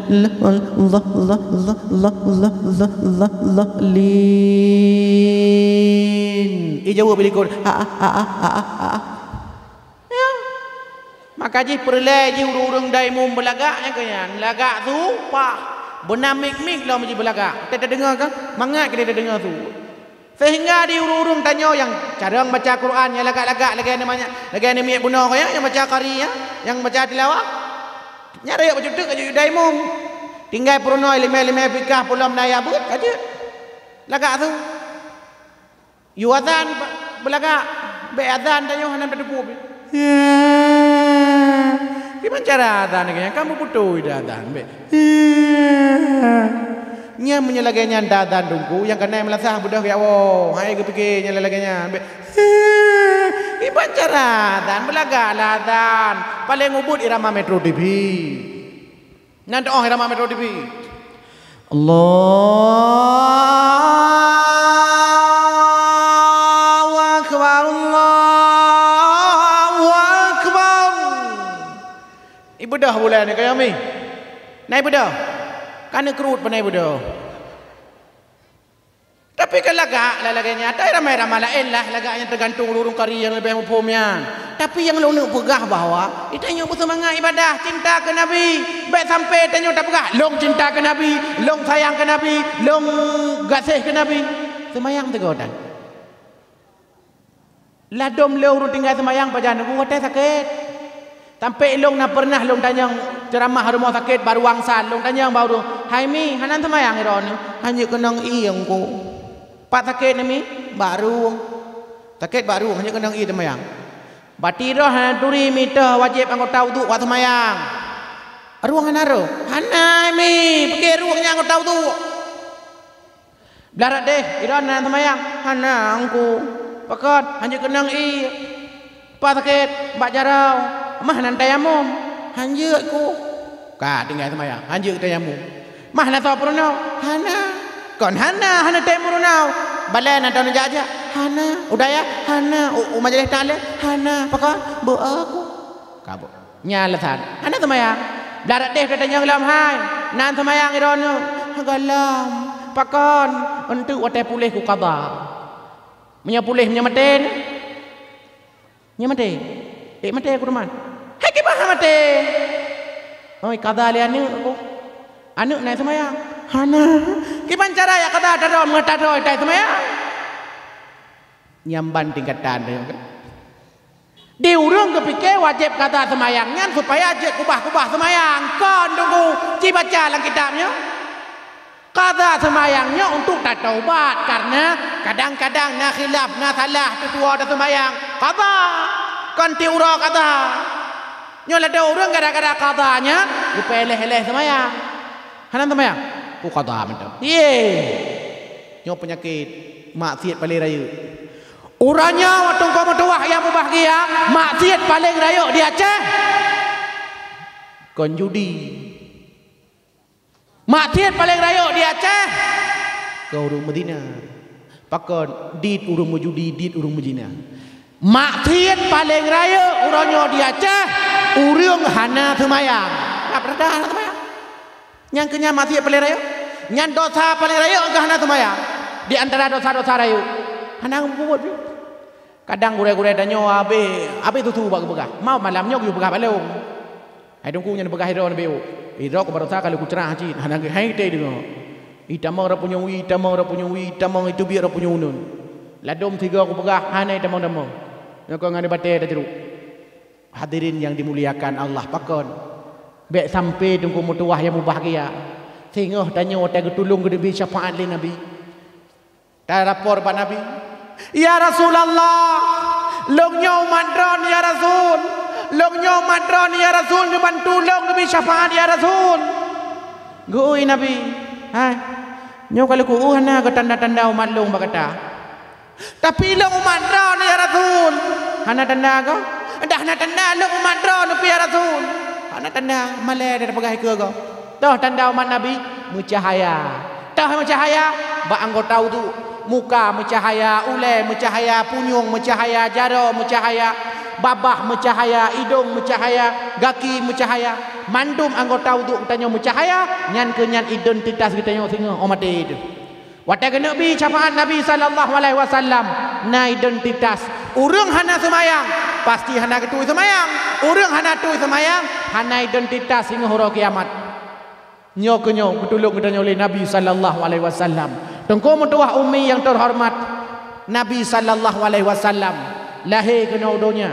la, la, la, la, la, la, lin. Ijaweueb ilikot. Ha, ha, ha, ha, ha, ha. Ya. Maka jih peureulée jih ureuëng-ureuëng dai mum beulagak nyang keu nyan. Lagak su pah. Beuna mik-mik lom jih beulagak. Teudeungoe kan? Mangat keu teudeungoe su. Sehingga di ureuëng-ureuëng tanyoe nyang carông baca Quran, nyang lagak-lagak lagée aneuk manyak, lagée aneuk miet bunoe nyan, nyang baca qari nyan, nyang baca tilawah. Nyan rayeuk bacut teuk ka jeuet dai mum. Tinggai peurunoe limé-limé fikah pulom na ya beuet ka jeuet. Lagak su. Yue azan beulagak, bék azan tanyoe hana tateupeue pih. Ya. Kiban cara azan lagée nyan, kan beuputôi dah azan, bék. Ya. Nyan meunyoe lagée nyan dah azan Teungku, nyang keuneuk meulasah beudôh geuwoe. Hai geupike nyang lagée nyan, bék. Ya. Kiban cara azan, beulagak lah azan. Paleng ubit irama Metro T V. Nyan teuoh irama Metro T V. Allah. Beudôh buleuen nyoe kayong mi. Na i beudôh. Ka neukrut pane i beudôh. Tapi kan lagak lah lagée nyan. Tapi ramai-ramai laén lah lagak nyan, teugantung ureuëng kari nyang leubeh muphom nyan. Tapi nyang lôn neuk peugah bahwa geutanyoe beuseumangat ibadah, cinta keu Nabi. Bék sampai tanyoe tapeugah, "Lôn cinta keu Nabi, lôn sayang keu Nabi, lôn gaséh keu Nabi." Seumayang teugodan. Ladôm lé ureuëng tinggai seumayang pajan, watée sakét. Sampai lôn na peureunah lôn tanyong ceuramah rumoh sakét bak ruwang san, lôn tanyong bak ureuëng, "Hai mi, hana seumayang droeneuh?" "Hanjeuet keunong ié Teungku." "Pat sakét neuh mi?" "Bak rueng." "Sakét bak rueng, hanjeuet keunong ié seumayang." "Bati droe hana turi mi toh wajéb anggota uduk bak seumayang?" "Rueng hana rôh?" "Hana mi, pike rueng nyan anggota uduk." "Blah rot deh, droeneuh na seumayang?" "Hana Teungku." "Pakon? Hanjeuet keunong ié?" "Pat sakét?" "Bak jaroe." "Mah na tayamum?" "Hanjeuet Teungku." "Ka tinggai seumayang, hanjeuet tayamum." "Mah na soe peurunoe?" "Hana." "Kon hana, hana tayamum peurunoe?" "Balée na droeneuh jak-jak?" "Hana." "U dayah?" "Hana." "U, u majeulih taklim?" "Hana." "Pakon?" "Beu-o Teungku." Ka beu. Nyan alasan. Hana seumayang. Blah rot deh tanyong lom hai. Na seumayang droeneuh? Gohlom. Pakon? Eunteuk watée puléh kuqadha. Meunyoe puléh, meunyoe maté nyoe? Nyoe maté. Ék maté kuruman. Hai kiban maté. Oi, qadha lé aneuëk ku. Aneuëk na seumayang? Hana. Kiban cara jak qadha tadroe, meunyoe tadroe tai seumayang? Nyan ban tingkatan teuh kan. Di ureuëng geupike wajéb qadha seumayang nyan supaya jeuet kubah-kubah seumayang. Kon Teungku, ci baca lam kitab nyoe. Qadha seumayang nyoe untuk tataubat, karena kadang-kadang na khilaf, na salah, teutuwo taseumayang. Qadha, kon tiep uroe qadha. Nyoe ladôm ureuëng gara-gara qadha nyan geupeuéléh-éléh seumayang. Hana seumayang? Kuqadha mantong. Ye. Nyoe peunyakét maksiat paleng rayeuk. Uroe nyoe watée Teungku meutuwah nyang mubahgia, maksiat paleng rayeuk di Aceh kon judi. Maksiat paleng rayeuk di Aceh kon ureuëng meuzina. Pakon? Dit ureuëng meujudi, dit ureuëng meuzina. Maksiat paleng rayeuk uroe nyoe di Aceh, ureuëng hana seumayang. Hana peuredah hana seumayang. Nyang keu nyan maksiat paleng rayeuk. Nyan dosa paleng rayeuk nyang hana seumayang. Di antara dosa-dosa rayeuk. Hana geupeubuet pih. Kadang gurée-gurée tanyoe habéh, habéh tutu bak geupeugah. Mau malam nyoe geupeugah bak lôn. Hai Teungku nyan peugah droe neubiu. Idroe ku barosa ka lheueh kuceurah cit. Hana geuhai teudeungoe. Itamong rot punyueng wie, itamong rot punyueng wie, itamong iteubiet rot punyueng uneun. Ladôm sigoe kupeugah hana itamong-tamong. Nyoe kon ngon batée tajruk. Hadirin yang dimuliakan Allah, pakon bék sampai Teungku meutuwah nyang mubahgia, singoh tanyoe watée geutulông geuteubiet syafaat lé Nabi. Tarapor bak Nabi, "Ya Rasulullah, lôn nyoe umat droen ya Rasul. Lôn nyoe umat droen ya Rasul, neubantu lôn geubri syafaat ya Rasul." Geu-ui Nabi, "Hai, nyoe ka lheueh ku-ui hana keu tanda-tanda umat lôn bak gata." "Tapi lôn umat droen ya Rasul." "Hana tanda kah?" "Dah hana tanda lôn umat droen ya Rasul." "Hana tanda, malée dan peugah keue goe." Toh tanda umat Nabi? Meucahaya. Toh meucahaya? Bak anggota uduk. Muka meucahaya, ulée meucahaya, punyueng meucahaya, jaroe meucahaya, babah meucahaya, idong meucahaya, gaki meucahaya. Mandum anggota uduk geutanyoe meucahaya, nyan keu nyan identitas geutanyoe singoh óh maté teuh. Watée keuneuk bi syafaat Nabi sallallahu alaihi wasallam, na identitas. Ureuëng hana seumayang, pasti hana geutui seumayang. Ureuëng hana tui seumayang, hana identitas singoh uroe kiamat. Nyoe keuh nyoe geutulông geutanyoe lé Nabi sallallahu alaihi wasallam. Teungku meutuwah ummi nyang teuhoreumat, Nabi sallallahu alaihi wasallam lahé keunoe donya,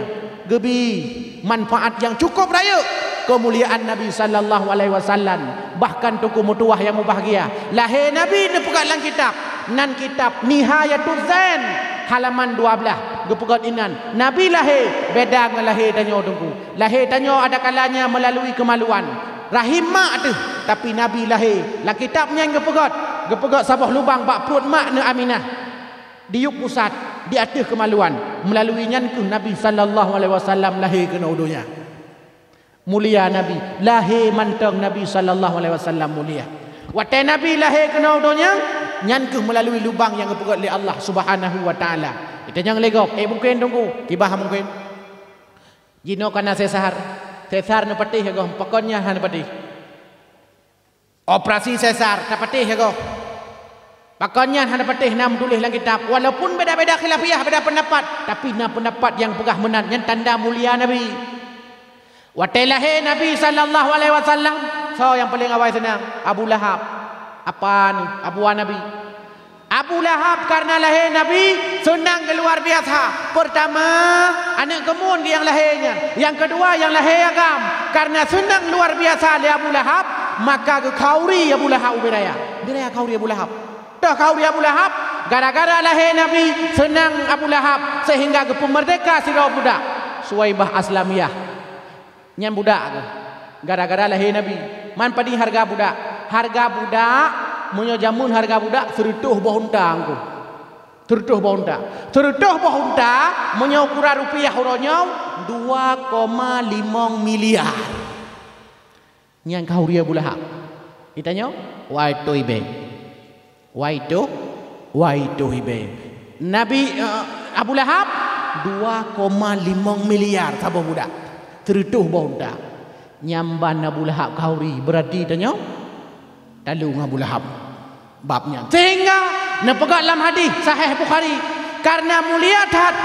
geubi manfaat nyang cukôp rayeuk keumuliaan Nabi sallallahu alaihi wasallam. Bahkan Teungku meutuwah nyang mubahgia, lahé Nabi neupeugah lam kitab, nan kitab Nihayatul Zain, halaman dua belas, geupeugah inan, Nabi lahé beda ngon lahé tanyoe Teungku. Lahé tanyoe ada kalanya meulalui keumaluan. Rahim mak teuh, tapi Nabi lahé. Lam kitab nyan geupeugah, geupeugah saboh lubang bak pruet mak neuh Aminah. Diyueb pusat, di ateueh keumaluan. Meulalui nyan keuh Nabi sallallahu alaihi wasallam lahé keunoe donya. Mulia Nabi, lahé mantong Nabi sallallahu alaihi wasallam mulia. Watée Nabi lahé keunoe donya, nyan keuh meulalui lubang nyang geupeugét lé Allah Subhanahu wa Taala. Itanyong lé gob, "Eh, mungken Teungku?" "Kiban mungken." Jinoe ka na Sesar. Sesar neupatéh goh, pakon nyan hana patéh. Operasi sesar tapatéh goh. Pakon nyan hana patéh, na meutuléh lam kitab. Walaupun beda-beda khilafiyah, beda pendapat, tapi na pendapat nyang peugah meunan, nyan tanda mulia Nabi. Watée lahé Nabi sallallahu alaihi wasallam, soe nyang paleng awai seunang? Abu Lahab. Apa ni? Abu Nabi. Abu Lahab karena lahé Nabi seunang nyang luar biasa. Pertama, aneuk keumun nyang lahé nyan. Nyang keudua, nyang lahé agam. Karena seunang luar biasa lé Abu Lahab, maka geukhauri Abu Lahab ubé raya. Ubé raya khauri Abu Lahab. Toh khauri Abu Lahab, gara-gara lahé Nabi seunang Abu Lahab sehingga geupeumeurdeka sidroe budak, Suwaibah Aslamiyah. Nyan budak keuh, gara-gara lahé Nabi. Man padum hareuga budak? Hareuga budak, meunyoe jameun hareuga budak seureutôh boh unta teungku. Seureutôh boh unta. Seureutôh boh unta, meunyoe ukuran rupiah uroe nyoe, dua koma limong miliar. Nyan khauri Abu Lahab. Geutanyoe, wai toh ibée. Wai toh, wai toh ibée. Nabi, eh, Abu Lahab, dua koma limong miliar saboh budak. Seureutôh boh unta. Nyan ban Abu Lahab khauri, beurati tanyoe taleueng Abu Lahab bab nyan. Sehingga neupeugah lam hadis sahih Bukhari, karena mulia that,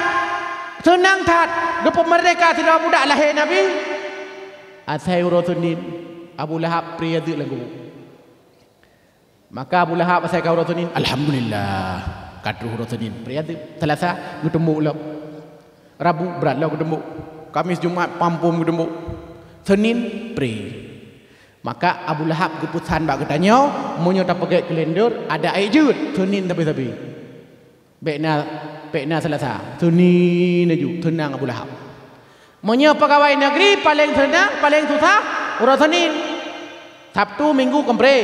seunang that, geupeumeurdeka sidroe budak lahé Nabi, asai uroe Senin, Abu Lahab pri azeub lam kubu. Maka Abu Lahab asai ka uroe Senin, alhamdulillah, ka troh uroe Senin, pri azeub. Selasa, geutumbok lom. Rabu, brat lom geutumbok. Kamis, Jumat, pampom geutumbok. Senin, pri. Maka Abu Lahab geupeusan bak geutanyoe, meunyoe tapeugét kalender, adak ék jeuet, Senin sabe-sabe. Bék na, bék na Selasa, Senin laju, seunang Abu Lahab. Meunyoe peugawai negeri paleng seunang, paleng susah, uroe Senin. Sabtu, Minggu, Keumré.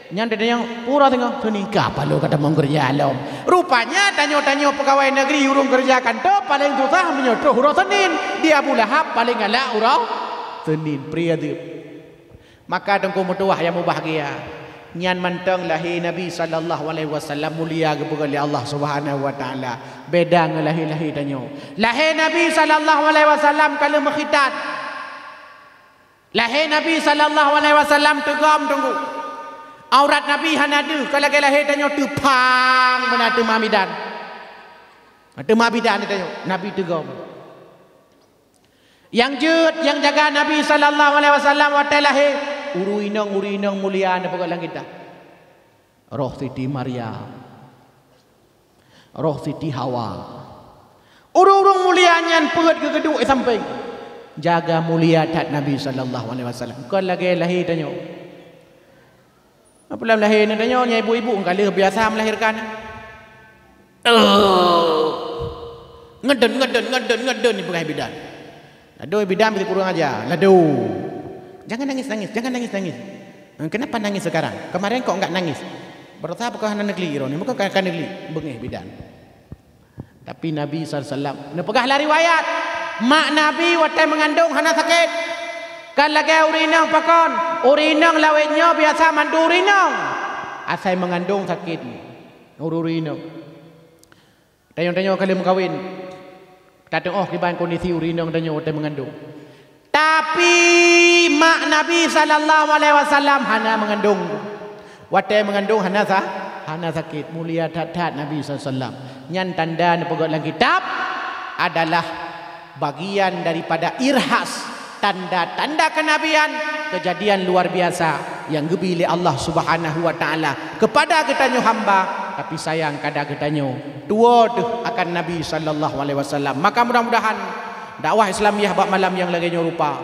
Nyan teudeungoe, uroe singoh, Senin ka paloe ka tamong keureuja lom. Rupanya tanyoe-tanyoe peugawai negeri, ureuëng keureuja kantô paleng susah meunyoe troh uroe Senin. Di Abu Lahab paleng galak uroe Senin, pri azeub. Maka teungku meutuwah nyang mubahgia, nyan mantong lahé Nabi sallallahu alaihi wasallam mulia geupeugah lé Allah Subhanahu wa Taala. Beda ngon lahé-lahé tanyoe. Lahé Nabi sallallahu alaihi wasallam ka lheueh meukhitan. Lahé Nabi sallallahu alaihi wasallam teugom teungku. Aurat Nabi hana deuh, ka lagée lahé tanyoe teupang beuna teuma bidan. Teuma bidan tanyoe, Nabi teugom. Nyang jeuet, nyang jaga Nabi sallallahu alaihi wasallam watée lahé, ureuëng inong, ureuëng inong mulia neupeugah lam kitab. Roh Siti Maryam, roh Siti Hawa. Ureuëng-ureuëng mulia nyan peuet geugeuduek sampéng. Jaga mulia that Nabi sallallahu alaihi wasallam. Kon lagée lahé tanyoe. Apalagi lahé nyoe tanyoe, nyan ibu-ibu ka lheueh biasa melahirkan. Oh. Ngeden, ngeden, ngeden, ngeden dipeugah bidan. Aduh, bidan bisi kurang aja. Ladu. Jangan nangis, nangis. Jangan nangis, nangis. "Kenapa nangis sekarang? Kemarin kok enggak nangis?" Berusaha pokok hana negeri, Roni. Muka kan negeri. Bengeh bidan. Tapi Nabi sallallahu alaihi wasallam, neupeugah lam riwayat, mak Nabi watée meungandong hana sakét. Kan lagée ureuëng inong pakon, ureuëng inong lawét nyoe biasa mandum ureuëng inong. Asai meungandong sakét ureuëng inong. Tanyoe-tanyoe ka lheueh meukawen, tateuoh kiban kondisi ureuëng inong tanyoe watée meungandong. Tapi mak Nabi sallallahu alaihi wasallam hana meungandong. Watée meungandong hana sa-, hana sakét. Mulia that-that Nabi sallallahu alaihi wasallam. Nyan tanda neupeugét lam kitab adalah bagian daripada irhas, tanda-tanda kenabian, kejadian luar biasa nyang geubi lé Allah Subhanahu wa Taala kepada geutanyoe hamba, tapi sayang kada geutanyoe tuwoe teuh akan Nabi sallallahu alaihi wasallam. Maka mudah-mudahan dakwah Islamiyah bak malam nyang lagée nyoe rupa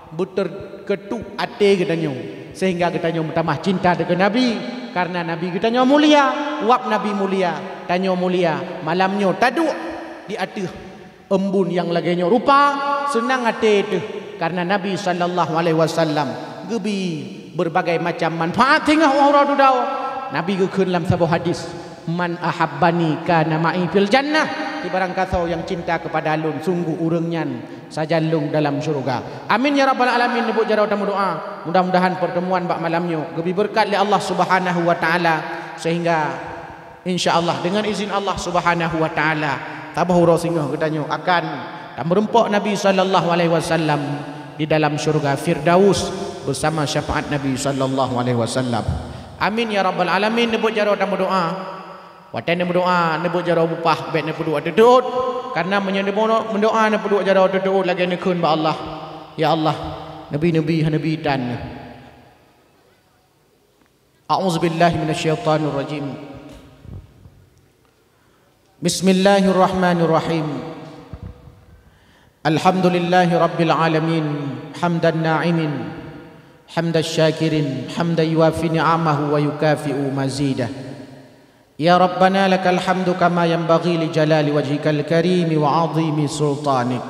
beuteukeutuek até geutanyoe, sehingga geutanyoe meutamah cinta keu Nabi, karena Nabi geutanyoe mulia, wab Nabi mulia, tanyoe mulia. Malam nyoe taduek di ateueh embun nyang lagée nyoe rupa, seunang até teuh, karena Nabi sallallahu alaihi wasallam geubi berbagai macam manfaat singoh uroe dudoe. Nabi geukheun lam saboh hadis, "Man ahabbani kana ma'i fil jannah." Sibarang kasoe nyang cinta kepada lôn, sungguh ureuëng nyan sajan lôn dalam syeuruga. Amin ya rabbal alamin. Neubuet jaroe tameudoa. Mudah-mudahan pertemuan bak malam nyoe geubi beureukat lé Allah Subhanahu wa Taala, sehingga insya Allah dengan izin Allah Subhanahu wa Taala, saboh uroe singoh geutanyoe akan tameureumpok Nabi sallallahu alaihi wasallam di dalam syurga Firdaus bersama syafaat Nabi sallallahu alaihi wasallam. Amin ya rabbal alamin. Neubeuet jaroe tameudoa. Watée neumeudoa, neubeuet jaroe mupah, bék neupeuduek ateueh teuôt. Karena meunyoe neumeudoa, neupeuduek jaroe ateueh teuôt, lagée neukheun bak Allah, "Ya Allah, neubi-neubi hana neubi tan." A'udzubillahi minasyaitonirrajim. Bismillahirrahmanirrahim. Alhamdulillahi rabbil alamin, hamdan na'imin, hamdan syakirin, hamdan yuwafi ni'amahu wa yukafi'u mazidah. Ya Rabbana, lakal hamdu kama yanbaghi li jalali wajhikal karimi wa 'azimi sultanik.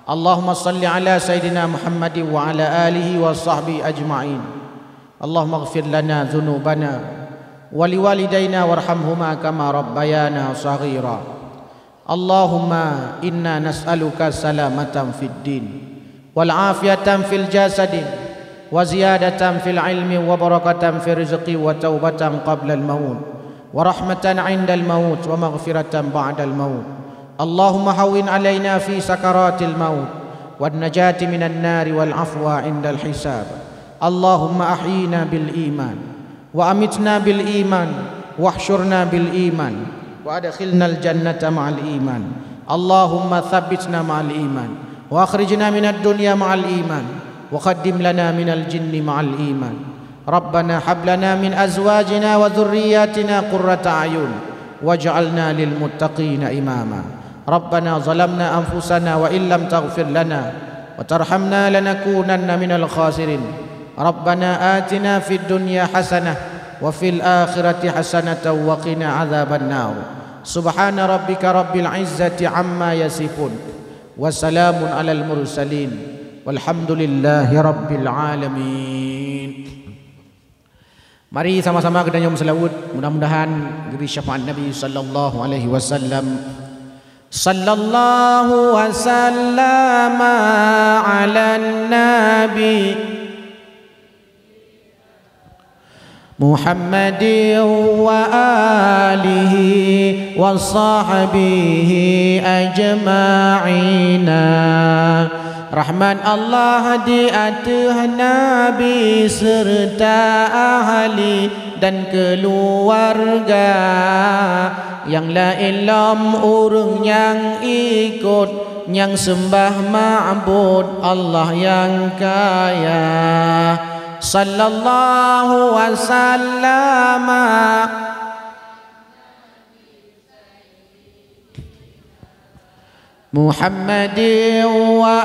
Allahumma shalli ala Sayyidina Muhammadin wa ala alihi wa sahbihi ajma'in. Allahumma ighfir lana dzunubana wa liwalidaina warhamhuma kama rabbayana shaghira. Allahumma inna nas'aluka salamatan fid din, wal afiyatan fil jasadi, wa ziyadatan fil ilmi, wa barakatan fir rizqi, wa taubatan qablal maut, wa rahmatan indal maut, wa maghfiratan ba'dal maut. Allahumma hawwin alaina fi sakaratil maut, wan najati minan nari, wal afwa indal hisab. Allahumma ahyina bil iman, wa amitna bil iman, wahsyurna bil iman, wa adkhilnal jannata ma'al iman. Allahumma tsabbitna ma'al iman, wa akhrijna minad dunya ma'al iman, wa qaddim lana minal jinni ma'al iman. Rabbana hab lana min azwajina wa dzurriyyatina qurrata a'yun, waj'alna lil muttaqina imama. Rabbana zalamna anfusana wa illam taghfir lana wa tarhamna lanakunanna minal khasirin. Rabbana atina fid dunya hasanah wa fil akhirati hasanatan wa qina adzabannar. Subhana rabbika rabbil izzati amma yasifun. Wa salamun alal mursalin. Walhamdulillahi rabbil alamin. Mari sama-sama geutanyoe meuseulaweuet, mudah-mudahan geubri syafaat Nabi sallallahu alaihi wasallam. Sallallahu wasallama ala nabi Muhammadin wa alihi wa sahbihi ajma'ina. Rahmat Allah di ateueh Nabi seureuta ahli dan keuluwarga, nyang laén lom ureuëng nyang ikot, nyang seumbah ma'bud Allah nyang kaya. Sallallahu wasallama Muhammadin wa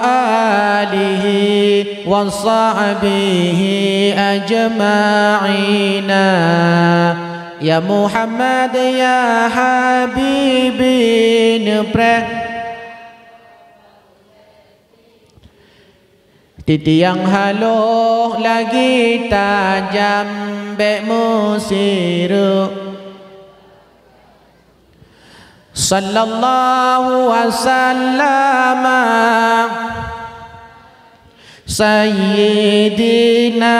alihi wa sahbihi ajma'ina. Ya Muhammad, ya habibi, neupreh titiang haloh lagi tajam bék meusireuk. Sallallahu wasallama Sayyidina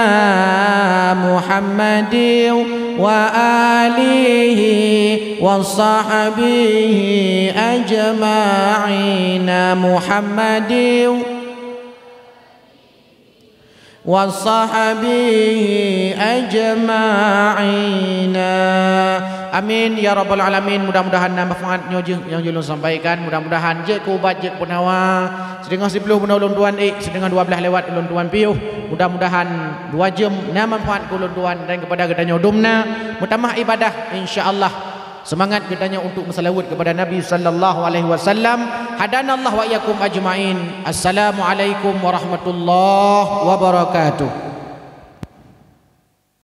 Muhammadin wa alihi wa sahbihi ajma'ina. Muhammadin wa sahbihi ajma'ina. Amin ya rabbal alamin. Mudah-mudahan na manfaat nyoe jeuet nyang ulôn sampaikan. Mudah-mudahan jeuet keu ubat, jeuet keu peunawa. Sideungoe siplôh bunoe ulôn tuan ék, sideungoe dua blaih lewat ulôn tuan piôh. Mudah-mudahan dua jeuem na manfaat keu ulôn tuan dan keupada geutanyoe dum na meutamah ibadah, insya Allah. Seumangat geutanyoe untuk meuseulaweuet keupada Nabi sallallahu alaihi wasallam. Hadanallahu wa iyyakum ajma'in. Assalamualaikum warahmatullahi wabarakatuh.